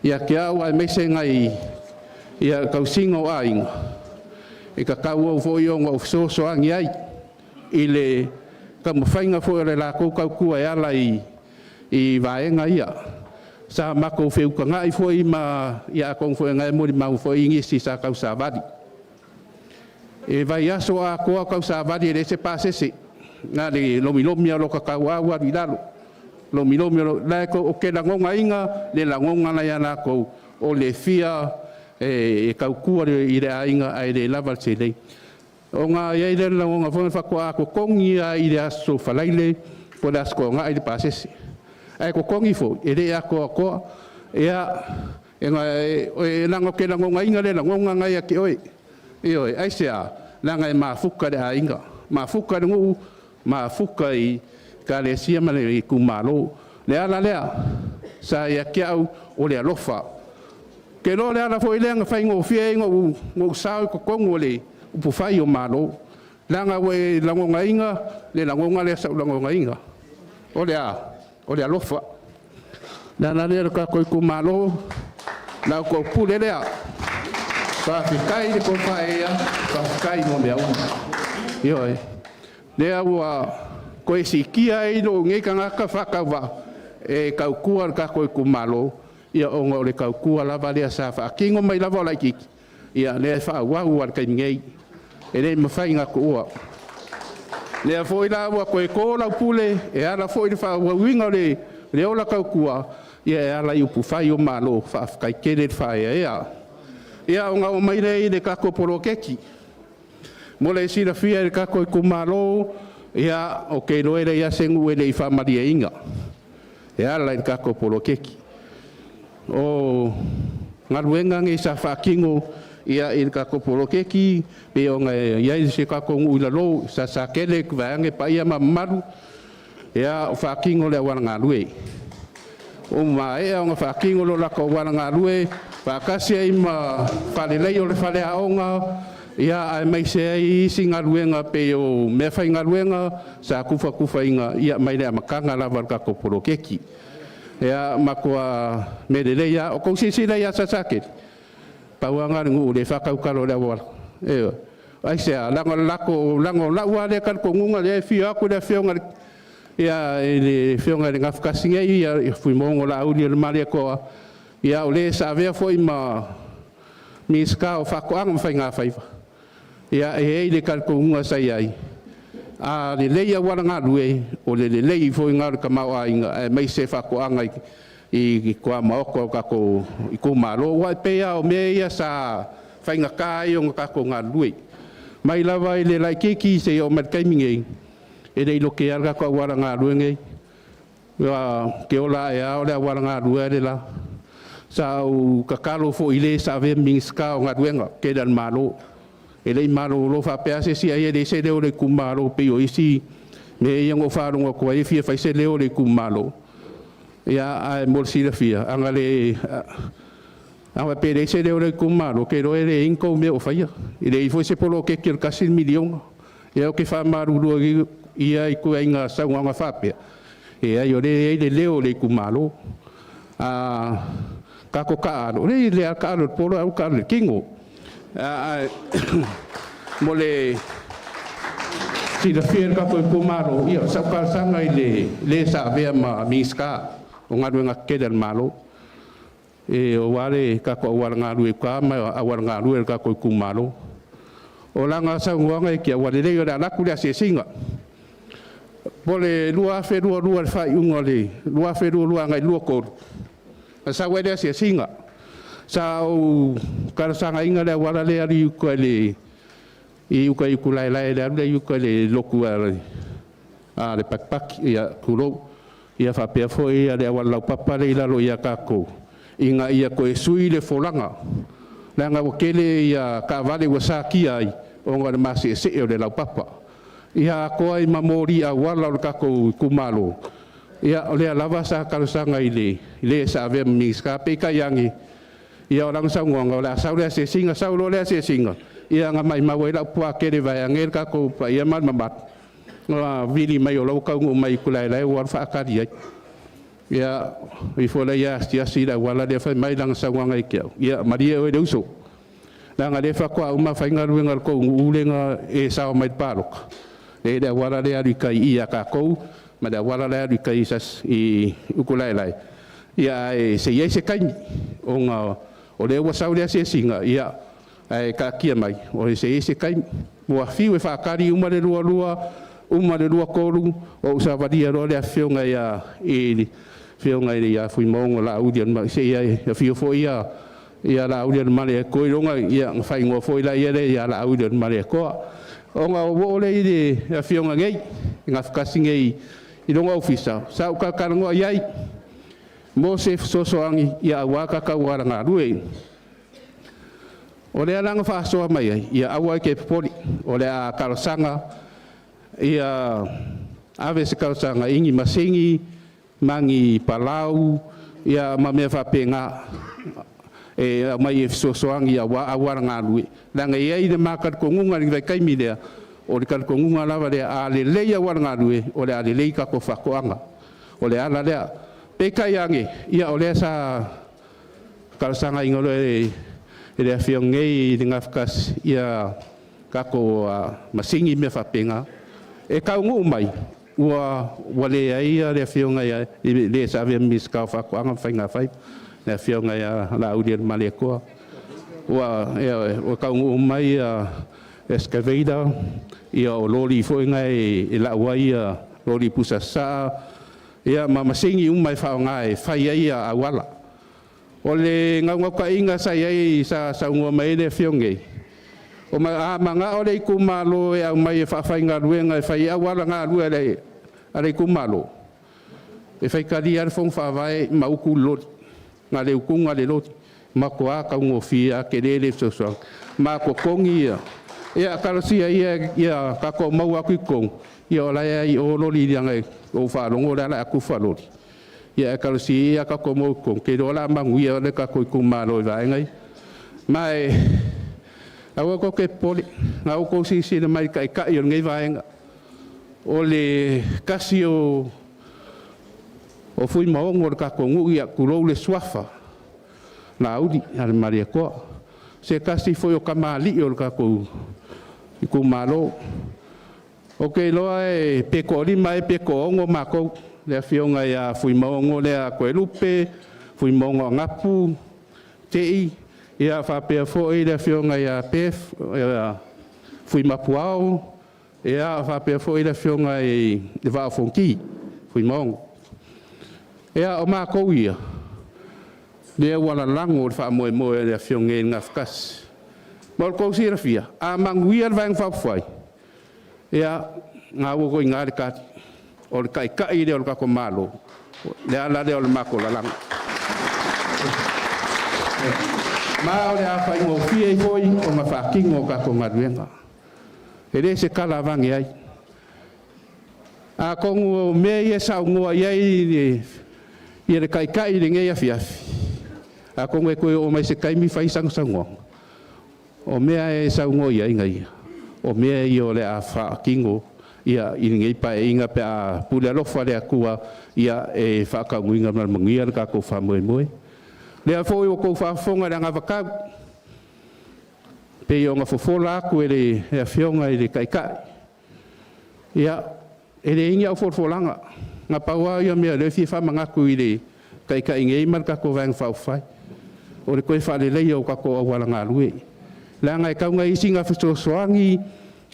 Speaker 5: ia te au aemaise nai ia tausiga o aiga, e tatau au foi ona ou fesoasoani ai i le taumafaiga foi o le latou tautua e ala i vaega ia. Sa matou feutagai foi ma ia atonu foi na e molimau foi nisi sa tausavali. E vaiaso atoa tausavali e leai se pasese, na le lomilomi o lo tauau alu i lalo. Lomilomi o la e o ke lagonaina le lagona na ia latou o le fia e tautua i le aiga ae le lava le seleni.
Speaker 7: Ona i ai lea o le lagona foi lea faatoa totogi lava i le aso Faraile po o le aso Toonai le pasese. Ae totogi foi, e le atoatoa. Ia, leaga ou te lagonaina le lagona lena ia te oe. Ioe. Aisea? Leaga e mafuta i le aiga, mafuta i le nuu, mafuta i ekalesia ma le itumalo. O le ala lea sa ia te au o le alofa. Ou te iloa o le ala foi lea na faigofie ai ona ou sao i totonu o le upufai o Malo, leaga ua e lagonaina le lagona lea sa ou lagonaina. O le a? O le alofa. O le ala lea le tatou itumalo, la outou pule lea. Faafetai i le tou faaeaea, faafetai mo mea uma. Ioe. Lea ua toe siitia ai lou nei tagata faatauvaa e tautua le tatou itumalo, ia ona o le tautua lava lea sa faatino mai lava o laitiiti, ia lea e faaauau lava i le taimi nei. E le mafai ona tuua. Lea foi la ua toe to lau pule e ala foi i le faaauauina o le ola tautua ia e ala i upufai o Malo. Faafetai tele le faaeaea. Ia ona oo mai lea i le tatou poloketi. Mo le silafia e le tatou itumalo, ia ou te iloa e leai lava se nuu e le i faamalieina e ala i le tatou poloketi. O galuega nei sa faatino i le tatou poloketi pei ona i ai si o tatou nuu i Lalo i Salesatele vaeane paia ma mamalu, ia o faatino le auala galue. Ua maea ona faatino lo latou auala galue faatasi ai ma faaleleia o le faleaoga, ia aemaise ai isi galuega pei o meafaigaluega sa tufatufaina mai le amataga lava o le tatou poloketi. Ia matua mea lelei lava. O tou silasila ia Salesatele, pau lava lena o le nuu o lea e faatautalo i le auala. Ioe. Aisea? Leaga o lau lava lea talitonuga lea e afio atu le Afioga i le Afioga i le Gafatasi nei ia Fuimaono Laauli Malietoa, ia o le sa avea foi ma Minisita o Faatoaga ma Faigafaiva. Ia e i ai le talitonuga sa i ai, a lelei auala galue, o le lelei foi lena o le tamaoaiga aemaise faatoaga i tuamaota o tatou itumalo. Aua e pei lava o mea ia sa faigata ai ona tatou galulue, mai lava i le laitiiti seia oo mai i le taimi nei, e le i lotea lava le tatou auala galue lenei. Ou te ola ae lava o le auala galue lava le la. Sa ou tatalo foi i le sa avea ma Minisita o Galuega Tetele a le Malo, e le i malolo faapea lava se isi ai e leai se leo o le itumalo pei o isi mea ia na ou faalogo atu ai e fia fai se leo o le itumalo. Ia, ae mo le silafia, ana faapea e leai se leo o le itumalo, ou te iloa e leai ni tou mea o faia, e leai foi se poloketi o le $1 miliona. Ia ou te faamalulu atu i ituaiga saunoaga faapea, e leai o lea e i ai le leo o le itumalo. A tatou taaalo, e lelei lava le taalo i le polo ae aua le taalo i le tino. Ae mo le silafia e le tatou itumalo, ia o sau talosaga i le sa avea ma Minisita o Galuega Tetele a le Malo, aua le tatou auala galue i uta ma auala galue o le tatou itumalo. O lana saunoaga ia te au, ua lelei o le a alu atu le asiasiga. Po o le 2022 i le faaiuga o le 2022 agai le 23, na sau ai le asiasiga. Sa ou talosagaina le auala lea e alu i uta i uta i Utulaelae i le alu lea i uta i le lotu a le Patipati, ia tulou. Ia faapea foi le auala laupapa lea i lalo ia tatou, ina ia toe sui le folaga, leaga ua tele taavale ua satia ai ona o le maseesee o le laupapa. Ia atoa ai ma moli auala o le tatou itumalo, ia o lea lava sa talosaga i le sa avea ma Minisita, peitai ane, ia o lana saunoaga o le a sau le asiasiga, sau loa le asiasiga, ia na maumau ai lau puatele vaeane le tatou paia ma le mamalu, na vili mai o la ua taunuu mai i Utulaelae ua alu faatali ai. Ia ifo lea asiasi i le auala lea fai mai lana saunoaga ia te au, ia malie oe le uso, leaga lea faatoa uma fai galuega a le tou nuu lea e sao mai i le palota, e le auala lea alu i tai i ia tatou ma le auala lea alu i tai i Utulaelae. Ia ae se i ai se taimi ona o lea ua sau le asiasiga, ia ae taatia mai o se i ai se taimi. Ua fiu e faatali uma le 22, uma le 23, ou savalia loa le afioga ia i le Afioga ia Fuimaono Laauli se i afio foi ia Laauli Malietoa, ia ona faaigoa foi lea ia Laauli Malietoa. Ona ou oo lea i le afioga nei, i Gafatasi nei i lona ofisa, sa ou talatalanoa i ai mo se fesoasoani ia aua tatou auala galue. O lea la na faasoa mai ai, ia aua e te popole, o le a talosaga ia ave se talosaga i ni masini ma ni palau ia ma mea faapena e aumai e fesoasoani aua auala galue, leaga e i ai le ma talitonuga i le vaitaimi lea, o le talitonuga lava lea, a lelei auala galue, o le a lelei tatou faatoaga. O le ala lea. Peitai ane, ia o lea sa talosagaina loa e le afioga nei i le Gafatasi ia tatou masini ma mea faapena. E taunuu mai, ua leai le afioga ia le sa avea ma Minisita o Faatoaga ma Faiga Faiva, le afioga ia Laaulialemalietoa. Ua, ioe, ua taunuu mai excavator, ia o loli foi na e lau ai loli pusa sasaa, ia ma masini uma e faaaoga e fai ai auala. O le naunautaiga sa i ai sa saunoa mai ai le afioga nei, a manao le itumalo e aumai e faafaigaluega e fai ai auala galue a le itumalo, e faitalia lava le fono faavae ma utu le loli, na o le utuga o le loli, matua taugofie lava, tele le fesoasoani, ma totogi ia talosia ia ia tatou maua atu i totonu, ia o la e i o loli leaga na ou faalogo o la e o le a tufa loli, ia ae talosia ia tatou maua i totonu, ou te iloa o le a manuia le tatou itumalo i vaega ia. Ma e aua tou te popole, na ua outou silasila mai i le taitai o lenei vaega, o le tasi o Fuimaono o le tatou nuu, ia tulou le suafa, Laaulialemalietoa, se tasi foi o tamalii o le tatou itumalo. Ou te iloa pe toalima ea pe toaono matou, le afioga ia Fuimaono lea Toelupe, Fuimaono Anapu Tei, ia faapea foi le afioga ia Pef Fuimapuao, ia faapea foi le afioga i le Vaa o Fonoti Fuimaono. Ia o matou ia, lea ua lalago le faamoemoe o le afioga nei i le Gafatasi. Mo le tou silafia, a manuia le Vaega Faaupufai, ia, na ua i ina le tali, o le taitai lea o le tatou Malo, le ala lea o le matou lalago. Ma o le a faigofie ai foi ona faatino a tatou galuega. E le se tala aveane ai. Atonu o mea ia e saunoa i ai le Taitai i lenei afiafi, atonu e toe oo mai i se taimi fai sana saunoaga, o mea e saunoa i ai ia, o mea ia o le a faatino ia i lenei Paeaiga pe a pule alofa le Atua ia e faataunuuina ma le manuia le tatou faamoemoe. Lea foi ua outou faafofoga i le anavatau, pei ona fofola atu e le Afioga i le Taitai, ia, e leai ni au folafolaga, na pau lava ia mea o lea e fia faamanatu i le Taitai nei ma le tatou Vaega Faaupufai, o le toe faaleleia o tatou auala galue, leaga e tatau ona i ai sina fesoasoani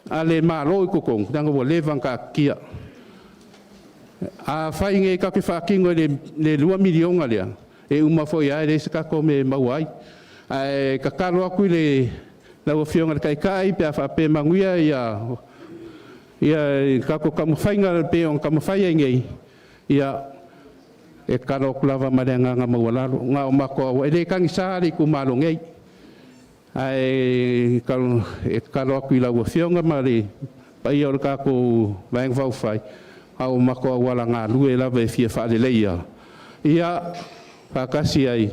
Speaker 7: a le Malo i totonu, leaga ua leva ona taatitia. Afai nei tatou te faatino i le $2 miliona lea, e uma foi lava e leai se tatou mea e maua ai. Ae tatalo atu i lau Afioga i le Taitai pe a faapea e manuia le tatou taumafaiga pei ona taumafai ai nei, ia, e tatalo atu lava ma le agaga maualalo. Na o matou, e le tagisa le itumalo nei, ae tatalo atu i lau Afioga ma le paia o le tatou Vaega Faaupufai, a o matou auala galue lava e fia faaleleia, ia faatasi ai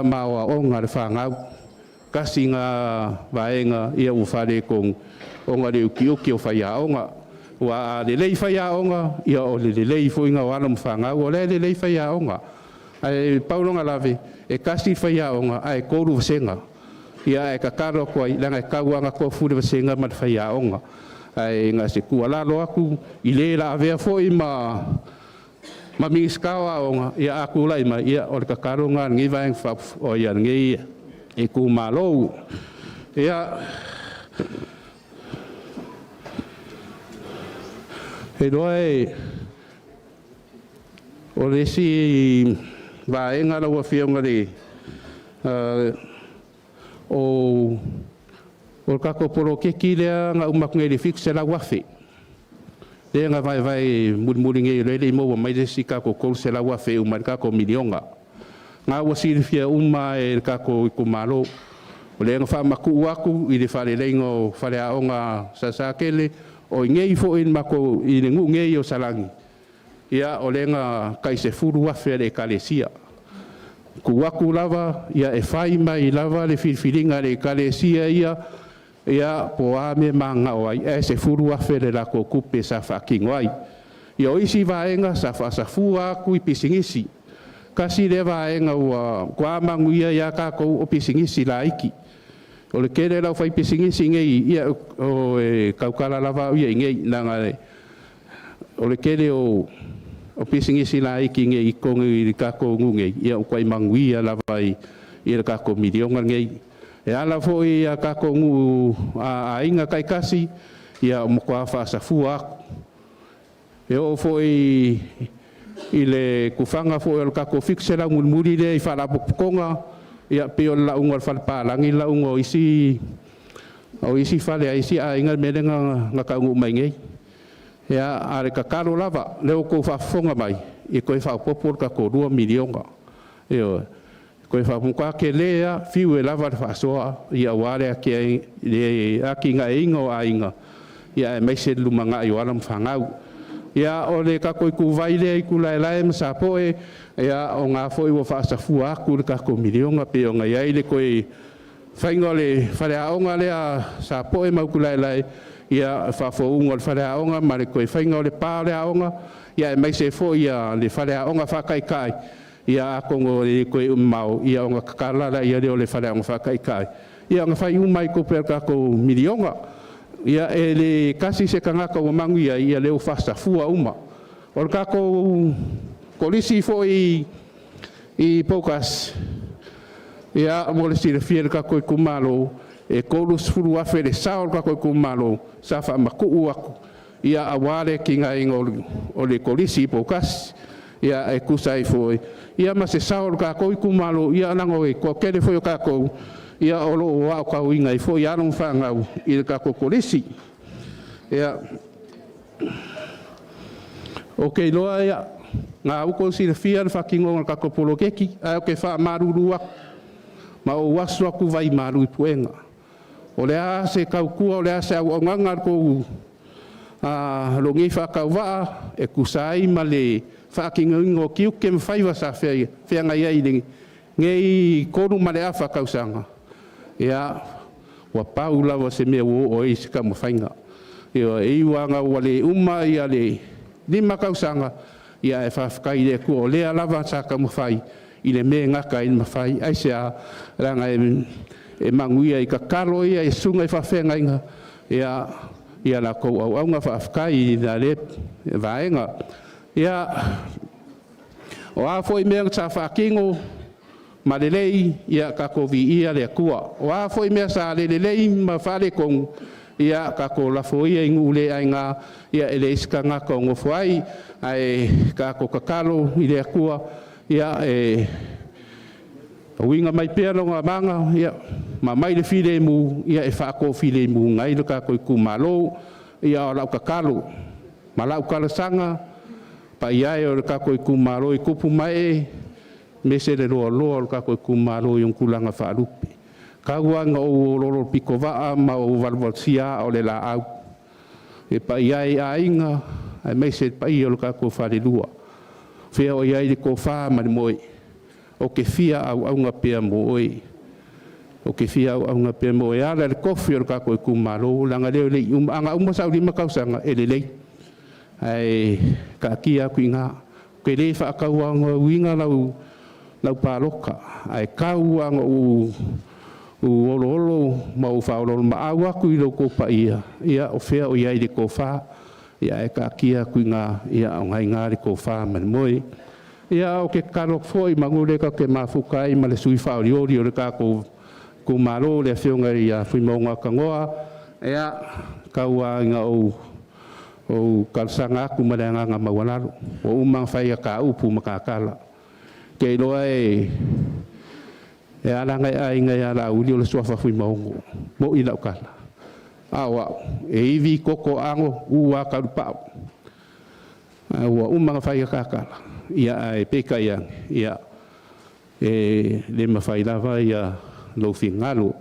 Speaker 7: ma aoaoga a le fanau. Tasi lena vaega ia ua faaletonu ona o le utiuti o faiaoga. Aua a lelei faiaoga, ia o le lelei foi lena o alo ma fanau, o la e lelei faiaoga. Ae pau lona lave, e tasi le faiaoga ae 3 vasega. Ia ae tatalo atu ai, leaga e tatau lava ona tofu le vasega ma le faiaoga. Ae na o se tuualalo atu i le la avea foi ma Minisita o Aoga, ia a tulai mai, ia o le tatalo lena a lenei Vaega a lenei itumalo. Ia, iloa o le isi vaega lau Afioga o O le tatou poloketi lea na uma atu nei i le $700,000 lea na vaevae mulimuli nei, o lea e le i maua mai le isi tatou $300,000 e uma ai le tatou miliona. Na ua silafia uma e le tatou itumalo, o lea na faamatuu atu i le faaleleiga o faleaoga Salesatele, o i inei foi i le matou i le nuu nei o Salani. Ia, o lea na tai $10,000 a le Ekalesia tuu atu lava ia e fai mai lava le filifiliga a le Ekalesia ia, ia po o a mea e mananao ai, ae $10,000 le latou tupe sa faatino ai. Ia, o isi vaega sa faasafua atu i pisinisi. Tasi lea vaega ua matua manuia ai lava tatou o pisinisi laiti. O le tele o le aufaipisinisi nei, ia e tautala lava au ia i inei, leaga o le tele o pisinisi laiti nei i totonu i le tatou nuu nei, ia ua matuai manuia lava i le tatou miliona lenei. E ala foi i a tatou nuu aiga taitasi, ia ua matua faasafua atu. E oo foi i le tufaga foi o le tatou 700 mulimuli lea i faalapotopotoga, ia pei o le lauga o le fale palagi le lauga o isi fale a isi aiga, le mea lea na taunuu mai nei. Ia, a o le tatalo lava, lea ua outou faafofoga mai, ia toe faaopoopo le tatou $2 miliona. Ioe, toe matua tele lava, fiu e lava le faasoa, ia aua le atinaeina o aiga, aemaise le lumanai o alo ma fanau. Ia, o le tatou ituvai lea i Utulaelae ma Sapoe, ia o lena foi ua faasafua atu le tatou miliona pei ona i ai le toe faiga o le faleaoga lea a Sapoe ma Utulaelae, ia faafouina o le faleaoga ma le toe faiga o le pa o le aoga, aemaise foi le faleaoga faataitai. Ia atonu e le toe umi mamao ona tatala lea o le faleaoga faataitai, ia ona fai uma lava i tupe a le tatou miliona. Ia, e le tasi se tagata ua manuia ai, ia lea ua faasafua uma. O le tatou Kolisi foi i Poutasi, ia mo le silafia e le tatou itumalo, e $30,000 le sao o le tatou itumalo sa faamatuu atu ia aua le atinaeina o le Kolisi i Poutasi. Ia e tusa ai foi ia ma se sao o le tatou itumalo, ia leaga e toatele foi o tatou ia o lo o aotauina ai foi alo ma fanau i le tatou Kolisi. Ia, ou te iloa ia na ua outou silafia le faatinoga o le tatou poloketi, ae ou te faamalulu atu ma ou aso atu vaimalu i puega. O le a se tautua, o le a se auaunaga a le tou lou nei faatauvaa e tusa ai ma le faatinoina o tiute ma faiva sa feagai ai i lenei 3.5 tausaga, ia ua pau lava o se mea ua oo i ai se taumafaiga. Ioe, e ui lava ina ua le uma le 5 tausaga, ia ae faafetai i le Atua o lea lava sa taumafai i le mea e gata ai le mafai. Aisea? Leaga e manuia i tatalo ia i susuga i faafeagaiga ia ia latou auauna. Faafetai i la lea vaega. Ia, o a foi mea sa faatino ma lelei, ia tatou viia le Atua. O a foi mea sa le lelei ma faaletonu, ia tatou lafo ia i nuu le aina, ia e leai se tagata o nofo ai, ae tatou tatalo i le Atua ia e uiga mai pea Lona Agaga ia ma aumai le filemu ia e faatofilemuina ai le tatou itumalo. Ia o lau tatalo ma lau talosaga, paia e o le tatou itumalo i tupu ma ee, aemaise le loaloa o le tatou itumalo i ona tulaga faalupe, tau lava ina ou oloolo pitovaa ma ou valuvalusia aa o le laau, e paia e i aiga aemaise le paia o le tatou falelua, fea o i ai le tofa ma le moe, ou te fia auauna pea mo oe. Ou te fia auauna pea mo oe e ala i le tofi o le tatou itumalo, leaga lea e le i uma. A na uma sau 5 tausaga, e lelei, ae taatia atu i ina. Ou te le faatauanauina lau palota, ae tau lava ina ou oloolo ma ou faaoloolomaau atu i lo outou paia, ia o fea o i ai le tofa, ae taatia atu i ina, o lena e i ina le tofa ma le moe. Ia, ou te tatalo atu foi, meamanu o lea tatou te mafuta ai ma le sui usufono faaolioli o le tatou itumalo le Afioga ia Fuimaono Tanoa, ia, tau lava ina ou talosaga atu ma le agaga maualalo. Ua uma ona fai a ta upu ma ta tala. Ou te iloa E ala agai aiga ia Laauli o le suafa Fuimaono, mo'i lau tala. A o a'u, e ivi koko ago u a kalupa'u. A ua uma ona fai ata tala, ia ae peitai ane, ia e le mafai lava ia lou finagalo.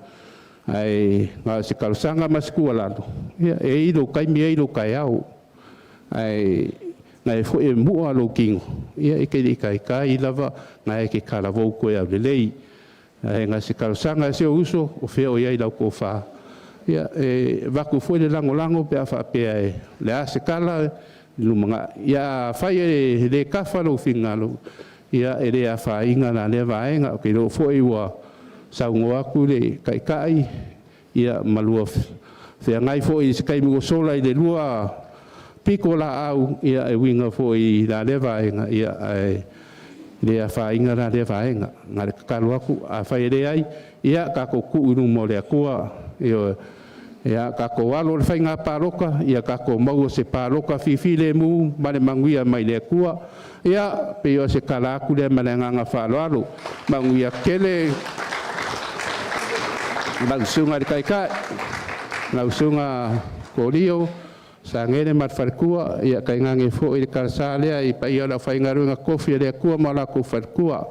Speaker 7: Ae na o se talosaga ma se tuualalo, ia e i ai lou taimi e i ai lou taeao. Ae na e foi e mu'a lou tino, ia e te le i taitai lava na e te talavou toe aulelei. Ae na o se talosaga a si ou uso, o fea o i ai lau tofa, ia e avatu foi le lagolago pe a faapea e le a se tala i le lumanai. Ia afai e le tafa lou finagalo, ia e le afaina la lea vaega. Ou te iloa foi ua saunoa atu le Taitai ia ma lua feagai foi i se taimi ua sola i le lua pitolaau ia e uiga foi i la lea vaega, ia ae le afaina la lea vaega. Na o le tatalo atu, afai e leai, ia tatou tuu i luma o le Atua, ioe. Ia tatou alo i le faiga palota, ia tatou maua se palota fifilemu ma le manuia mai le Atua. Ia pei o se tala atu lea ma le agaga faaaloalo. Manuia tele lau Susuga i le Taitai, lau Susuga Kolia Sagele ma le faletua, ia tainane foi le talasa lea i paia o le aufaigaluega totofi a le Atua ma o latou faletua.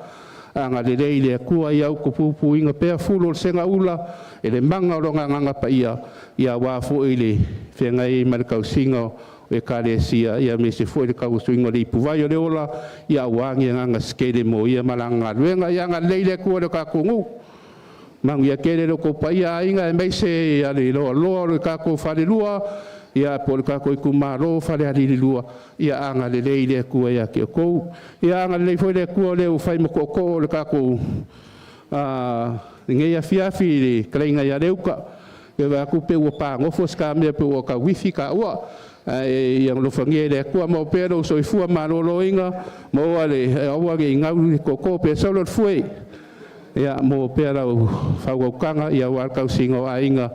Speaker 7: Agalelei le Atua ia utupupuina pea fulu o le segaula e le maga o Lona Agaga Paia, ia aua foi le feagai ai ma le tausiga o Ekalesia, aemaise foi le tauasuina o le ipuvai o le ola, aua ni agaga se tele mo ia ma lana galuega. Ia agalelei le Atua i le tatou nuu, manuia tele lo outou paia aiga aemaise ia le loaloa o le tatou falelua, ia po o le tatou itumalo Falealili 2, ia agalelei le Atua ia te outou. Ia agalelei foi le Atua o lea ua fai ma tootoo o le tatou lenei afiafi i le fetalaiga ia Leuta. Ia vaai atu pei ua pagofo se ta mea pei ua tau uifi taua. Ae ia alofagia e le Atua maua pea lou soifua maloloina, maua le aua ne i gau le tootoo pe solo le fue. Ia maua pea lau faautautaga aua le tausiga o aiga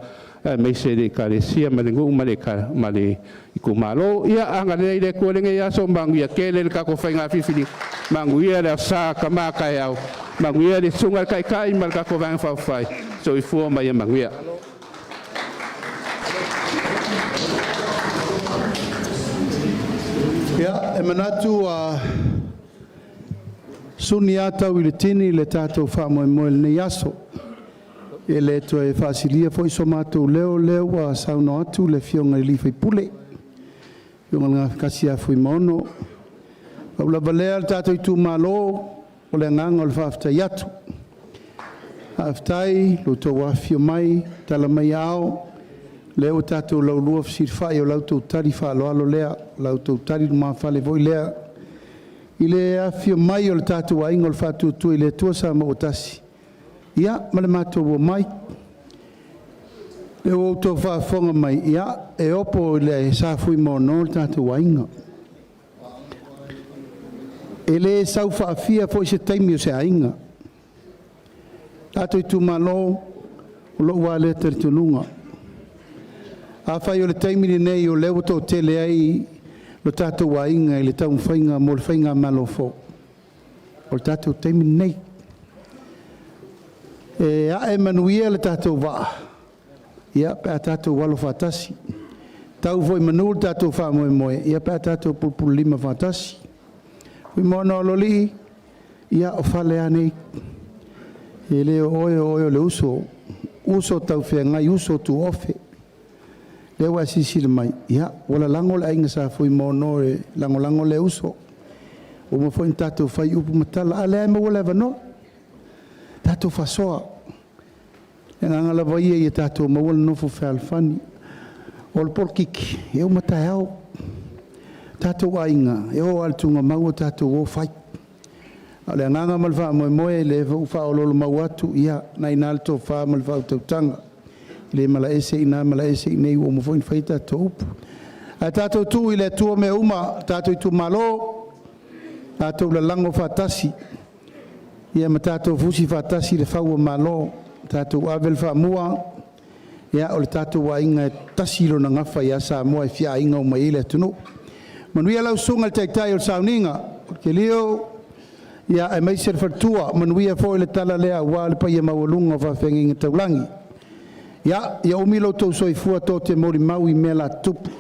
Speaker 7: aemaise le Ekalesia ma le nuu ma le itumalo. Ia agalelei le Atua i lenei aso, manuia tele le tatou faiga filifiliga, manuia le Aso Sa, tama taeao, manuia le susuga i le Taitai ma le tatou Vaega Faaupufai. Soifua ma ia manuia.
Speaker 6: Ia, e manatu ua suni lava tau i le tini le tatou faamoemoe i lenei aso. E le toe faasilia foi so matou leo, o lea ua saunoa atu le Afioga i le sui usufono, le Afioga i le Gafatasi ia Fuimaono. Pau lava lea le tatou itumalo, o le agaga o le faafetai atu. Faafetai i lo outou afifio mai, tala mai aao, lea ua tatou laulua fesilafai, o la outou tali faaaloalo lea, o la outou tali lumafale foi lea i le afifio mai o le tatou aiga o le Faatuatua i le Atua Samoa ua Tasi, ia ma le matou omai. Lea ua outou faafofoga mai, ia, e opo i le sa Fuimaono le tatou aiga. E le sau faafia foi se taimi o se aiga. Tatou itumalo, o lou lava lea talitonuga. Afai o le taimi lenei o lea ua toatele ai lo tatou aiga i le taumafaiga mo le faigamalo fou, o le tatou taimi lenei. E ae manuia le tatou vaa, ia pe a tatou alo faatasi. Tau foi i manu le tatou faamoemoe, ia pe a tatou pulupululima faatasi. Fuimaono Aloalii, ia o fale lava nei. E le o oe o oe o le uso, uso taufeagai, uso tuofe. Lea ua e silasila mai, ia, ua lalago le aiga sa Fuimaono e lagolago le uso. Ua uma foi ona tatou fai upu ma tala, a o lea e maua le avanoa. Tatou faasoa. O le agaga lava ia ia tatou maua le nofo fealofani. O le polokiki, e uma taeao. Tatou aiga, e oo lava i le tugamau ua tatou o fai. A o le agaga ma le faamoemoe, lea foi ua faaoloolomaau atu, ia, o lena e i ina le tofa ma le faautautaga. E le malaese i ina malaese i inei, ua uma foi ona fai a tatou upu. Ae tatou tuu i le Atua mea uma, tatou itumalo, tatou lalago faatasi, ia ma tatou fusi faatasi le fau o malo, tatou ave le faamua, ia o le tatou aiga e tasi lona gafa ia Samoa e fia aiga uma i ai le atunuu. Manuia lau susuga i le Taitai o le Sauniga, Maliu Ia, aemaise le faletua, manuia foi le tala lea aua le paia maualuga o faafeagaiga taulagi. Ia, ia umi lo outou soifua tou te molimau i mea la tutupu.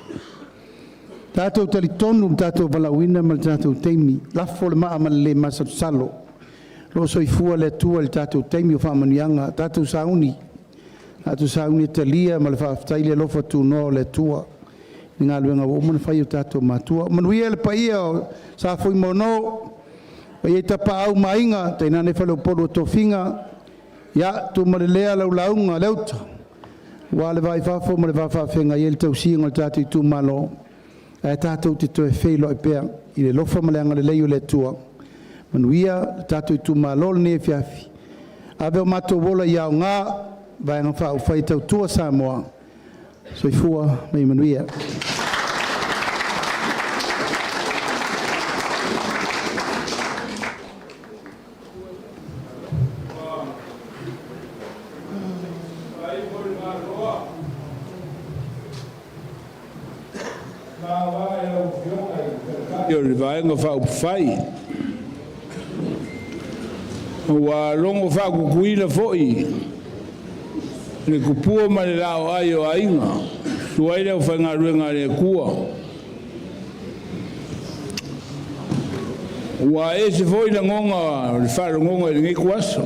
Speaker 6: Tatou talitonu le tatou valaauina ma le tatou taimi, lafo le maa ma le le masalosalo. O lo o soifua le Atua i le tatou taimi o faamanuiaga, tatou sauni, tatou sauni e talia ma le faafetai le alofa tunoa o le Atua i galuega ua uma ona fai e o tatou matua. Manuia le paia o Sa Fuimaono, paia i Tapaau ma Aiga, tainane Faleupolu o Tofiga, ia tumalelea lau lauga Leuta, ua le va i fafo ma le va faafeagai ai le tausiga o le tatou itumalo, ae tatou te toe feiloai pea i le alofa ma le agalelei o le Atua. Manuia le tatou itumalo lenei afiafi. Ave o matou ola ia aoga, Vaega Faaupufai e Tautua Samoa. Soifua ma ia manuia.
Speaker 4: O le Vaega Faaupufai ua logo faakukuila foi le tupua ma le laoai o aiga, susu ai le aufaigaluega a le Atua. Ua ese foi lagona o le faalogoga i lenei ituaso.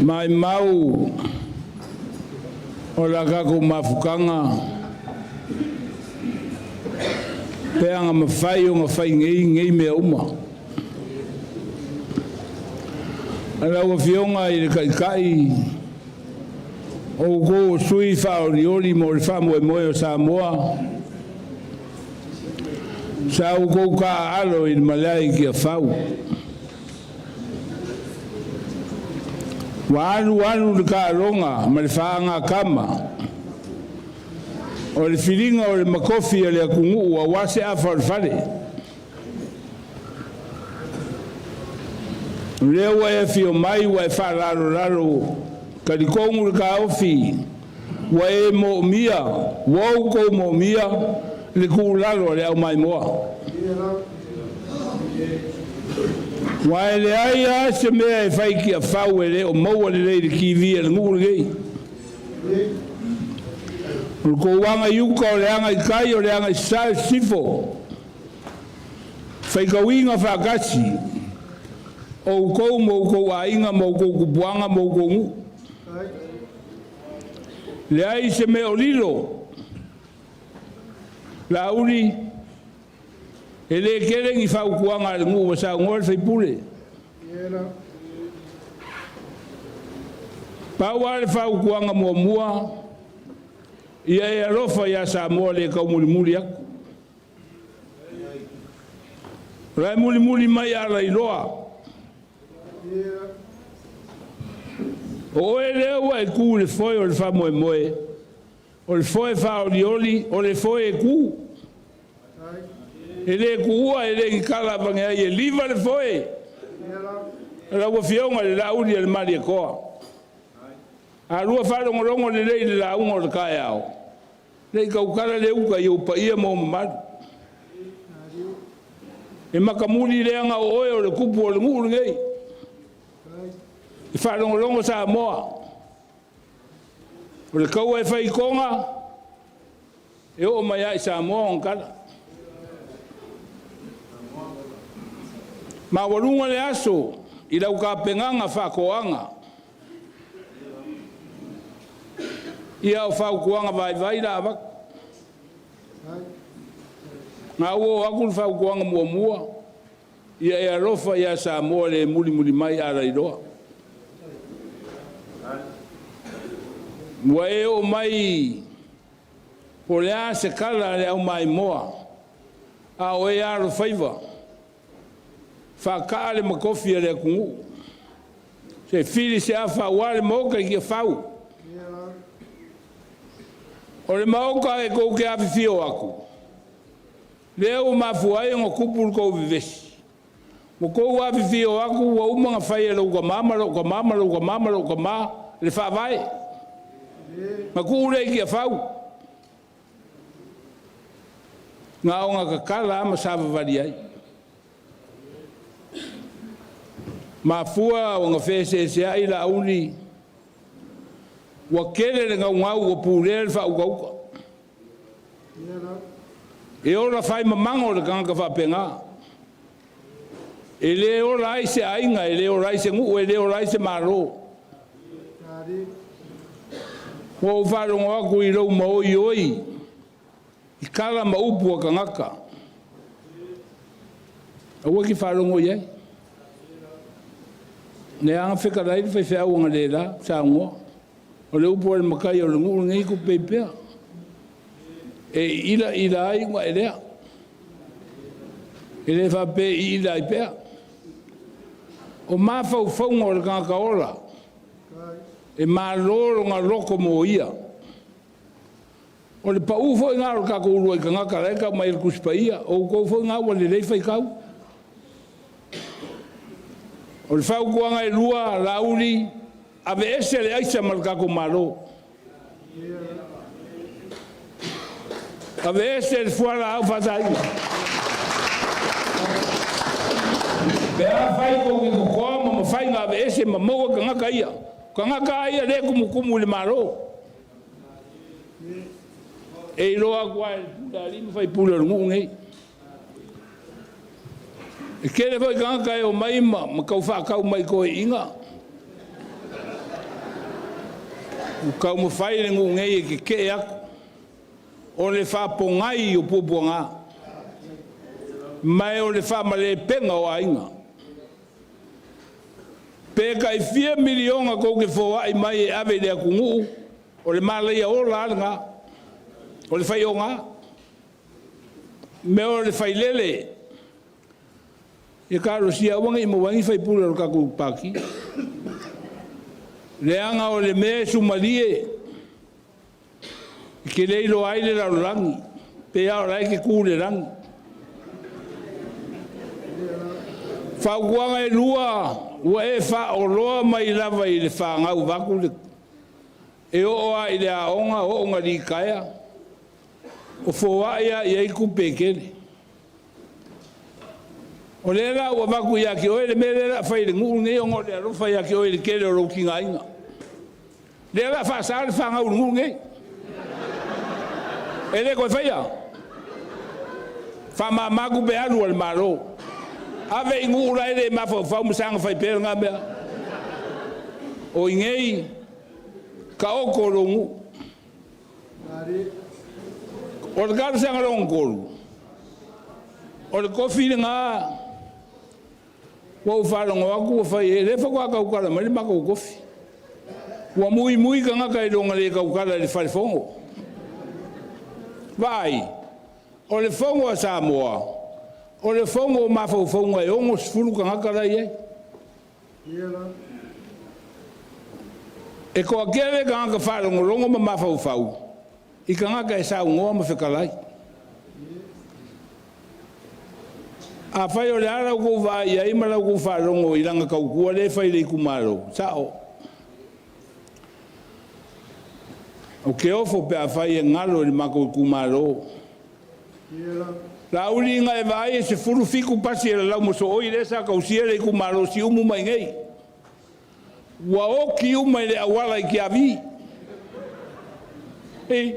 Speaker 4: Maimau o la tatou mafutaga pe aga mafai ona fai nei nei mea uma. Lau Afioga i le Taitai, o outou o sui faaolioli mo le faamoemoe o Samoa, sa outou taaalo i le malae i Tiafau. Ua alu alu le taaloga ma le faagatama o le filiga o le matofi a le atunuu aua se afa o le fale. O lea ua e afio mai ua e faalalolalo, talitonu le taofi ua e moomia, ua outou moomia le tuulalo a le aumaimoa. Ua e leai lava se mea e fai tiafau e le o maua lelei i le TV a le nuu lenei. O le tou aga i uta, o le aga i tai, o le aga i sasae, sisifo, faitauina faatasi outou ma outou aiga ma outou tupuaga ma outou nuu. Leai se mea o lilo, Laauli, e le tele ni fautuaga a le nuu ua saunoa le faipule. Pau lava le fautuaga muamua, ia e alofa ia Samoa le taumulimuli atu. O la e mulimuli mai Alailoa. O oe lea ua e tu i le foe o le faamoemoe, o le foe faaolioli, o le foe e tu. E le tuua, e le ni tala avane ai, e liva le foe. Lau Afioga i le Laauli a le Malietoa. A lua faalogologo lelei i le lauga o le taeao, le i tautala le uta i ou paia ma ou mamalu. E matamuli leaga o oe o le tupu o le nuu lenei. E faalogologo Samoa. O le taua e fai i Toga, e oo mai lava i Samoa ona tala. Maualuga le aso i lau tapenaga faatoaga. Ia o fautuaga vaivai la avatu. Na ua oo atu le fautuaga muamua, ia e alofa ia Samoa le mulimuli mai Alailoa. Ua e oo mai po o le a se tala a le aumaimoa, a o e alofaiva, faataa le matofi a le atunuu, se fili se afa aua le maota i Tiafau. O le maota e tou te afifio atu, lea ua mafua ai ona tupu le tou vevesi. Ua tou afifio atu ua uma ona fai e lou tama ma lou tama ma lou tama ma lou tama le faavae. Na tuu lea i Tiafau. Na o kakala ama savavali ai. Mafua o feeseesea'i Laauli, ua kele le gaugau ua pulea le faaukauka. E ola faimamago le tagata faapena. E lē ola ai se aiga, e lē ola ai se nuu, e lē ola ai se Malo. Ua ou faalogo atu i lou maoioi i tala ma upu a tagata. Aua e te faalogo i ai. Leaga fetalai le faifeau agalelā saunoa. O le upu a le matai o le nuu lenei tupe pea. E ila ila ai ua elea. E le faapea i ila ai pea. O mafaufauga o le tagata ola, e malo lona loto mo ia. O le pau foi ngā o le tatou uluai tagata la e tau mai e le Tusi Paia, o outou foi ngā ua lelei faitau. O le fautuaga e lua, Laauli, aveese le aisa ma le tatou Malo. Aveese le fualaau faasaina. Pe afai tou te totoa ma mafai ona aveese ma maua tagata ia. Tagata ia lea e tumutumu i le Malo. E iloa atu lava e le pule a alii ma faipule o le nuu lenei. E tele foi tagata e omai ma tau faatau mai i toeaiina. Ua taumafai le nuu nei e tetee atu. O le faapogai o puapuaga, ma o le faamalepega o aiga. Pe tai fia miliona tou te foai mai e ave i le atunuu, o le malaia ola lava lena, o le faioga. Mea o le failele, ia talosia aua ne i maua ai ni faipule o le tatou pati. Leaga o le mea e sumalie, e te le iloa ai le lalolagi, pe a o la e te tu i le lagi. Fautuaga e lua, ua e faaoloa mai lava i le fanau vaeatu le e oo lava i le aoga, oo ina litaea, o foai lava i ai tupe e tele. O lea la ua avatu ia te oe le mea lea o le a fai i le nuu lenei ona o le alofa ia te oe i le tele o lou tigaina. Lea o le a faasa le fanau i le nuu lenei. E le toe faia. Faamama tupe alu a le Malo. Ave i nuu la e le mafaufau ma saga fai pea lena mea. O i nei, taoto lou nuu. O le talosaga lona tolu, o le tofi lena ua ou faalogo atu ua fai e lea faatoa tautala mai le matou tofi. Ua muimui tagata i lona le tautala i le falefono. Vaai, o le fono a Samoa, o le fono o mafaufauga e 60 tagata la e i ai. E toatele tagata faalogologo ma mafaufau i tagata e saunoa ma fetalai. Afai o le a la outou vaai i ai ma la outou faalogo i lana tautua lea e fai i le itumalo, sao. Ou te ofo pe afai e galo i le matou itumalo. Laauli na e vaai e 17 pasi e lalau mosooi lea sa tausia le itumalo Siumu mai nei. Ua oti uma i le auala i Tiavi. E,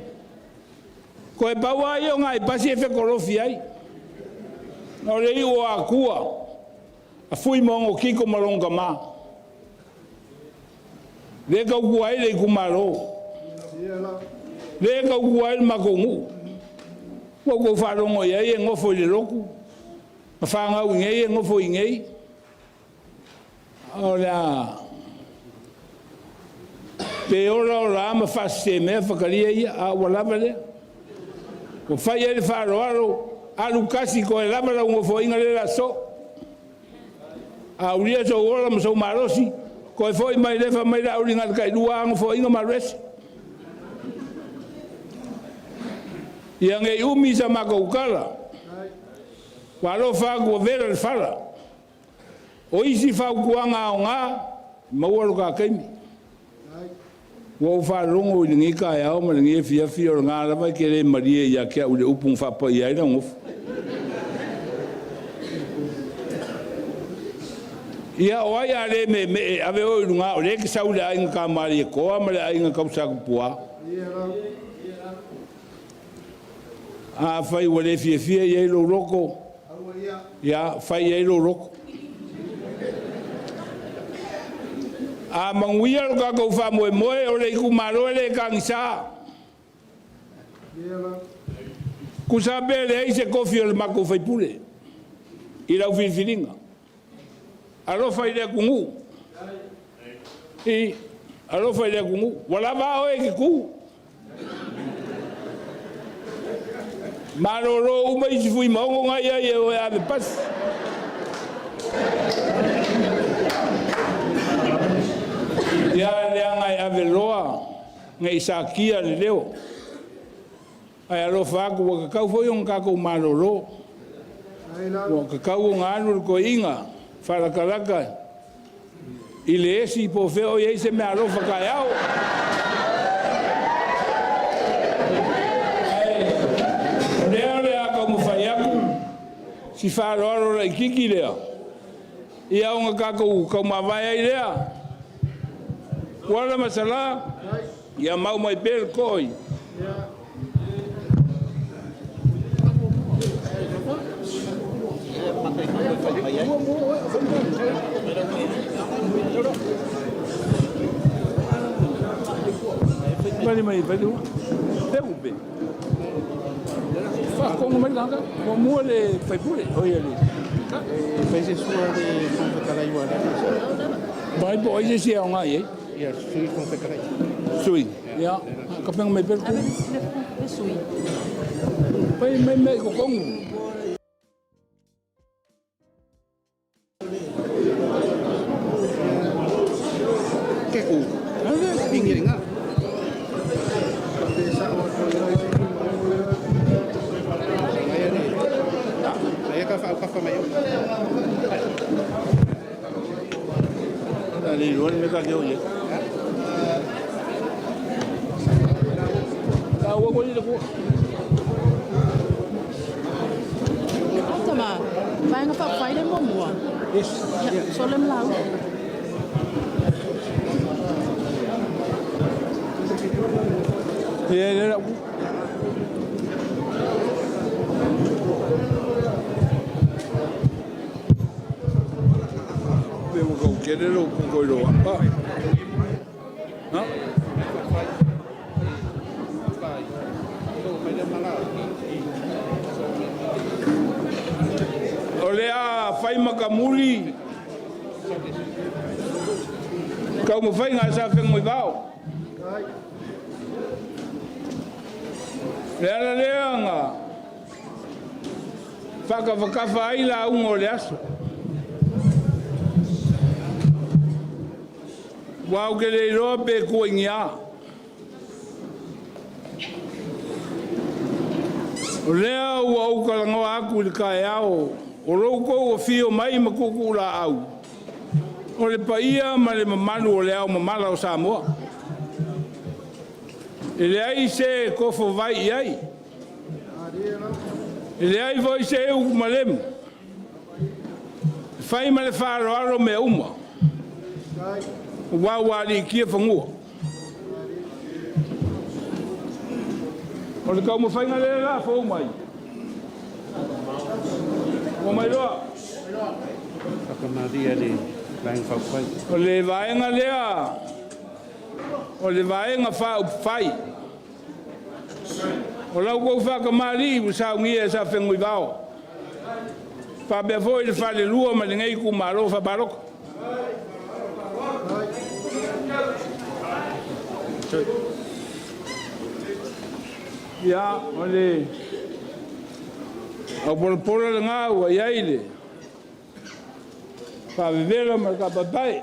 Speaker 4: koe pau lava ia o nai pasi e fekolofi ai. O le iu o Atua, a fui ma ona kiko ma lona tama. Lea tautua ai le itumalo. Lea tautua ai le matou nuu. Ua outou faalogo i ai e nofo i le lotu, ma fanau i nei e nofo i nei. O le a pe ola ola ma faasisemea fakalia ia, a ua lava lea. Ua fai ai le faaaloalo, alu kasi koe lava lau nofoaiga lea la so. A ulia sou ola ma sou malosi, koe foi mai lefa mai la uli ngā kai lua nofoaiga ma alu ese. Ia nei umi sa matou tala, ua alofa atu ua vela le fala. O isi fautuaga aoga, maua lo ta taimi. Ua ou faalogo i lenei taeao ma lenei afiafi, o lena lava e te le malie ia te au i le upu na faapaia ai lau nofo. Ia, o ai a le meemee e ave oe i luga, o lea e te sau i le aiga Tamalietoa ma le aiga Tausa Tupua. Afai ua le fiafia i ai lou loto, ia fai i ai lou loto. A manuia lo tatou faamoemoe, o le itumalo e le tagisa. Tusa pe leai se tofi o le matou faipule i lau filifiliga. Alofa i le atunuu. I, alofa i le atunuu. Ua lava a oe i te tu. Malolo uma isi Fuimaono na i ai e o e ave pasi. Ia leaga e ave loa nei sakia le leo. Ae alofa atu, ua tatau foi ona tatou malolo. Ua tatau ona alu le toeaina faalatalata i le esi po o fea o i ai se meaalofa taeao. Ae o lea o le a taumafai atu si faaaloalo laitiiti lea, ia ona tatou taumavae ai lea. Tuala ma Sala, ia mau mai pea le to'o i Pali mai pali pe upe. Faatonu mai le tagata. Muamua le faipule. O ia le.
Speaker 7: Fai se sua le Fofoga Fetalai ua
Speaker 4: Vai po ai se isi e aoga i ai.
Speaker 7: Ia, Sui Fofoga Fetalai.
Speaker 4: Sui. Ia, kapenga mai pea le ku.
Speaker 8: Le sui.
Speaker 4: Pai mai mai totonu.
Speaker 7: Ke ku. Ingi nga. Aia ne. Aia ka whaau kafa mai o.
Speaker 4: Le iloa le mea ta te o i ai. Taua koe i le kua.
Speaker 8: Tama, vaega faaupufai le muamua.
Speaker 4: Yes.
Speaker 8: Ia, sole ma lauga.
Speaker 4: Ia, le lau. Pe ua kau kele lou kuko i lou apa. Ha? O le a fai makamuli taumafaiga a Sa Fegoaivao. Le ala lea na faatafatafa ai lauga o le aso. Ua ou te le iloa pe tuuaigia. O lea ua ou talanoa atu i le taeao o lo outou afio mai ma tuutuulaau, o le paia ma le mamalu o le ao mamala o Samoa. E leai se tofovai i ai, e leai foi se upu malemu, e fai ma le faaaloalo mea uma, aua ua aliitia fanua. O le taumafaiga lea la fou mai, ua mai loa.
Speaker 7: Whakamaria le Vaega Faaupufai.
Speaker 4: O le vaega lea, o le vaega faaupufai. O lau tou faatamalii ua saunia e sa Fegoaivao. Faapea foi le falelua ma lenei itumalo faapalota. Ia, o le aupolapola lena ua i ai le faavevela ma le tapaepae.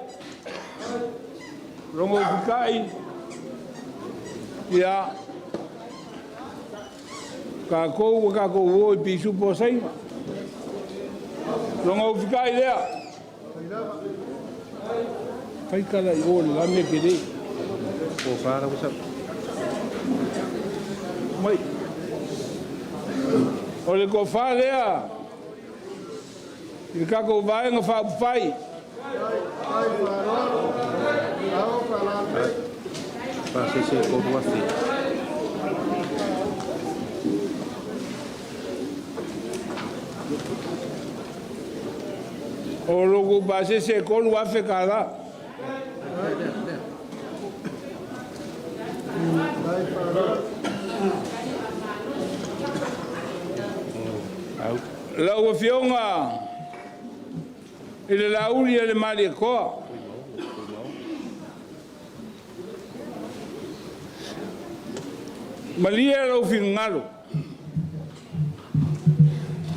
Speaker 4: Logo ufikai, ia, tatou ua tatou o i pisupo o Saina. Logo ufikai lea. Fai tala i o le la mea tele. Mai. O le tofa lea i le tatou Vaega Faaupufai. O lou pasese e $3,000 tala. Lau Afioga i le Lauli a le Malietoa, malie lou finagalo,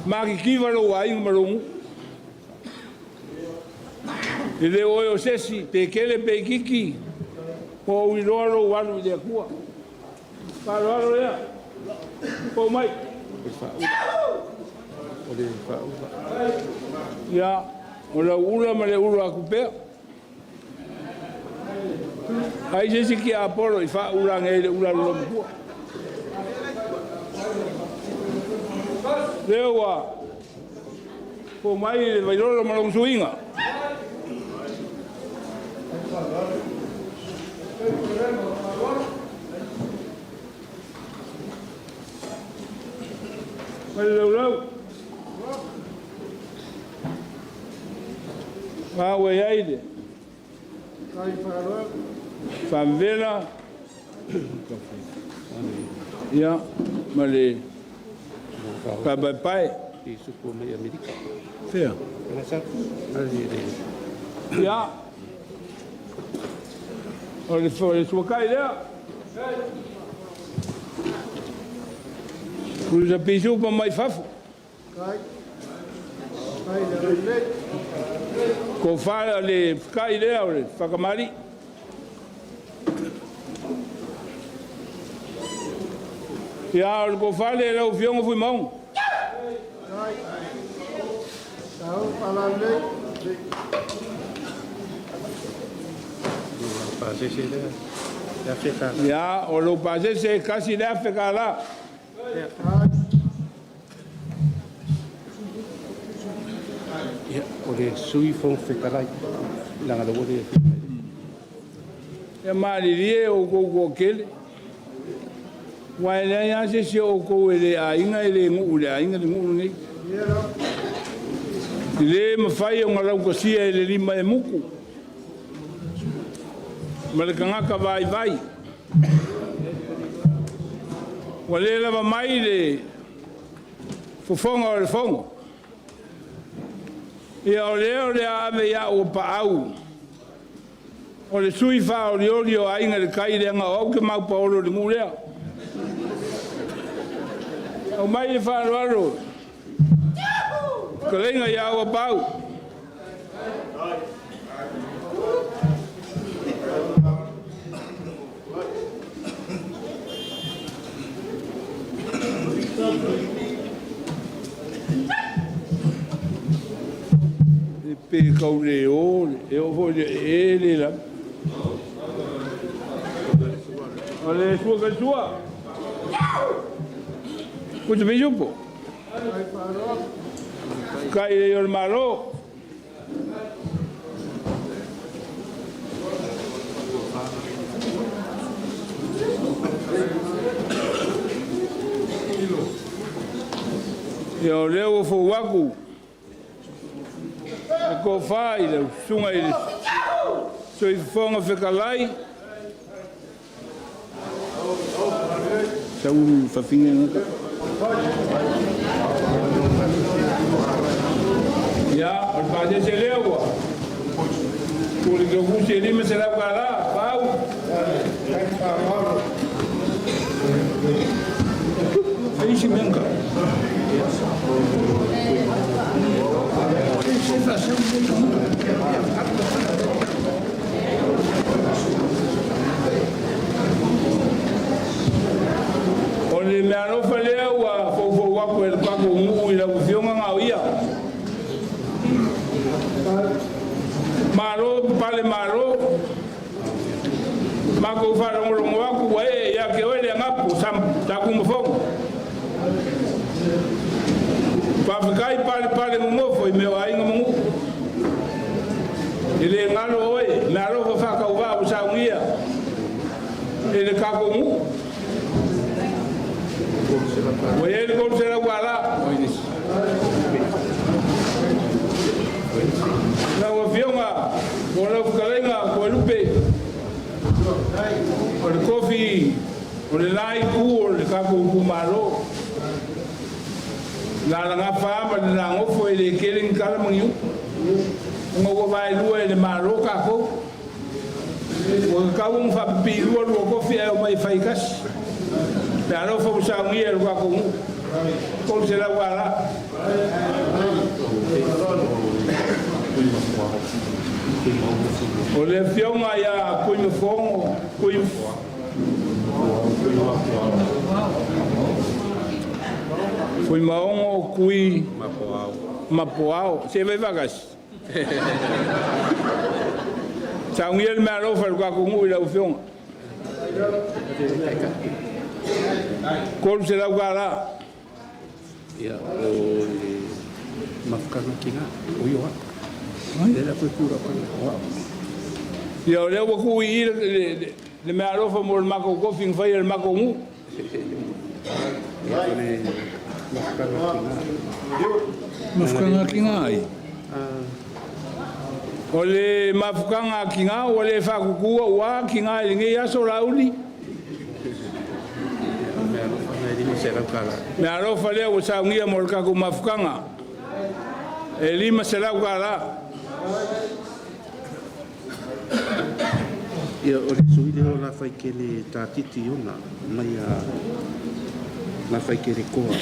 Speaker 4: matitiva lou aiga ma lou nuu. E le o oe o se isi, pe tele pe itiiti, ua ou iloa lou alu i le Atua. Faaaloalo lea, fou mai. Ia, o lau ula ma le ula atu pea. Ai se isi tiapolo i faaula ane ai le ula a le loomatua. Lea ua fou mai le Vailolo ma lona suiga. Ma le laulau. A ua i ai le faavela ia ma le paepaepae. Fea? Ia, o le suakai lea. Pulisa pisupa mai fafo. Ko wha le whakai lea o le whakamari. Ia o le ko whale lau fionga fui maunga. Ia o lou pasese e kasi le afe ka la.
Speaker 7: Ia, o le sui Fofoga Fetalai, leaga lea ua le afio mai.
Speaker 4: Ia malilie o kou toatele. Ua e leai lava se isi o outou e le aiga e le nuu i le aiga le nuu lenei. E le mafai ona lautasia e le lima e mutu ma le tagata vaivai. Ua le lava mai le fofoga o le fono. Ia o lea o le a ave ia au o paau o le sui faaolioli o Aiga i le Tai leaga o au te maupaolo i le nuu lea. Aumai le faaaloalo fetalaiga ia au Auapaau. Pe kau le o, e oo foi i le ee le lava. O le sua ka sua. Kuta pisupo. Kai le o le Malo. Ia o lea ua fou aku le tofa i le susuga i le Sui Fofoga Fetalai. Sau fafine gata. Ia, o le pasese lea ua tu le taufusi e $500 tala, pau. Feisi menga. O le meaalofa lea ua foufou aku e le tatou nuu i lau Afioga Gaoia. Malo pale malo. Makou faalogologo atu ua ee ia te oe le agapu Tagumafono. Faafetai palepale nonofo i mea o aiga ma nuu. E le galo oe, meaalofa faatauvaa ua saunia e le tatou nuu. Ua i ai le $300. Lau Afioga po o lau fetalaiga Toelupe, o le tofi o le la itu o le tatou itumalo, lalagafa ma le lagofo e le tele ni tala ma ni upu, ona ua vaelua e le Malo tatou. Ua tatau ona faapipii lua tofi ae omai e fai tasi. Pe alofa ua saunia e le tatou nuu. $300. O le afioga ia Kuimafogo, Kui Fuimaogo Kui Mapoao. Se vai faatasi. Saunia le meaalofa i le tatou nuu i lau afioga. $300.
Speaker 7: Ia, o le mafutaga ki ngā, o ioa. Le la koe kura o au.
Speaker 4: Ia, o lea ua tuu i i le meaalofa mo le matou tofi na faia e le matou nuu.
Speaker 7: Ia, o le mafutaga ki ngā.
Speaker 4: Mafutaga ki ngā ai. O le mafutaga ki ngā ua le faakutua ua ki ngā i lenei aso lauli.
Speaker 7: Ia, o meaalofa na e $500.
Speaker 4: Meaalofa lea ua saunia mo le tatou mafutaga. E $500.
Speaker 7: Ia, o le sui lea o la whai ke le tātiti ona, mai a la whai ke le koa.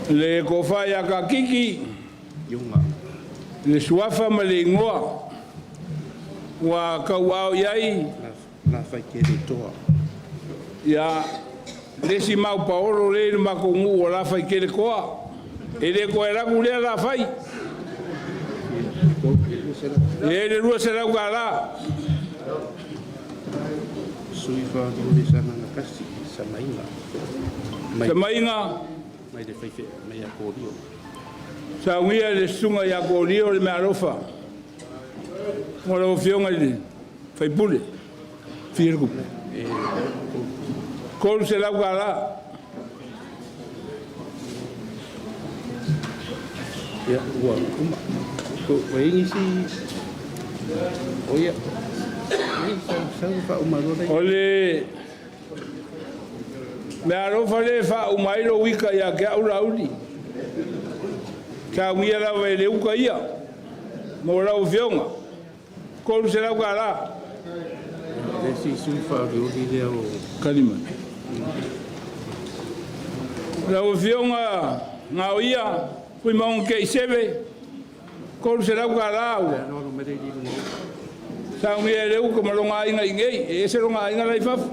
Speaker 4: Le kofa ia kakiki.
Speaker 7: Ionga.
Speaker 4: Le suafa ma le ingoa. Ua kauao iai.
Speaker 7: La whai ke le toa.
Speaker 4: Ia, le si mau paolo le le makou nuu o la whai ke le koa. E le koe raku lea la whai. E le $200.
Speaker 7: Sui wha o le sana na kasi, sa mainga.
Speaker 4: Sa mainga.
Speaker 7: Mai le whaiwhea, mai a kōrio.
Speaker 4: Saunia le susuga ia Korio le meaalofa. Mo lau afioga i le faipule. Fia le kupu. $300.
Speaker 7: Ia, ua uma. Ko, ua ingi si... O ia. Ei, sau, sau wha umaro nei.
Speaker 4: O le meaalofa le faauma ai lou ika ia ke au lauli. Saunia lava e le uka ia. Mo lau afioga. $300.
Speaker 7: Le si sui wha ori lea o...
Speaker 4: Kalima. Lau afioga ngao ia, fui maunga ke i seve, $300 ua.
Speaker 7: Lolo mere i lunga.
Speaker 4: Saunia e le uka ma longa aiga i nei, e ese longa aiga lai fafo.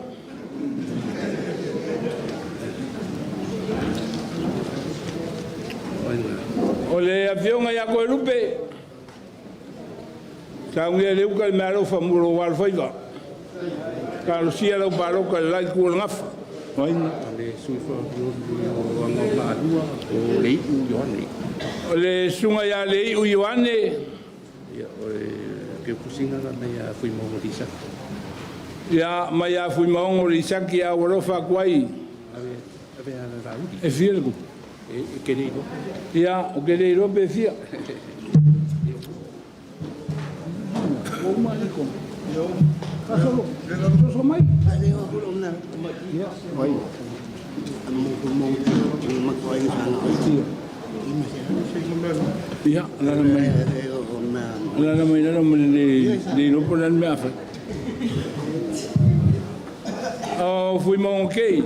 Speaker 4: O le afioga ia Koelupe, saunia e le uka le meaalofa mo lou alofaiva. Talosia lau paloka le lai ku o le gafa. Vaina.
Speaker 7: Le sui wha ori o anga o maalua o le iu Ioane.
Speaker 4: O le susuga ia le iu Ioane.
Speaker 7: Ia, o le ke pusinga la mai a fui maunga li saki.
Speaker 4: Ia, mai a fui maunga li saki a ua alofa atu ai.
Speaker 7: Ave, ave a la uri.
Speaker 4: E fia le kupu?
Speaker 7: E ke nei loa.
Speaker 4: Ia, o ke nei loa pe fia. O uma le kono. Kasolo, soso mai. Ia, vai. Ia, lala mai. Lala mai, lala mai le le lopo le mea fa. O fui maunga kei.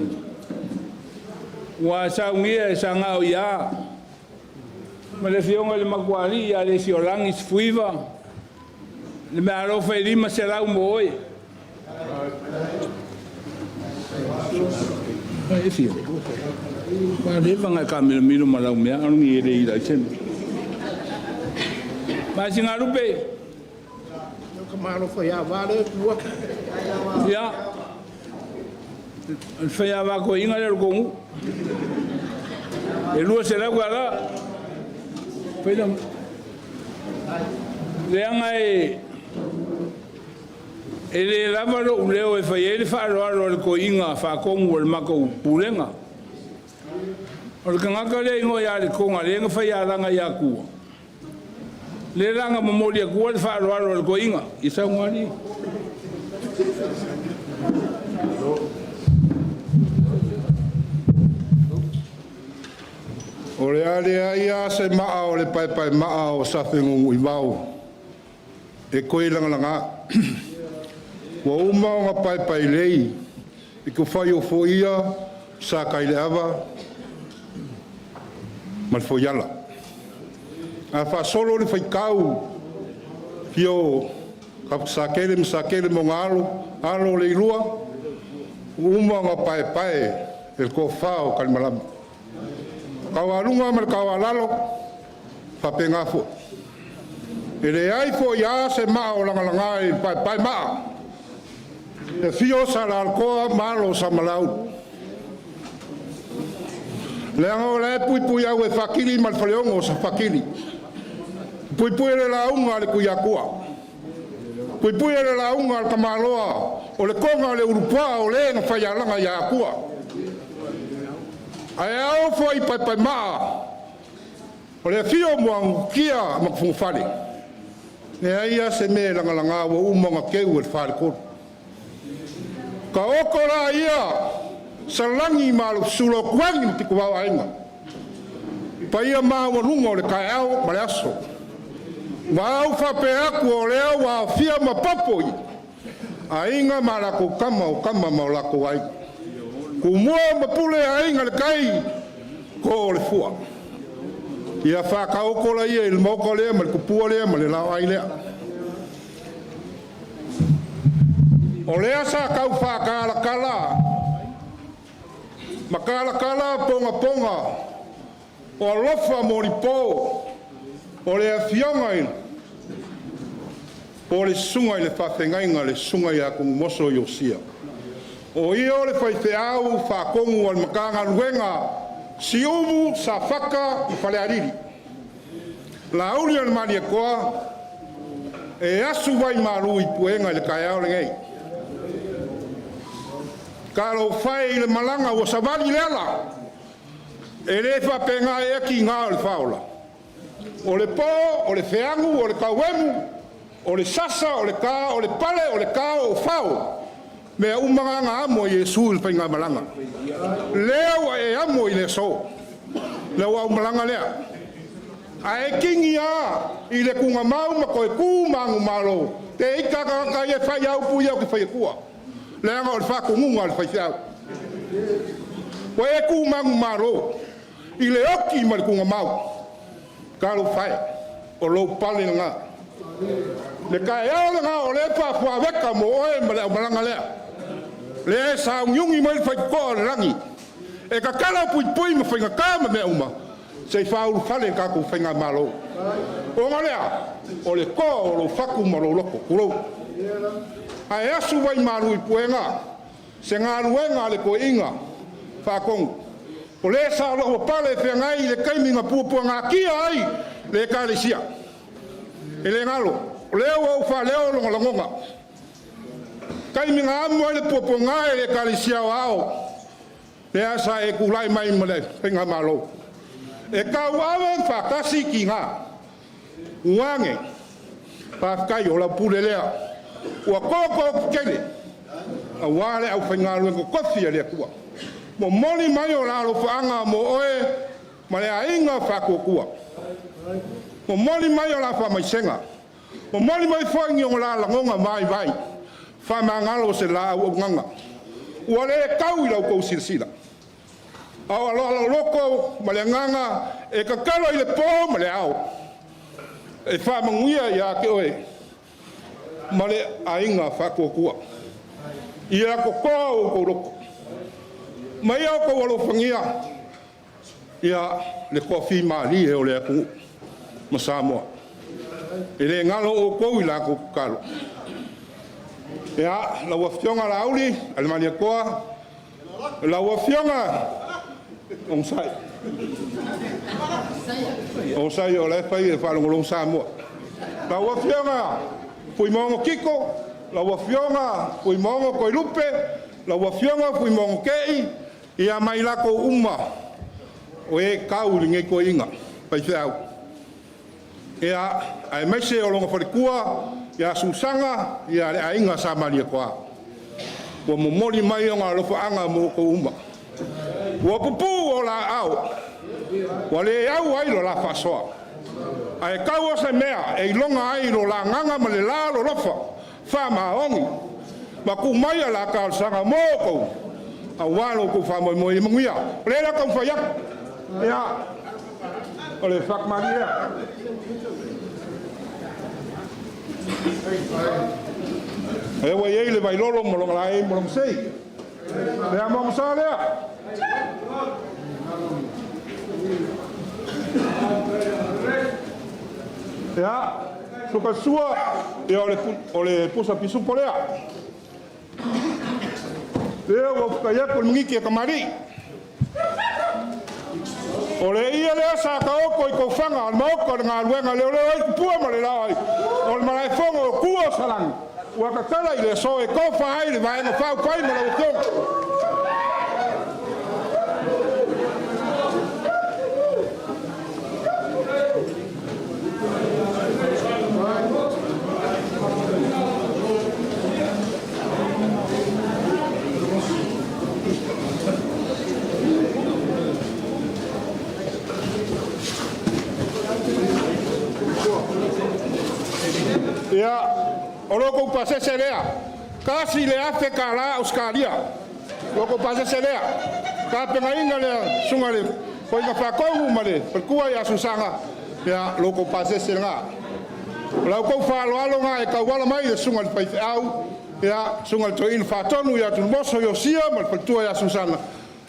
Speaker 4: Ua saugia e sagao ia. Ma le afioga i le makualii ia le siolagi 19. Le meaalofa e 500 mo oe. E fia. Pa le vanga ka milo milo ma lau mea anu i le ila i senu. Ma singa lupe.
Speaker 3: Ka malo fo ia vale tua.
Speaker 4: Ia. O le faiava toeaina lea o le tou nuu. E $200. Leaga e le lava lou leo e fai ai le faaaloalo a le toeaina faatonu o le matou pulega. O le tagata lea e igoa ia Letoga lea na faialaga ia Tua, lea la na momoli atua le faaaloalo a le toeaina. Ia saunoa alii.
Speaker 9: O le a leai lava se maa o le paepaemaa o Safenunuivao e toe lagalaga. Ua uma ona paepaelei i tufai o foia Sa Taileava ma le Foiala. A faasolo le faitau, afio o Tapusatele ma Satele ma ona alo, alo o Leilua, ua uma ona paepae e le toafa o Talimalama. Taualuga ma le taualalo, faapena foi. E leai foi lava se maa o lagalaga i le paepaemaa, e afio Sa Alalatoa ma alo o Samalaulu. Leaga o la e puipuiau e Faatili ma le Faleono o Faatili, puipui le lauga a le Tuiatua, puipui le lauga a le Tamaloa, o le toga o le ulupuaa o le na faialaga ia Atua. Ae ao foi i paepaemaa o le afio o Muagututia ma Tufugafale, leai lava se mea e lagalaga, ua uma ona teu e le Faletolu. Taoto laia salani ma alofesula o Tuani ma Pitovao Aiga, paia maualuga o le taeao ma le aso. Ua ou faapea atu o lea ua aofia ma popo i Aiga ma latou Tama, o Tama ma o latou Aiga, Tumua ma Pule, Aiga i le Tai, Tootoo o le Fua. Ia faataoto laia i le maota lea ma le tupua lea ma le laoai lea. O lea sa tau faatalatala ma talatala ponapona o alofa molipo o le afioga i po o le susuga i le faafeagaiga le susuga ia Tomumoso Iosia. O ia o le faifeau faatonu a le Matagaluega Siumu, Safata ma Falealili. Lauli o le Malietoa e asu vai malu i puega i le taeao lenei. Talofa e i le malaga ua savali le ala, e le faapena ea tiga o le faaola. O le po, o le feagu, o le tauemu, o le sasa, o le ta, o le pale, o le tao, o fao, mea uma na na amo e Iesu i le faigamalaga. Lea ua e amo i le aso, le ua aumalaga lea. Ae kini lava i le tugamau ma toe tu ma agumalo, te ita tagata ia e fai a upu ia ou te fai atua. Leaga o le faatonuga a le faifeau. Ua e tu manumalo i le oti ma le tugamau. Talofa e, o lou pale lena. Le taeao lena o lea e faafuaveka mo oe ma le aumalaga lea. Lea e sauniuni mai le faitotoa o le lagi. E tatala puipui ma faigata ma mea uma, se i faaulufale le tatou faigamalo. Ona lea, o le toa o lou fatu ma lou loto, tulou. Ae asu vai malu i puega se galuega a le toeaina faatonu. O le sa logo pale feagai i le taimi na puapuagatia ai le Ekalesia. E le galo, o lea ua ou faaleo lona lagona. Taimi na amo ai le puapuaga e le Ekalesia Aoao, lea sa e tulai mai ma le faigamalo. E tauave faatasi tiga. Ua age, faafetai o lau pule lea. Ua toto tele aua le aufaigaluega totofi a le Atua. Momoli mai o la alofaaga mo oe ma le aiga faatuatua. Momoli mai o la faamaisega. Momoli mai foi ni o la lagoga vaivai. Faamagalo se la auaunaga. Ua le tau i lau tou silasila. A o aloalo ma le agaga e tatalo i le po ma le ao. E faamanuia ia te oe ma le aiga faatuatua. Ia totoa o outou loto. Ma ia outou alofagia ia le toafimalie o le atunuu ma Samoa. E le galo outou i la outou tatalo. Ia, lau Afioga Laauli Alemalietoa, Lau Afioga onosai, onosai o la e fai e faalogologo Samoa. Lau Afioga Fuimaono Kiko, lau Afioga Fuimaono Toelupe, lau Afioga Fuimaono Tei, ia ma i latou uma o e tau i lenei toeaina faifeau. Ia, aemaise o lona faletua ia Susaga, ia le aiga Sa Malietoa. Ua momoli mai ona alofaaga mo outou uma. Ua pupuu o laau, ua le au ai lo la faasoa. Ae tau o se mea e iloga ai lo la agaga ma le la alolofa faamaoni ma tuu mai a la talosaga mo outou aua lo outou faamoemoe ia manuia. O lea la taumafai atu. Ia, o le faamalie lea. E ua iai le vailolo ma lona laei ma lona sei. Le amoamosa lea. Ia, sukasua, ia o le pusa pisupo lea. Lea ua fukai atu le migiti e kamali'i. O le ia lea sa taoto i tofaga o le maota o le galuega leoleo ai tupua ma le lao ai o le malaefono o tua o Salani ua tatala i le aso e tofa ai le vaega faaufai ma lau Afioga. Ia, o lo kou pasese lea, kasi le afe ka la Australia. Lo kou pasese lea, ka pengaina lea sunga le koiga whakongu ma le palkua ia Susanga, ia lo kou pasese nga. O lau kou whaaloalo nga e kauala mai le sunga le faifeau, ia sunga le toeaina faatonu ia Tunumoso Iosia ma le faletua ia Susana,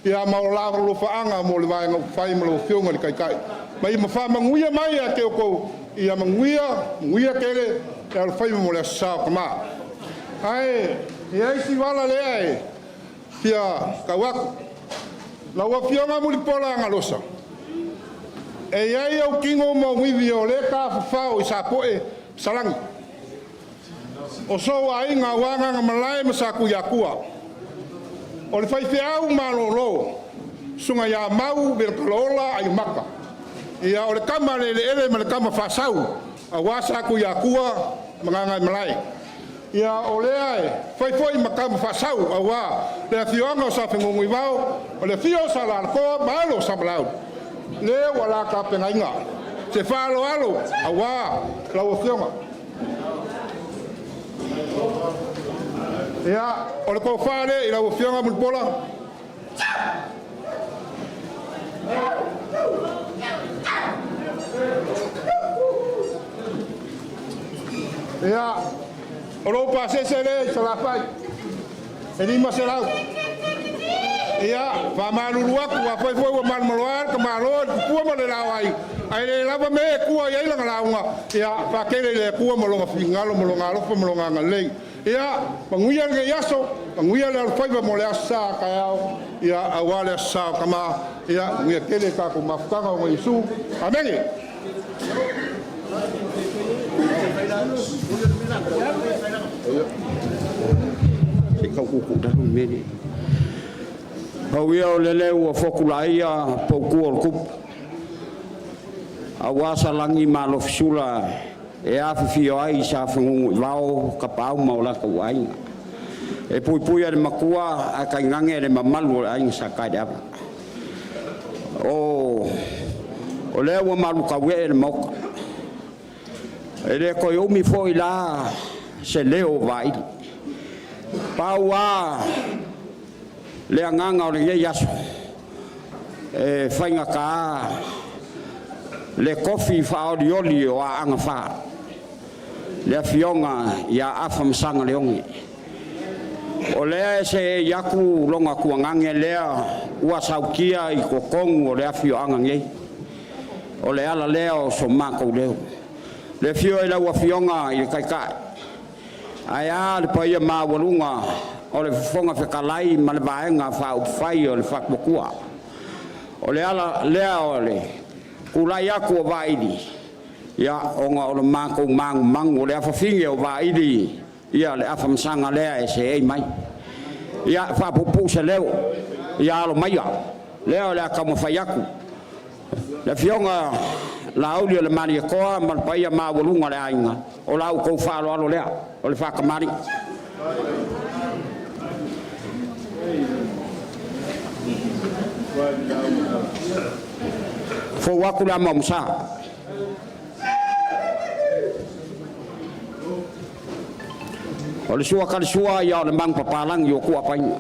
Speaker 9: ia ma o la alofaanga mo le vaega upufai ma lau Afioga i le Taitai. Ma ia faamanuia mai ia te outou, ia manuia, manuia tele e alofaiva mo le aso sa o tama. Ae e ai si vala lea e fia tau atu. Lau Afioga Mulipola Agalosa, e i ai au tino ma ou ivi o lea tafafao i Sapoe Salani. O sou aiga aua Gagaemalae ma Sakuiakua. O le faifeau malolo, susuga ia Mau Velekalaola Aiomaka. Ia o le tama a le eleele ma le tama faasau aua Sakuiakua ma Gagaemalae. Ia o lea e fai foi ma tama faasau aua le afioaga o Safegogoivao, o le afio o Salalakoa ma alo o Samalauli. Lea ua la tapenaina se faaaloalo aua lau Afioga. Ia, o le tofa lea i lau Afioga Mulipola. Ia, o lou pasese lea i Salafai, e 500. Ia, faamalulu atu, afai foi ua malomaloa le tamaloa i le tupua ma le laoai, ae le lava mea e tua i ai lana lauga, ia, faatele i le Atua ma lona finagalo ma lona alofa ma lona agalelei. Ia, manuia lenei aso, manuia le alofaiva mo le aso sa a taeao, ia, aua le aso sa o tama, ia, manuia tele tatou mafutaga ona Iesu. Amene.
Speaker 10: Se i tau kuukuu i lalo le mea lea. Pau ia o lele ua fotulaia poutu o le tupu, aua Salani ma Alofisula e afifio ai sa feguguivao tapaau ma o latou aiga. E puipui e le matua ae tainane le mamalu o le aiga sa Taeleava. O o lea ua malutauee le Maota. E le toe umi foi la se leo o Vaili. Pau lava le agaga o lenei aso, e faigata le tofi faaolioli o Aana Fa, le Afioga ia Afamasaga Leone. O lea e seei atu lona tuagage lea ua sautia i totonu o le afioaga nei. O le ala lea o so matou leo. Le afio i lau Afioga i le Taitai, ae a le paia maualuga o le Fofoga Fetalai ma le Vaega Faaupufai o le Faatuatua. O le ala lea o le tulai atu o Vaili, ia, ona o le matou manumanu o le afafine o Vaili, ia le afamasaga lea e seei mai. Ia, faapuupuu se leo, ia alo maia, lea o le a taumafai atu. Le Afioga Laauli o le Malietoa ma le paia maualuga o le aiga, o la outou faaaloalo lea, o le faatamalii. Fou atu le amo a Musa. O le sua talisua ia o le manupapalangi o Tuapaina.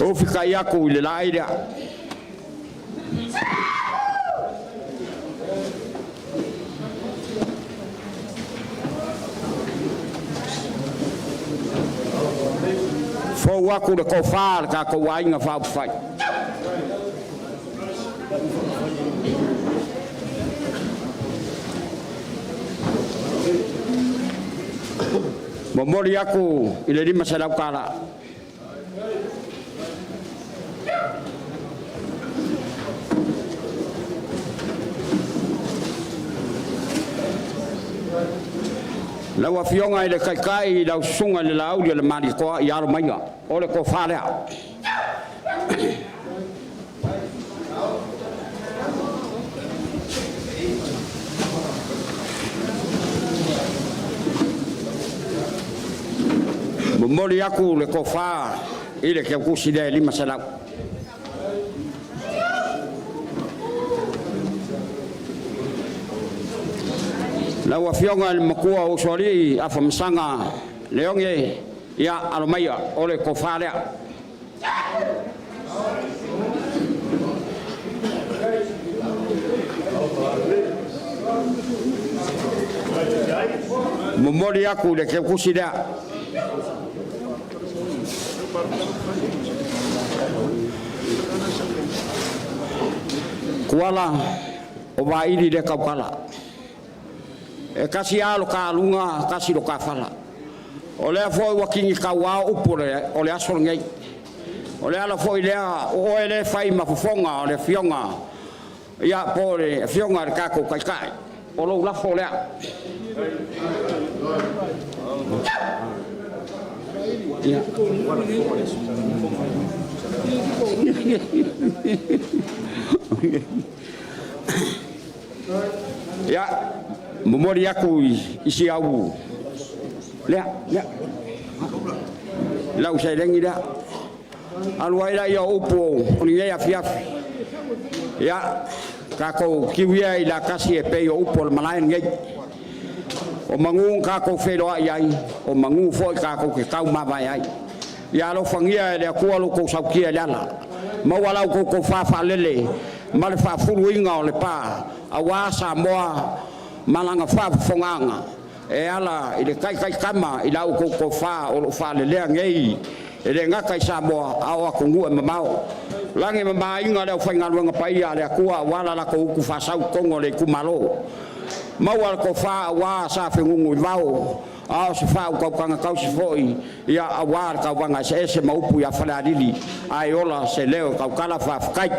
Speaker 10: Ufikai atu i le laei lea. Fou atu le tofa a le tatou aiga faaupufai. Momoli atu i le 500 tala. Lau Afioga i le Taitai, lau Susuga i le Laauli o le Malietoa, ia alo maiga, o le tofa lea. Momoli atu le tofa i le teutusi lea e 500. Lau Afioga i le Matua o Usoalii Afamasaga Leoge, ia alo maia, o le tofa lea. Momoli atu le teutusi lea. Kuala o Vaili le tautala. E kasi lava lo ta aluga, kasi lo ta fala. O lea foi ua kini tauao upu o le aso lenei. O le ala foi lea o oe le fai ma fofoga o le afioga, ia po o le afioga i le tatou taitai. O lou lafo lea. Ia. Ia, momoli atu i si au lea, lea. Lau seleni lea. Alu ai la ia upu o lenei afiafi. Ia, tatou tiu ia i la tasi e pei o upu o le malae lenei. O manu tatou feiloai ai, o manu foi tatou te tau mavae ai. Ia alofagia e le Atua lo tou sautia i le ala. Maua lau tou tofa faalele ma le faafuluina o le pa, aua Samoa ma lana faafofogaaga e ala i le taitaitama i la outou tofa o lo o faalelea nei e le gata i Samoa a o atunuu e mamao. Lagi e mamaina le aufaigaluega paia a le Atua aua la latou utu faasau i totonu o le itumalo. Maua le tofa aua sa fegugu i vao, a o se faautautaga tausi foi ia aua le tauvaga eseese ma upu ia Falealili, ae ola se leo e tautala. Faafetai.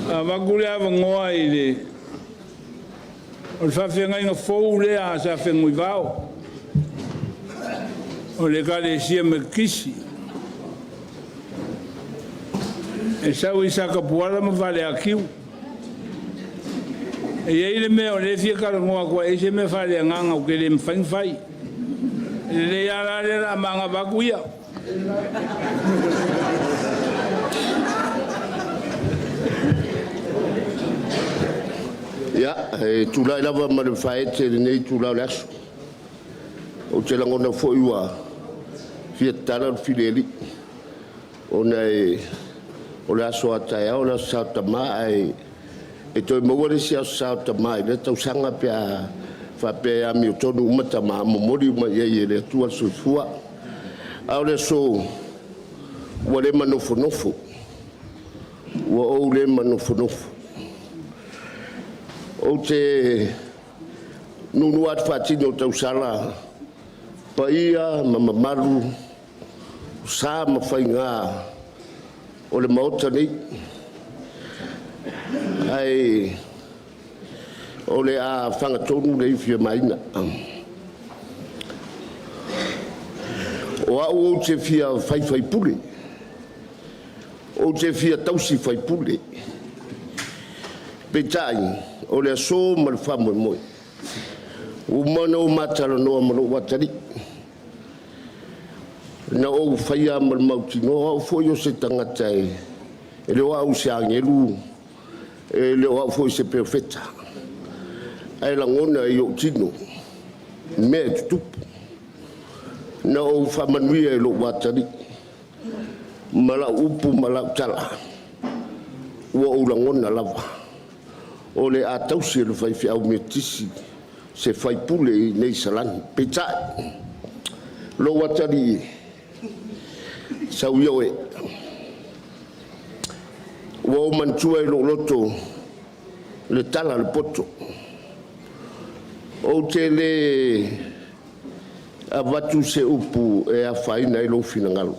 Speaker 4: Avatu le avanoa i le o le faafeagaiga fou lea a sa Fenunuivao o le Ekalesia Metotisi e sau i Satapuala ma Faleatiu. E i ai le mea o lea e fia talanoa atu ai, e se mea faaleagaga ou te le mafai ona fai. E lelei lava la lea o le a manava atu ia.
Speaker 11: Ia, e tulai lava ma le faaete i lenei itula o le aso. Ou te lagona foi ua fia tatala le filialii, ona e o le aso a taeao o le aso Sa o Tama, ae e toe maua le isi aso Sa o Tama i lea tausaga pe a faapea e amiotonu uma tama, momoli uma i ai e le Atua le soifua. A o le aso ua le manofonofo, ua ou le manofonofo. Ou te nuunuu atu faatini o tausala paia ma mamalu sa ma faiga o le Maota nei. Ae o le a fagatonu le ifi a Maina. O au ou te fia faifaipule, ou te fia tausi faipule. Peitai, o le aso ma le faamoemoe, ua uma ona ou matalanoa ma lou atalii, na ou faia ma le mautinoa o au foi o se tagata e le o au se agelu, e le o au foi se perofeta, ae lagona i ou tino mea e tutupu. Na ou faamanuia i lou atalii ma lau upu ma lau tala, ua ou lagona lava o le a tausi e le faifeau Metotisi se faipule i nei Salani. Peitai, lou atalii, sau ia oe, ua ou manatua i lou loto le tala a le poto. Ou te le avatu se upu e afaina ai lou finagalo.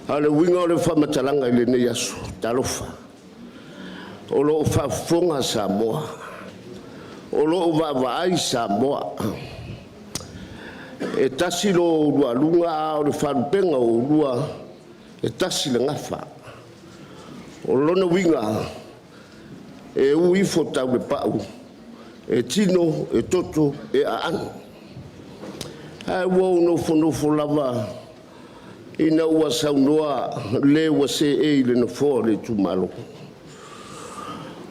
Speaker 11: A o le uiga o le faamatalaga i lenei aso, talofa, o lo o faafofoga Samoa, o lo o vaavaai Samoa. E tasi lo oulua aluga, a o le faalupega o oulua, e tasi le gafa. O lona uiga, e u ifo tau le pau, e tino, e toto, e aano. Ae ua ou nofonofo lava ina ua saunoa le ua seei i le nofoa o le itumalo.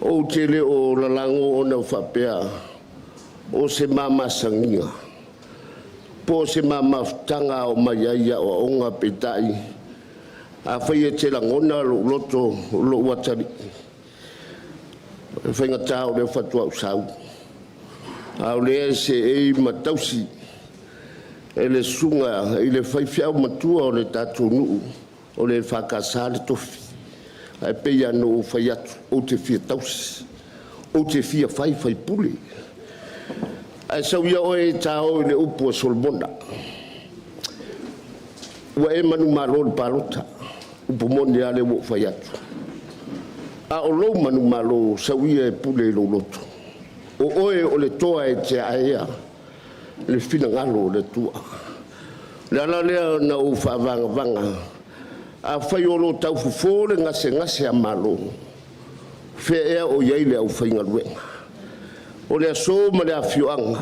Speaker 11: Ou te le o lalago ona faapea o se mamasagiga po o se mamafutaga a o mai ai aoaoga. Peitai, afai e te lagona lou loto, lou atalii, e faigata o lea faatoa ou sau, a o lea e seei ma tausi e le susuga i le faifeau matua o le tatou nuu o le EFKS le tofi. Ae pei lava ona ou fai atu, ou te fia tausi, ou te fia fai faipule. Ae sau ia oe e ta o i le upu a Solomona. Ua e manumalo i le palota, upu moni lava lea ua ou fai atu. A o lou manumalo, sau ia e pule i lou loto. O oe o le toa e te aea le finagalo o le Atua. O le ala lea na ou faavagavaga, afai o lo o taufofo le gasegase a Malo, fea ea o i ai le aufaigaluega. O le aso ma le afioaga,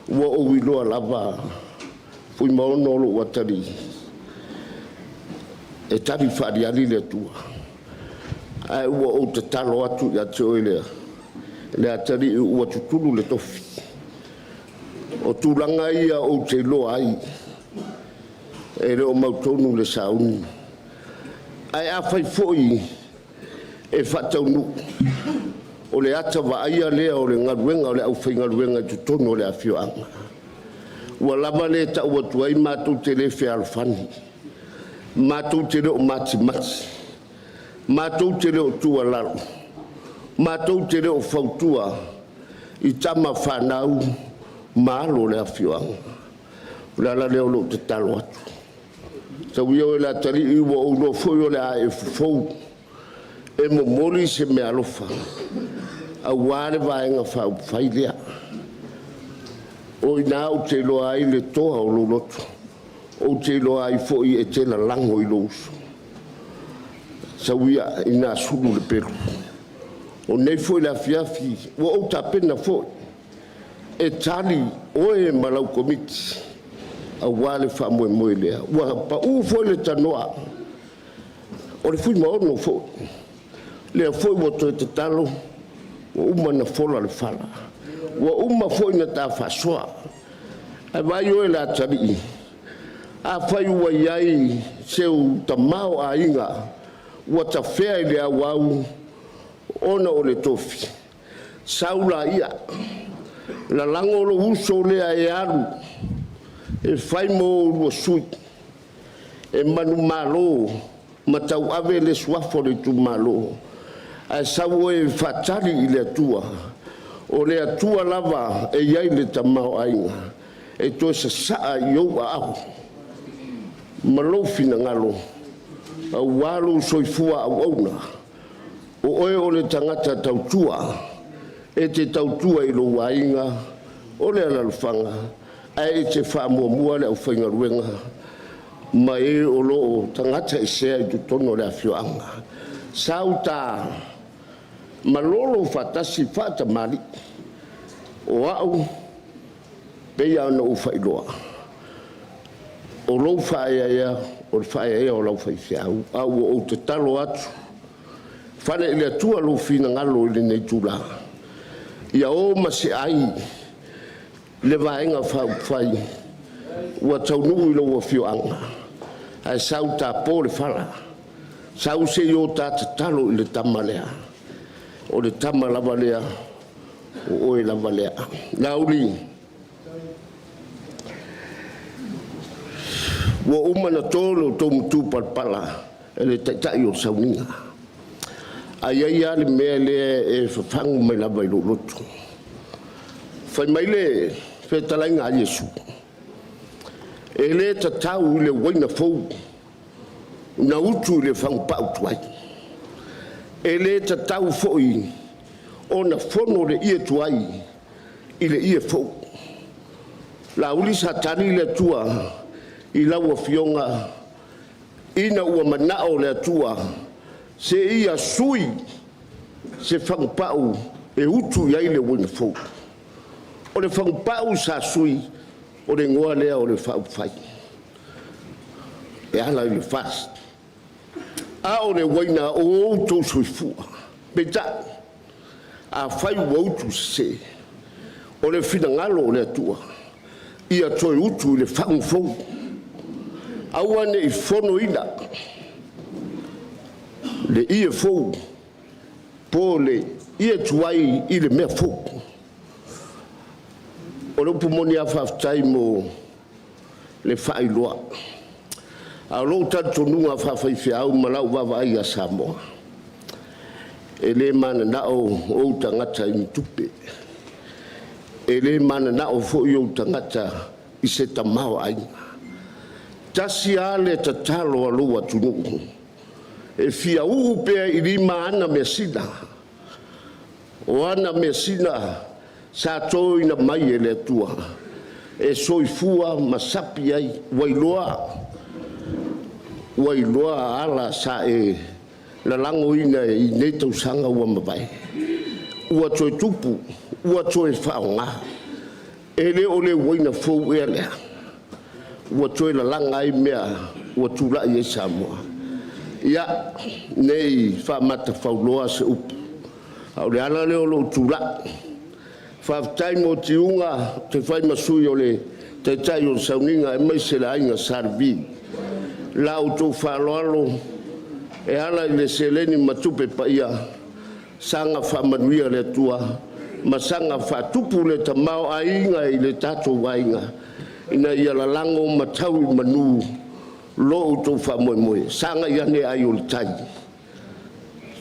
Speaker 11: ua ou iloa lava Fuimaono o lou atalii, e tali faaaliali le Atua. Ae ua ou tatalo atu ia te oe le atalii ua tutulu le tofi. O tulaga ia ou te iloa ai, e le o mautonu le sauni. Ae afai foi e faataunuu, o le ata vaaia lea o le galuega o le aufaigaluega i totonu o le afioaga. Ua lava le tau atu ai matou te le fealofani, matou te le o matimati, matou te le o tuualalo, matou te le o fautua i tama fanau ma alo o le afioaga. O le ala lea o lou tatalo atu. Sau ia oe le atalii, ua ou iloa foi o le a e fofou e momoli se meaalofa aua le Vaega Faaupufai lea. O i ina ou te iloa ai le toa o lou loto, ou te iloa ai foi e te lalago i lou uso. Sau ia ina sulu le pelu. O nei foi le afiafi ua ou tapena foi e tali oe ma lau komiti aua le faamoemoe lea. Ua pau foi le tanoa o le Fuimaono foi, lea foi ua toe tatalo, ua uma na fola le fala, ua uma foi na ta faasoa. Ae vaai oe le atalii, afai ua i ai seu tamaoaiga ua tafea i le auau ona o le tofi, sau laia, lalago lou uso lea e alu e fai mo oulua sui, e manumalo ma tauave le suafa o le itumalo. Ae sau oe e faatali i le Atua, o le Atua lava e i ai le tamaoaiga e toe sasaa i ou aao ma lou finagalo aua lou soifua auauna. O oe o le tagata tautua, e te tautua i lou aiga, o le alaalafaga, ae e te faamuamua le aufaigaluega ma e o lo o tagataesea i totonu o le afioaga. Sa uta malolo faatasi faatamalii, o au pei lava ona ou faailoa, o lou faaeaea o le faaeaea o lau faifeau, a ua ou tatalo atu, fale i le Atua lou finagalo i lenei itula, ia o ma se ai le Vaega Faaupufai ua taunuu i lou afioaga, ae sau tapo le fala, sau se i o ta tatalo i le tama lea, o le tama lava lea, o oe lava lea. Laauli, ua uma ona to lo outou matupalapala e le Taitai o le Sauniga, ae i ai lava le mea lea e fafagu mai lava i lou loto. Fai mai le fetalaiga a Iesu, e le tatau i le uaina fou na utu i le fagupau tuai. E le tatau foi ona fono le ie tuai i le ie fou. Laauli, sa tali le Atua i lau Afioga ina ua manao le Atua seia sui se fagupau e utu i ai le uaina fou. O le fagupau sa sui, o le igoa lea o le Faaupufai e ala i le FAST. A o le uaina o outou soifua. Peitai, afai ua utu sese, o le finagalo o le Atua, ia toe utu i le fagu fou. Aua ne i fonoina le ie fou po o le ie tuai i le mea fou. O le upu moni lava, faafetai mo le faailoa. A o lou talitonuga faafaifeau ma lau vaavaai ia Samoa, e le mananao ou tagata i ni tupe, e le mananao foi ou tagata i se tamaoaiga. Tasi lava le tatalo a lou atunuu, e fia uu pea i lima ana measina, o ana measina sa toina mai e le Atua e soifua ma sapi ai. Ua iloa, ua iloa ala sa e lalagoina i nei tausaga ua mavae, ua toe tupu, ua toe faaaoga. E le o le uaina fou ea lea ua toe lalaga ai mea ua tulai ai Samoa? Ia, ne i faamatafauloa se upu, a o le ala lea o lou tulai. Faafetai mo tiuga, ou te fai ma sui o le Taitai o le Sauniga aemaise le Aiga Sa Levi. La outou faaaloalo e ala i le seleni ma tupe paia, saga faamanuia le Atua ma saga faatupu le tamaoaiga i le tatou aiga ina ia lalago ma tau i manu lo outou faamoemoe. Sagai ane ai o le tai,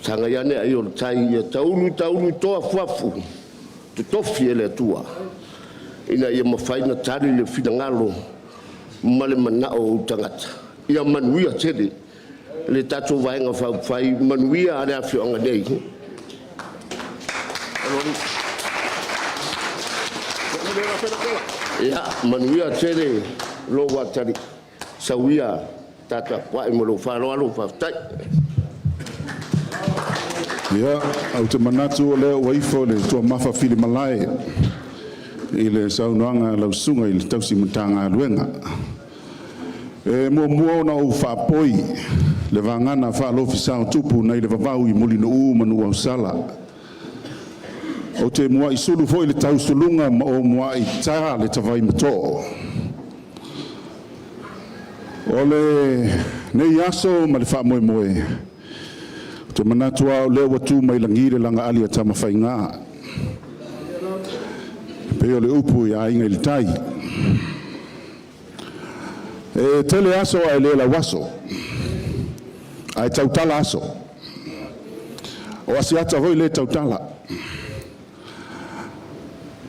Speaker 11: sagai ane ai o le tai, ia taulu taulu toa fuafu totofi e le Atua ina ia mafai ona tali le finagalo ma le manao o ou tagata. Ia manuia tele le tatou Vaega Faaupufai, manuia le afioaga nei. Ia manuia tele lou atalii. Sau ia tapuai ma lou faaaloalo. Faafetai.
Speaker 2: Ia, ou te manatu o lea ua ifo le tuamafa filimalae i le saunoaga a lau susuga i le tausi Matagaluega. E muamua ona ou faapoi le vagana faalofisao tupu nai le vavau i Mulinuu ma Nuuausala. Ou te muai sulu foi le tausuluga ma ou muai ta le tavaimato'o. O lenei aso ma le faamoemoe, ou te manatu lava o lea ua tu mai lagi le lagaali a Tamafaiga, e pei o le upu i Aiga i le Tai. E tele aso ae le lauaso, ae tautala aso. O Asiata foi le tautala.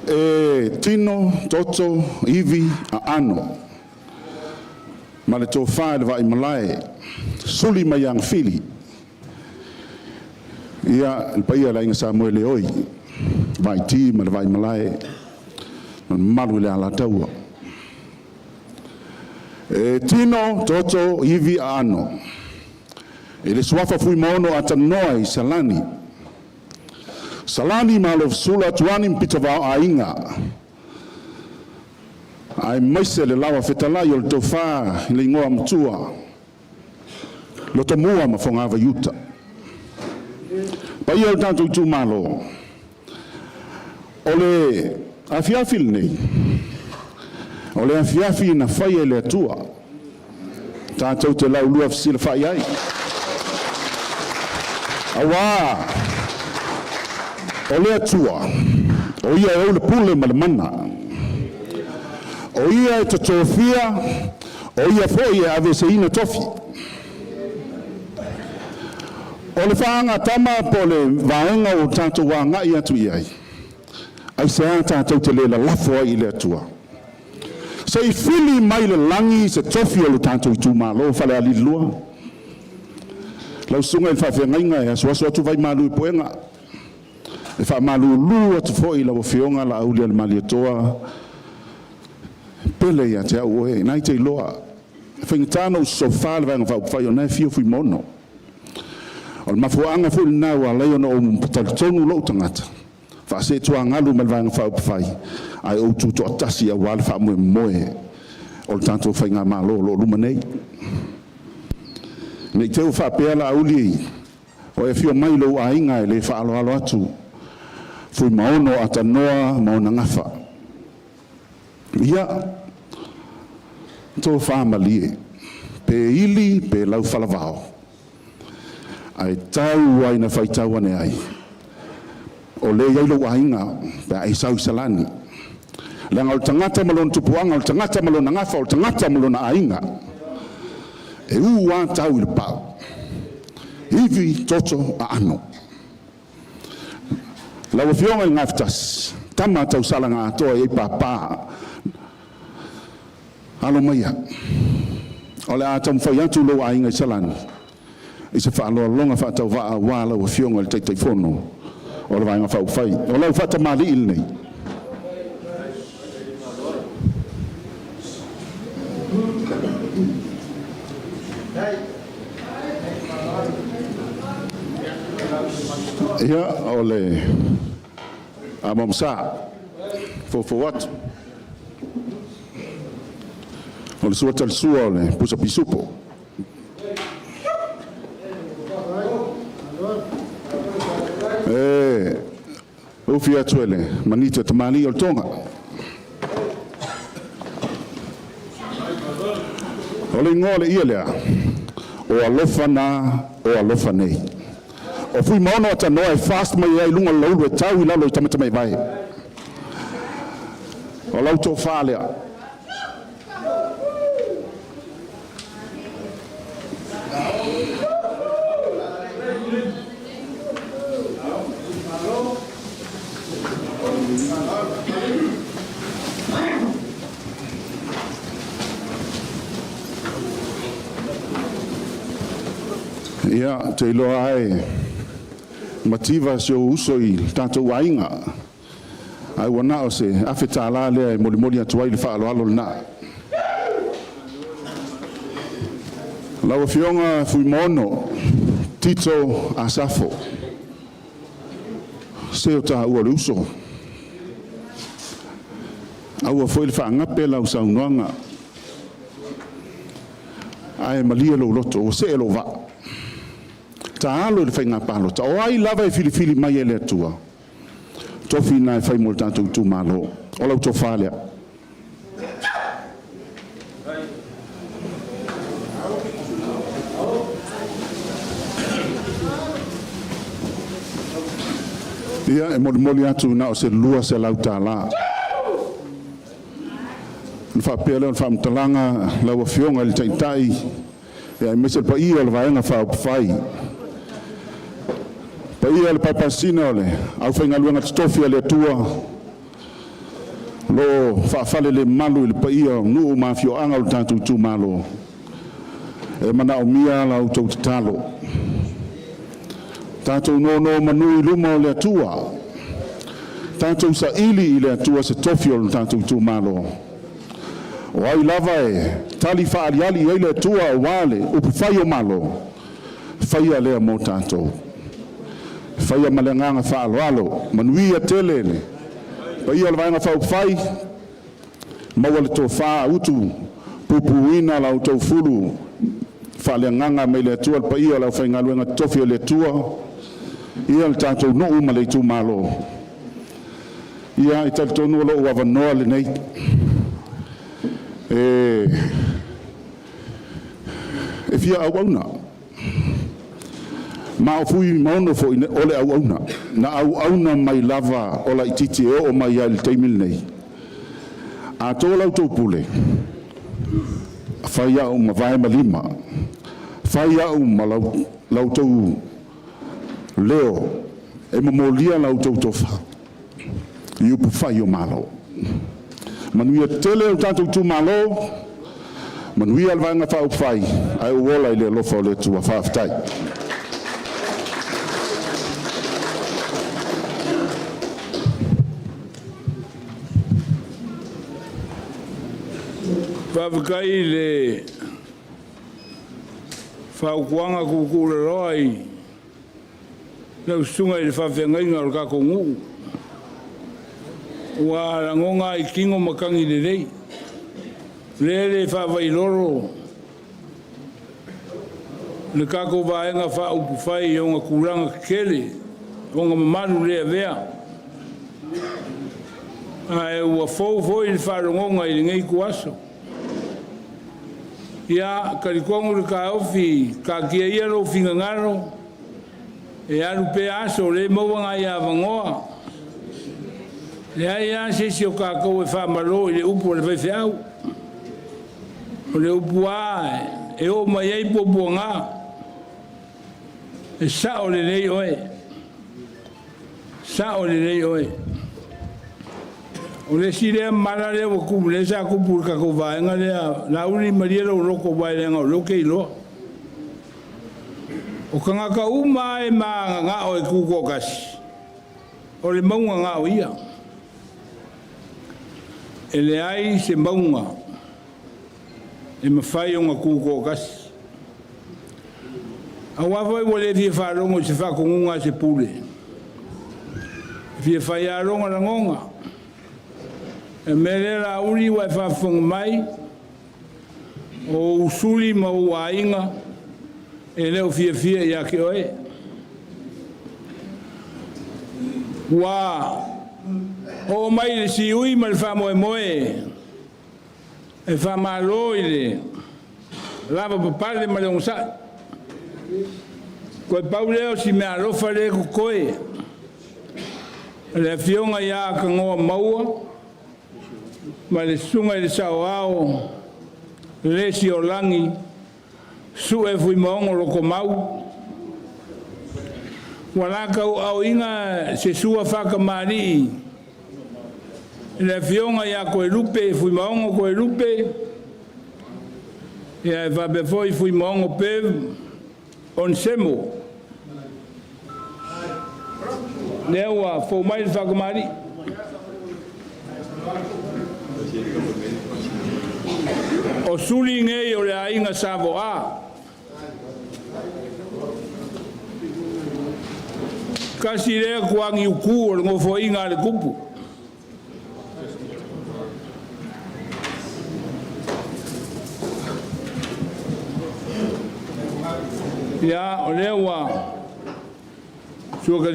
Speaker 2: E tino, toto, ivi, aano. Ma le tofa i le Vaimalae, suli mai agafili. Ia, le paia le aiga Samoe le oi, Vaiti ma le Vaimalae, ma le mamalu i le Alataua. E tino, toto, ivi, aano. I le suafa Fuimaono Atanoa i Salani. Salani ma Alofisula Tuani ma Pitavao Aiga. Aemaise le lawa fetalai o le tofa i le igoa matua. Lotomua ma Fogavaiuta. Paia o le tatou itumalo. O le afiafi lenei, o le afiafi na faia e le Atua. Tatou te laulua fesilafai ai. Auā, o le Atua, o ia e ou le pule ma le mana. O ia e totofia, o ia foi e aveeseina tofi. O le faagatama po o le vaega ua tatou agai atu i ai, aisea tatou te le lalafo ai i le Atua? Se i fili mai le lagi se tofi o le tatou itumalo Falealili 2. Lau susuga i le faafeagaiga e asuasu atu vai malu i puega, e faamalulu atu foi i lau Afioga Laaulialemalietoa, pele ia te au oe, na te iloa. E faigata ona ou sosofa le Vaega Faaupufai o lena e afio Fuimaono. O le mafuaaga foi lena ua ala ai ona ou talitonu lou tagata, faaseetuagalu ma le Vaega Faaupufai, ae ou tutoatasi aua le faamoemoe o le tatou faigamalo o lo o luma nei. Ne i te i ua faapea Laauli o e afio mai lou aiga e le faaaloalo atu, Fuimaono Atanoa ma ona gafa. Ia, tofa malie, pe ili pe laufalavao, ae tau lava ina faitau ane ai, o lea e i ai lou aiga pe a e sau i Salani. Leaga o le tagata ma lona tupuaga, o le tagata ma lona gafa, o le tagata ma lona aiga. E u lava tau i le pau. Ivi, toto, aano. Lau Afioga i le Gafatasi, tama tausalaga atoa i ai papa, alo maia, o le a taumafai atu lou aiga i Salani i se faaaloaloga faatauvaa aua lau Afioga i le Taitaifono o le Vaega Faaupufai. O lau faatamalii lenei. Ia, o le amo sa, foufou atu. O le sua talisua o le pusa pisupo. E ufi atu e le manito tamalii o le Toga. O le igoa o le ia lea, o alofa na, o alofa nei. O Fuimaono Atanoa e fast mai ai luga o le laulu e tau i lalo i tamatamaivai. O lau tofa lea. Ia, ou te iloa ai mativa si ou uso i le tatou aiga. Ae ua na o se $1,000 lea e molimoli atu ai le faaaloalo lena. Lau Afioga Fuimaono Tito Asafo, se o taua o le uso. Aua foi le faagape lau saunoaga, ae malie lou loto, ua see lou vaa. Taalo i le faiga palota, o ai lava e filifili mai e le Atua, tofi na e fai mo le tatou itumalo. O lau tofa lea. Ia, e molimoli atu na o se $200. Ona faapea lea o le faamatalaga lau Afioga i le Taitai, aemaise le paia o le Vaega Faaupufai. Paia
Speaker 12: Paia le paepaesina o le aufaigaluega totofi a le Atua o lo o faafalelemalu i le paia o nuu ma afioaga o le tatou itumalo, e manaomia la outou tatalo. Tatou nonomanu i luma o le Atua, tatou saili i le Atua se tofi o le tatou itumalo, o ai lava e tali faaaliali i ai le Atua aua le upufai o Malo, faia lea mo tatou. Faia ma le agaga faaaloalo. Manuia tele le paia o le Vaega Faaupufai, maua le tofa utupupuina la outou fulu faaleagaga mai le Atua, le paia o le aufaigaluega totofi a le Atua, ia le tatou nuu ma le itumalo. Ia, e talitonu o lo'u avanoa lenei e fia auauna, ma o Fuimaono foi o le auauna na auauna mai lava o laitiiti e oo mai lava i le taimi lenei. A to la outou pule, fai au ma vae ma lima, fai au ma la outou leo e momolia la outou tofa i upufai o Malo. Manuia tele lo tatou itumalo, manuia le Vaega Faaupufai, ae ou ola i le alofa o le Atua. Faafetai.
Speaker 4: Faafetai i le fautuaga tuutuulaloa i lau susuga i le faafeagaiga o le tatou nuu, ua lagona lava i tino matagi lelei, lea e le faavailolo le tatou Vaega Faaupufai i ona tulaga tetele, ona mamalu le avea, ae ua fou foi le faalogoga i lenei ituaso. Ia, e talitonu le taofi, taatia ia lou finagalo e alu pea aso o lea e maua nai avanoa. E leai lava se isi o tatou e faamalo i le upu a le faifeau. O le upu lava e oo mai ai puapuaga, e sao lelei oe, sao lelei oe. O le isi lea mala lea ua tupu, lea sa tupu i le tatou vaega lea, Laauli malie lou loto aua leaga o lea ou te iloa. O tagata uma lava e mananao e tutoatasi, o le mauga na o ia. E leai se mauga e mafai ona tutoatasi. Aua foi ua le fia faalogo i se faatonuga a se pule, e fia fai lava lona lagona. O le mea lea Laauli ua e faafofoga mai, o ou suli ma ou aiga e le o fiafia ia te oe. Ua oo mai le siui ma le faamoemoe e faamalo i le lavapapale ma le onosai. Toe pau lea o si meaalofa lea e totoe, o le afioga ia Tanoa Maua ma le susuga i le saoao Lesiolagi Sue Fuimaono Lokomau, ua latou aoina se sua faatamalii i le afioga ia Toelupe Fuimaono Toelupe, ia e faapea foi Fuimaono Bev Onesemo. Lea ua fou mai le faatamalii. O suli nei o le aiga Savoa. Tasi lea tuagiuku o le nofoaiga a le tupu. Ia, o lea ua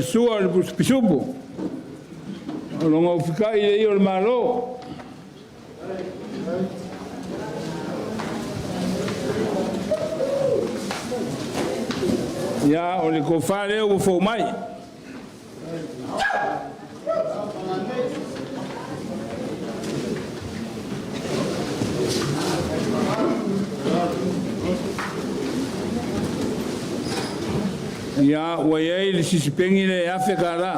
Speaker 4: sua le pisupu o lona ufikai le ia o le Malo. Ia, o le tofa lea ua fou mai. Ia, ua i ai le sisipegilea e $1,000.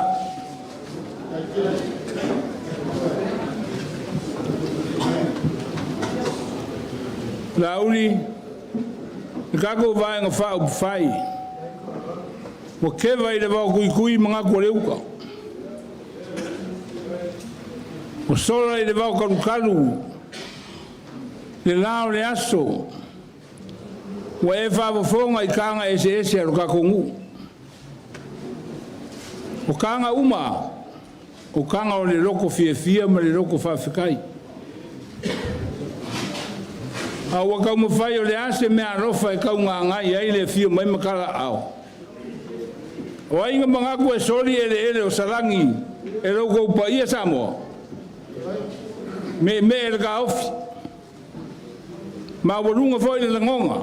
Speaker 4: Laauli, le tatou Vaega Faaupufai, ua keva i le vaokuikui manatu o le uta, ua sola i le vaotalukalu le la o le aso, ua e faafofoga i taga eseese a lo tatou nuu. O taga uma, o taga o le loto fiafia ma le loto faafetai. A ua taumafai o le a se meaalofa e taugagai ai le afio mai ma talaaao. O ai na manatu e soli eleele o Salani e lo outou paia Samoa? Meemee le taofi, maualuga foi le lagona.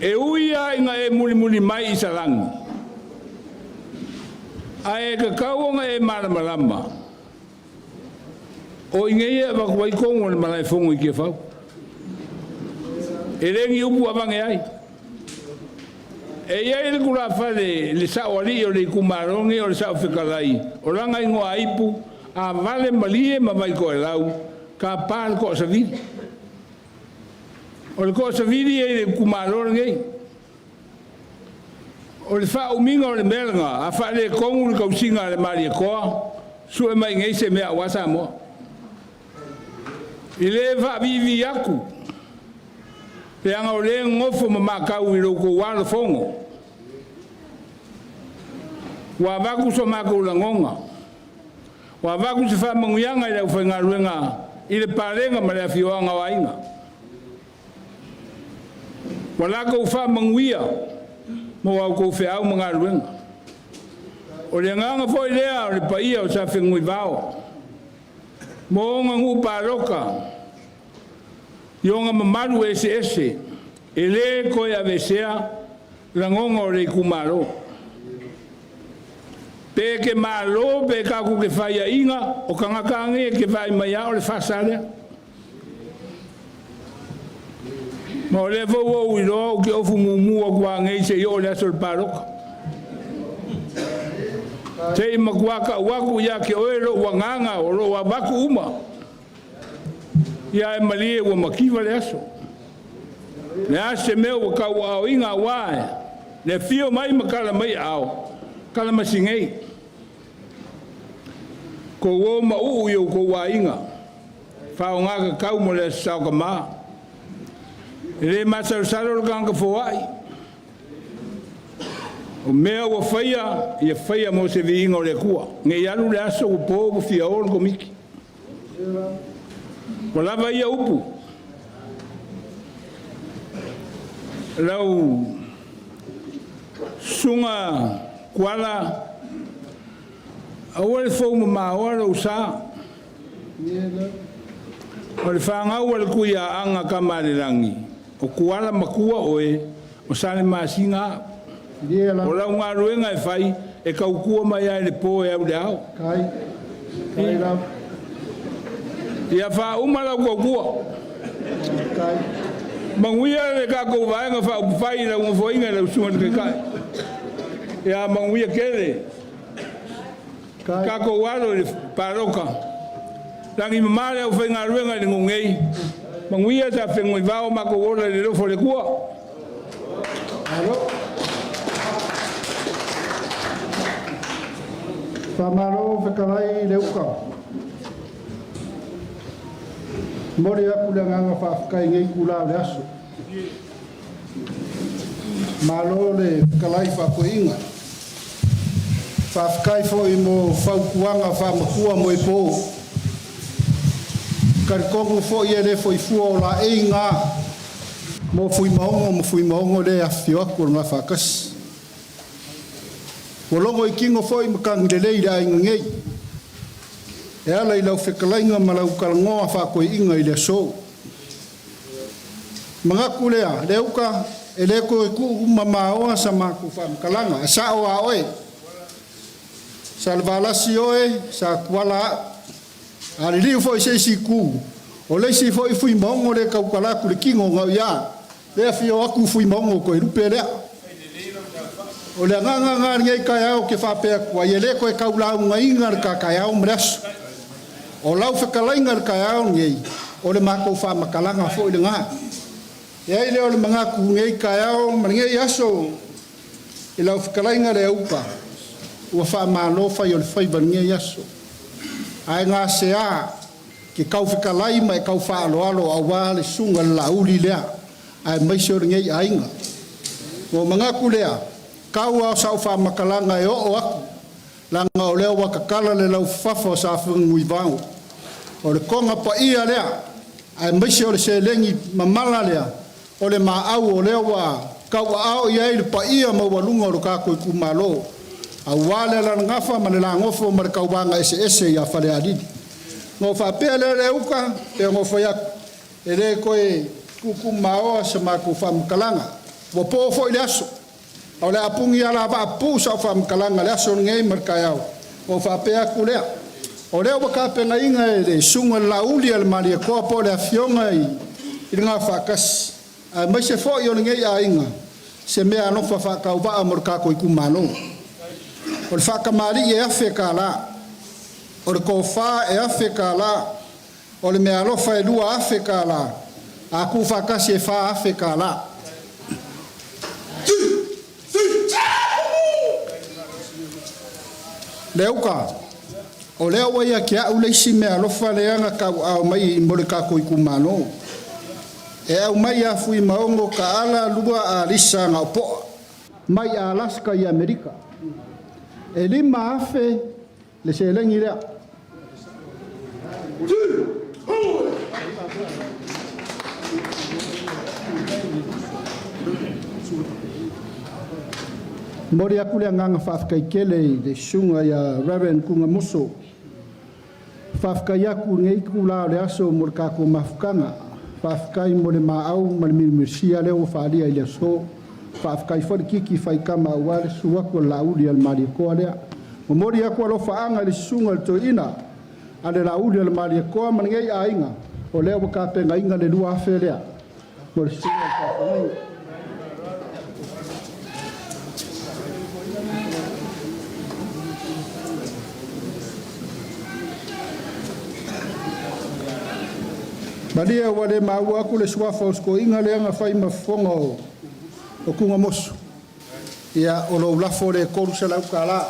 Speaker 4: E ui lava ina e mulimuli mai i Salani, ae tatau ona e malamalama, o i inei e avatu ai tonu o le malaefono i Tiafau. E le ni upu avane ai. E i ai le tulafale le saoalii o le itumalo lenei o le Saofetalai, o lana igoa ipu, a vale malie ma Vaitoelau, tapa le toasavili. O le toasavili e i le itumalo lenei. O le faaumiga o le mea lena, a faaletonu le tausiga a le Malietoa, sue mai nei se mea aua Samoa. E le faaviivii atu, leaga o lea e nofo ma matau i lo outou alofogo. Ua avatu so matou lagona, ua avatu se faamanuiaga i le aufaigaluega i le palega ma le afioaga o aiga. Ua latou faamanuia mo a outou feau ma galuega. O le agaga foi lea o le paia o Safenuivao, mo ona nuu paloka, i ona mamalu eseese, e le toe aveesea lagona o le itumalo. Pe ke malo, pe tatou te faiaina, o tagata nei e te vaai mai lava o le fasa lea. Ma o lea foi ua ou iloa ou te ofu mumu atu lava nei seia oo i le aso o le palota. Se i matua tau atu ia te oe lou agaga o lou avatu uma. Ia e malie ua mativa le aso. Le a se mea ua tauaaoina aua e le afio mai ma tala mai aao, tala masigei. Kou o ma uu i o kou aiga, faaaoga tatau mo le Aso Sa o Tama. E le masalosalo le tagata foai. O mea ua faia, ia faia mo se viiga o le Atua. Ne i alu le aso ua po ua fia o le Komiti. Ua lava ia upu. Lau susuga Kuala, aua le fou mamaoa lou sa. O le fanau a le Tuiaana Tamalelagi, o Kuala matua oe, o Salemasina au. O lau galuega e fai, e tautua mai lava i le po e au i le ao. Ia faauma lau tautua. Manuia le tatou Vaega Faaupufai i lau nofoaiga i lau susuga i le Taitai. Ia manuia tele. Tatou alo i le palota. Lagi mama le aufaigaluega i le nuu nei. Manuia sa fegoivao matou ola i le alofa o le Atua.
Speaker 3: Faamalo fetalai i le uta. Momoli atu le agaga faafetai i lenei itula o le aso. Malo le fetalai faafoeina. Faafetai foi mo fautuaga faamatua mo e po. Talitonu foi e le foi fua o laei na mo Fuimaono ma Fuimaono lea e afifio atu o le Gafaatasi. Ua logo i tino foi matagi lelei i le aiga nei, e ala i lau fetalaiga ma lau talanoa faatoeaiina i le aso. Manatu lea, le uta, e le toe tuu mamaoa sa matou faamatalaga, e sao a oe. Sa le Valasi oe, sa Tuala au. A liliu foi i se isi itu, o le isi foi Fuimaono le tautala atu i le tino gau ia, le afio atu Fuimaono Toelupe lea. O le agaga lena i lenei taeao ou te faapea atu ai, e le toe tau laugaina le ta taeao ma le aso. O lau fetalaiga i le taeao lenei, o le matou faamatalaga foi lena. E ai lea o le manatu i lenei taeao ma lenei aso i lau fetalaiga Leaupa, ua faamalo fai o le faiva i lenei aso. Ae gasea ke tau fetalai ma e tau faaaloalo aua le susuga i le Laauli lea, aemaise o lenei aiga. Ua ou manatu lea, tau lava o sau faamatalaga e oo atu, leaga o lea ua tatala le laufafa o Sa Fenunuivao. O le toga paia lea, aemaise o le seleni mamala lea, o le maau o lea ua tauaao i ai le paia maualuga o le tatou itumalo, aua le alalagafa ma le lagofo ma le tauvaga eseese ia Falealili. Ona ou faapea lea Leuta, pei ona ou fai atu, e le toe tuutuumaoa se matou faamatalaga. Ua po foi le aso, a o le a puni alavaa pupuu sau faamatalaga i le aso lenei ma le taeao. Ona ou faapea atu lea, o lea ua tapenaina e le Susuga i le Laauli a le Malietoa po o le Afioga i le Gafaatasi, aemaise foi o lenei aiga, se meaalofa faatauvaa mo le tatou itumalo. O le faatamalii e $1,000, o le tofa e $1,000, o le meaalofa e $2,000, a tuufaatasi e $4,000. Leuta, o lea ua ia te au le isi meaalofa lea na tauaao mai mo le tatou itumalo. E aumai ia Fuimaono Taala Lua Alisa Gaopoa mai Alaska i Amerika. E 5,000 le seleni lea. Momoli atu le agaga faafetai tele i le susuga ia Reverend Kugamoso. Faafetai atu i lenei itula o le aso mo le tatou mafutaga. Faafetai mo le maau ma le milimilisia lea ua faaalia i le aso. Faafetai foi le kiki faitama aua le susu atu o le Laauli a le Malietoa lea. Momoli atu alofaaga i le susuga i le Toeaina a le Laauli a le Malietoa ma lenei aiga, o lea ua tapenaina le 2,000 lea mo le susuga i le faafeagaiga. Malie ua le maua atu le suafa o si toeaina lea na fai ma fofoga o Tugamoso. Ia, o lou lafo lea e $300.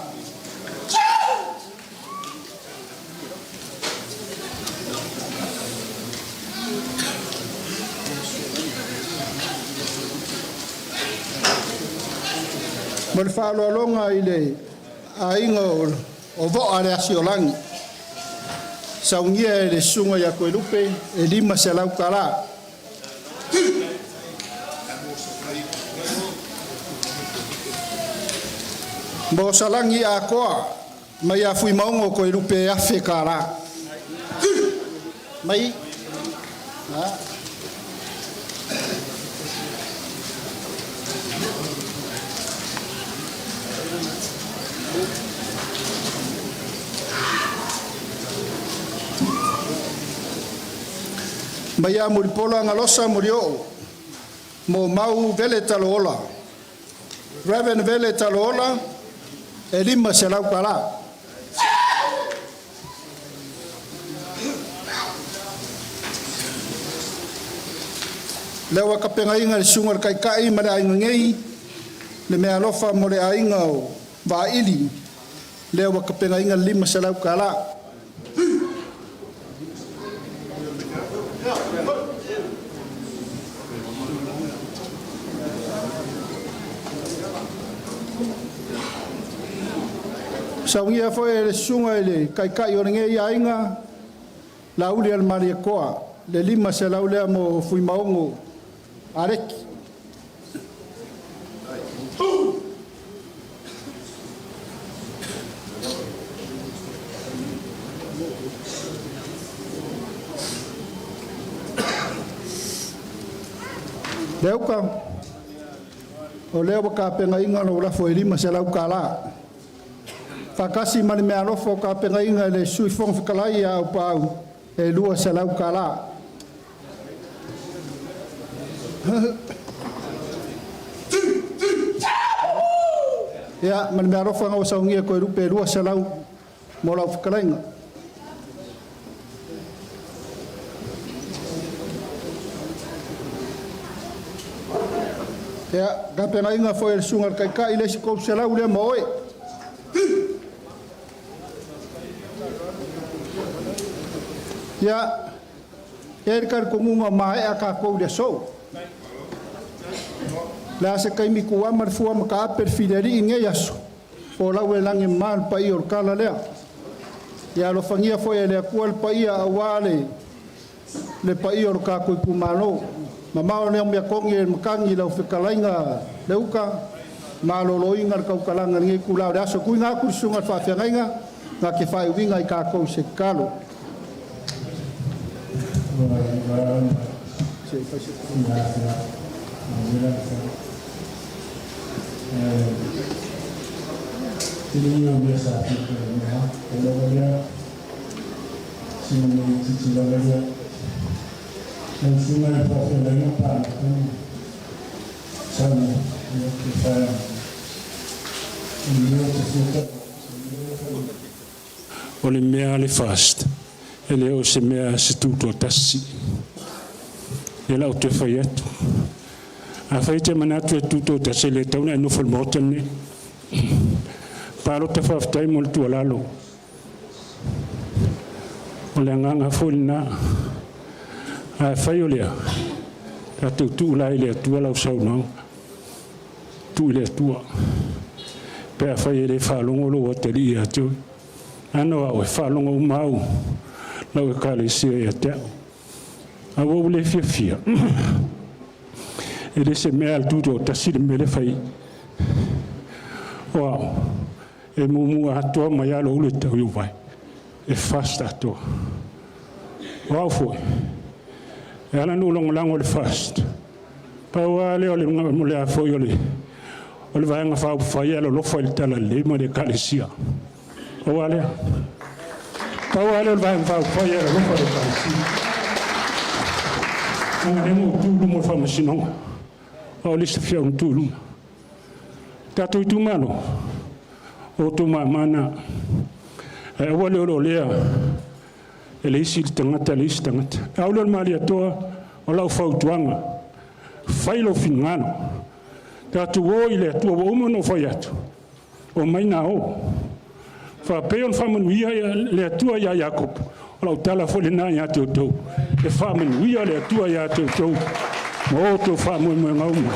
Speaker 3: Ma le faaaloaloga i le aiga o Voa le Asiolagi, saunia e le susuga ia Toelupe e $500. Mo Salagi Akoa mai ia Fuimaono Toelupe e $1,000. Mai mai ia Mulipola Galosa Molioo mo Mau Vele Taloola. Reverend Vele Taloola, e $500. Lea ua tapenaina e le susuga i le Taitai ma le Aiga nei le meaalofa mo le aiga o Vaili, lea ua tapenaina le $500. Saunia foi e le susuga i le Taitai o lenei aiga, Lauli Malietoa, le 500 lea mo Fuimaono Aleki. Leuta, o lea ua tapenaina lou lafo e $500. Faatasi ma le meaalofa o tapenaina e le Sui Fofoga Fetalai ia Aupaau e $200. Ia, ma le meaalofa ua saunia e Toelupe e 200 mo lau fetalaiga. Ia, tapenaina foi e le susuga i le Taitai le isi 300 lea ma oe. Ia, e i ai le talitonuga ua maea tatou i le aso. O le a se taimi tuuama le fua ma taape le filialii i lenei aso, folau i le lagi e mama le paia o le tala lea. Ia alofagia foi e le Atua le paia aua le paia o le tatou itumalo. Mamao le amiotonu e le matagi i lau fetalaiga Leuta, maloloina le tautalaga i lenei itula o le aso. Tuuina atu i le susuga i le faafeagaiga na te faaiuina i tatou i se tatalo.
Speaker 1: O le mea a le FAST, e le o se mea a se tutoatasi. Ia la ou toe fai atu. Afai e te manatu e tutoatasi, e le tatau ona e nofo i le Maota lenei. Palota faafetai mo le tuualalo. O le agaga foi lena. Ae fai o lea, tatou tuu la i le Atua lau saunoaga. Tuu i le Atua. Pe afai e le faalogo lou atalii ia te oe. Ano au e faalogo uma au lau ekalesia ia te au. Ae ua ou le fiafia. E le se mea a le tutoatasi le mea lea fai. O au, e muamua atoa mai lava lou ulu e tau i ou vae. E FAST atoa. O au foi, e ala ona ou lagolago i le FAST, pau lava lea o le a foi o le Vaega Faaupufai e alolofa i le Talalelei ma le Ekalesia. Pau lava lea. Pau lava lea o le Vaega Faaupufai e alolofa i le Ekalesia. Leaga lea na ou tu i luma o le faamasinoga. O au le isi na tu i luma. Tatou itumalo, o outou mama na. Ae aua le oleolea e le isi le tagata le isi tagata. Au lea o le Malietoa, o lau fautuaga, fai lou finagalo. Tatou o i le Atua, ua uma ona ou fai atu, omai na o. Faapei ona faamanuia le Atua ia Iakopo, o lau tala foi lena ia te outou. E faamanuia le Atua ia te outou ma outou faamoemoega uma.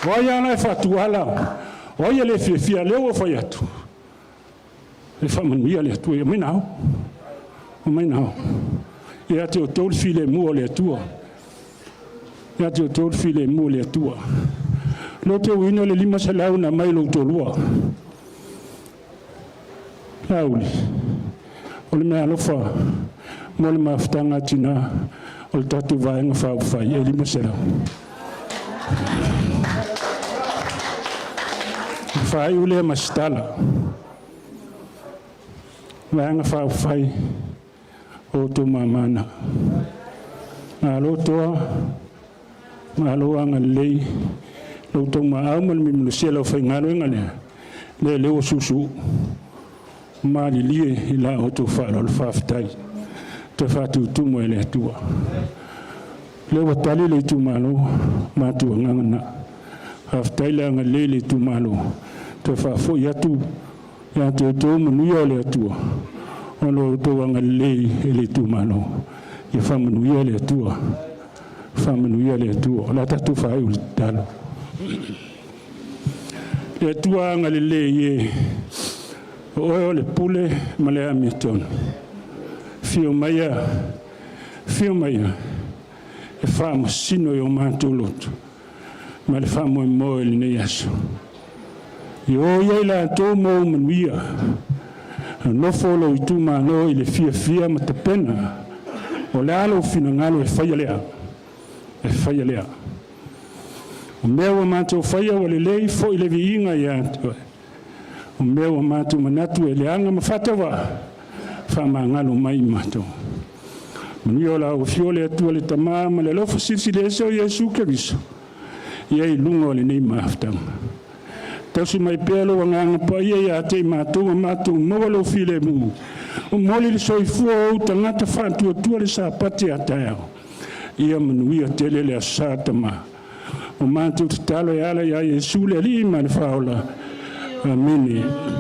Speaker 1: O ai lava e faatuala, o ai e le fiafia, lea ua fai atu, e faamanuia le Atua, omai na o. Omai na o. Ia te outou le filemu o le Atua. Ia te outou le filemu o le Atua. Lo te uina le 500 na mai lou toalua. Lauli, o le mea alofa mo le mafutaga a tina o le tatou Vaega Faaupufai e 500. Faaiu lea ma se tala. Vaega Faaupufai o outou mamana. Malo toa, malo agalelei, lo outou maau ma le mimulusia lau faigaluega lea, lea lea ua susu malilie i la outou faaaloalo faafetai. Toe faatutumu e le Atua. Lea ua tali le itumalo, matou agaga na. Faafetai le agalelei le itumalo, toe faafoi atu ia te outou manuia o le Atua, o lo outou agalelei i le itumalo. Ia faamanuia le Atua. Faamanuia le Atua. O le a tatou faaiu le tatalo. Le Atua agalelei e, o oe o le pule ma le amiotonu. Fio maia, fio maia, e faamasino i o matou loto, ma le faamoemoe i lenei aso. I o ia i latou mo ou manuia, nofo lou itumalo i le fiafia ma tapena, o le a lou finagalo e faia lea, e faia lea. O mea ua matou faia ua lelei foi le viiga ia te oe. O mea ua matou manatu e leaga ma faatauvaa, faamagalo mai i matou. Manuia o lau afio le Atua le Tama ma le alofa silisili ese o Iesu Keriso, ia i luga o lenei mafutaga. Tausi mai pea lou agaga paia ia te i matou ma matou maua lou filemu. Momoli le soifua o ou tagata faatuatua le Sapati a taeao. Ia manuia tele le Aso Sa Tama. O matou tatalo e ala ia Iesu le Alii ma le Faaola. Amene.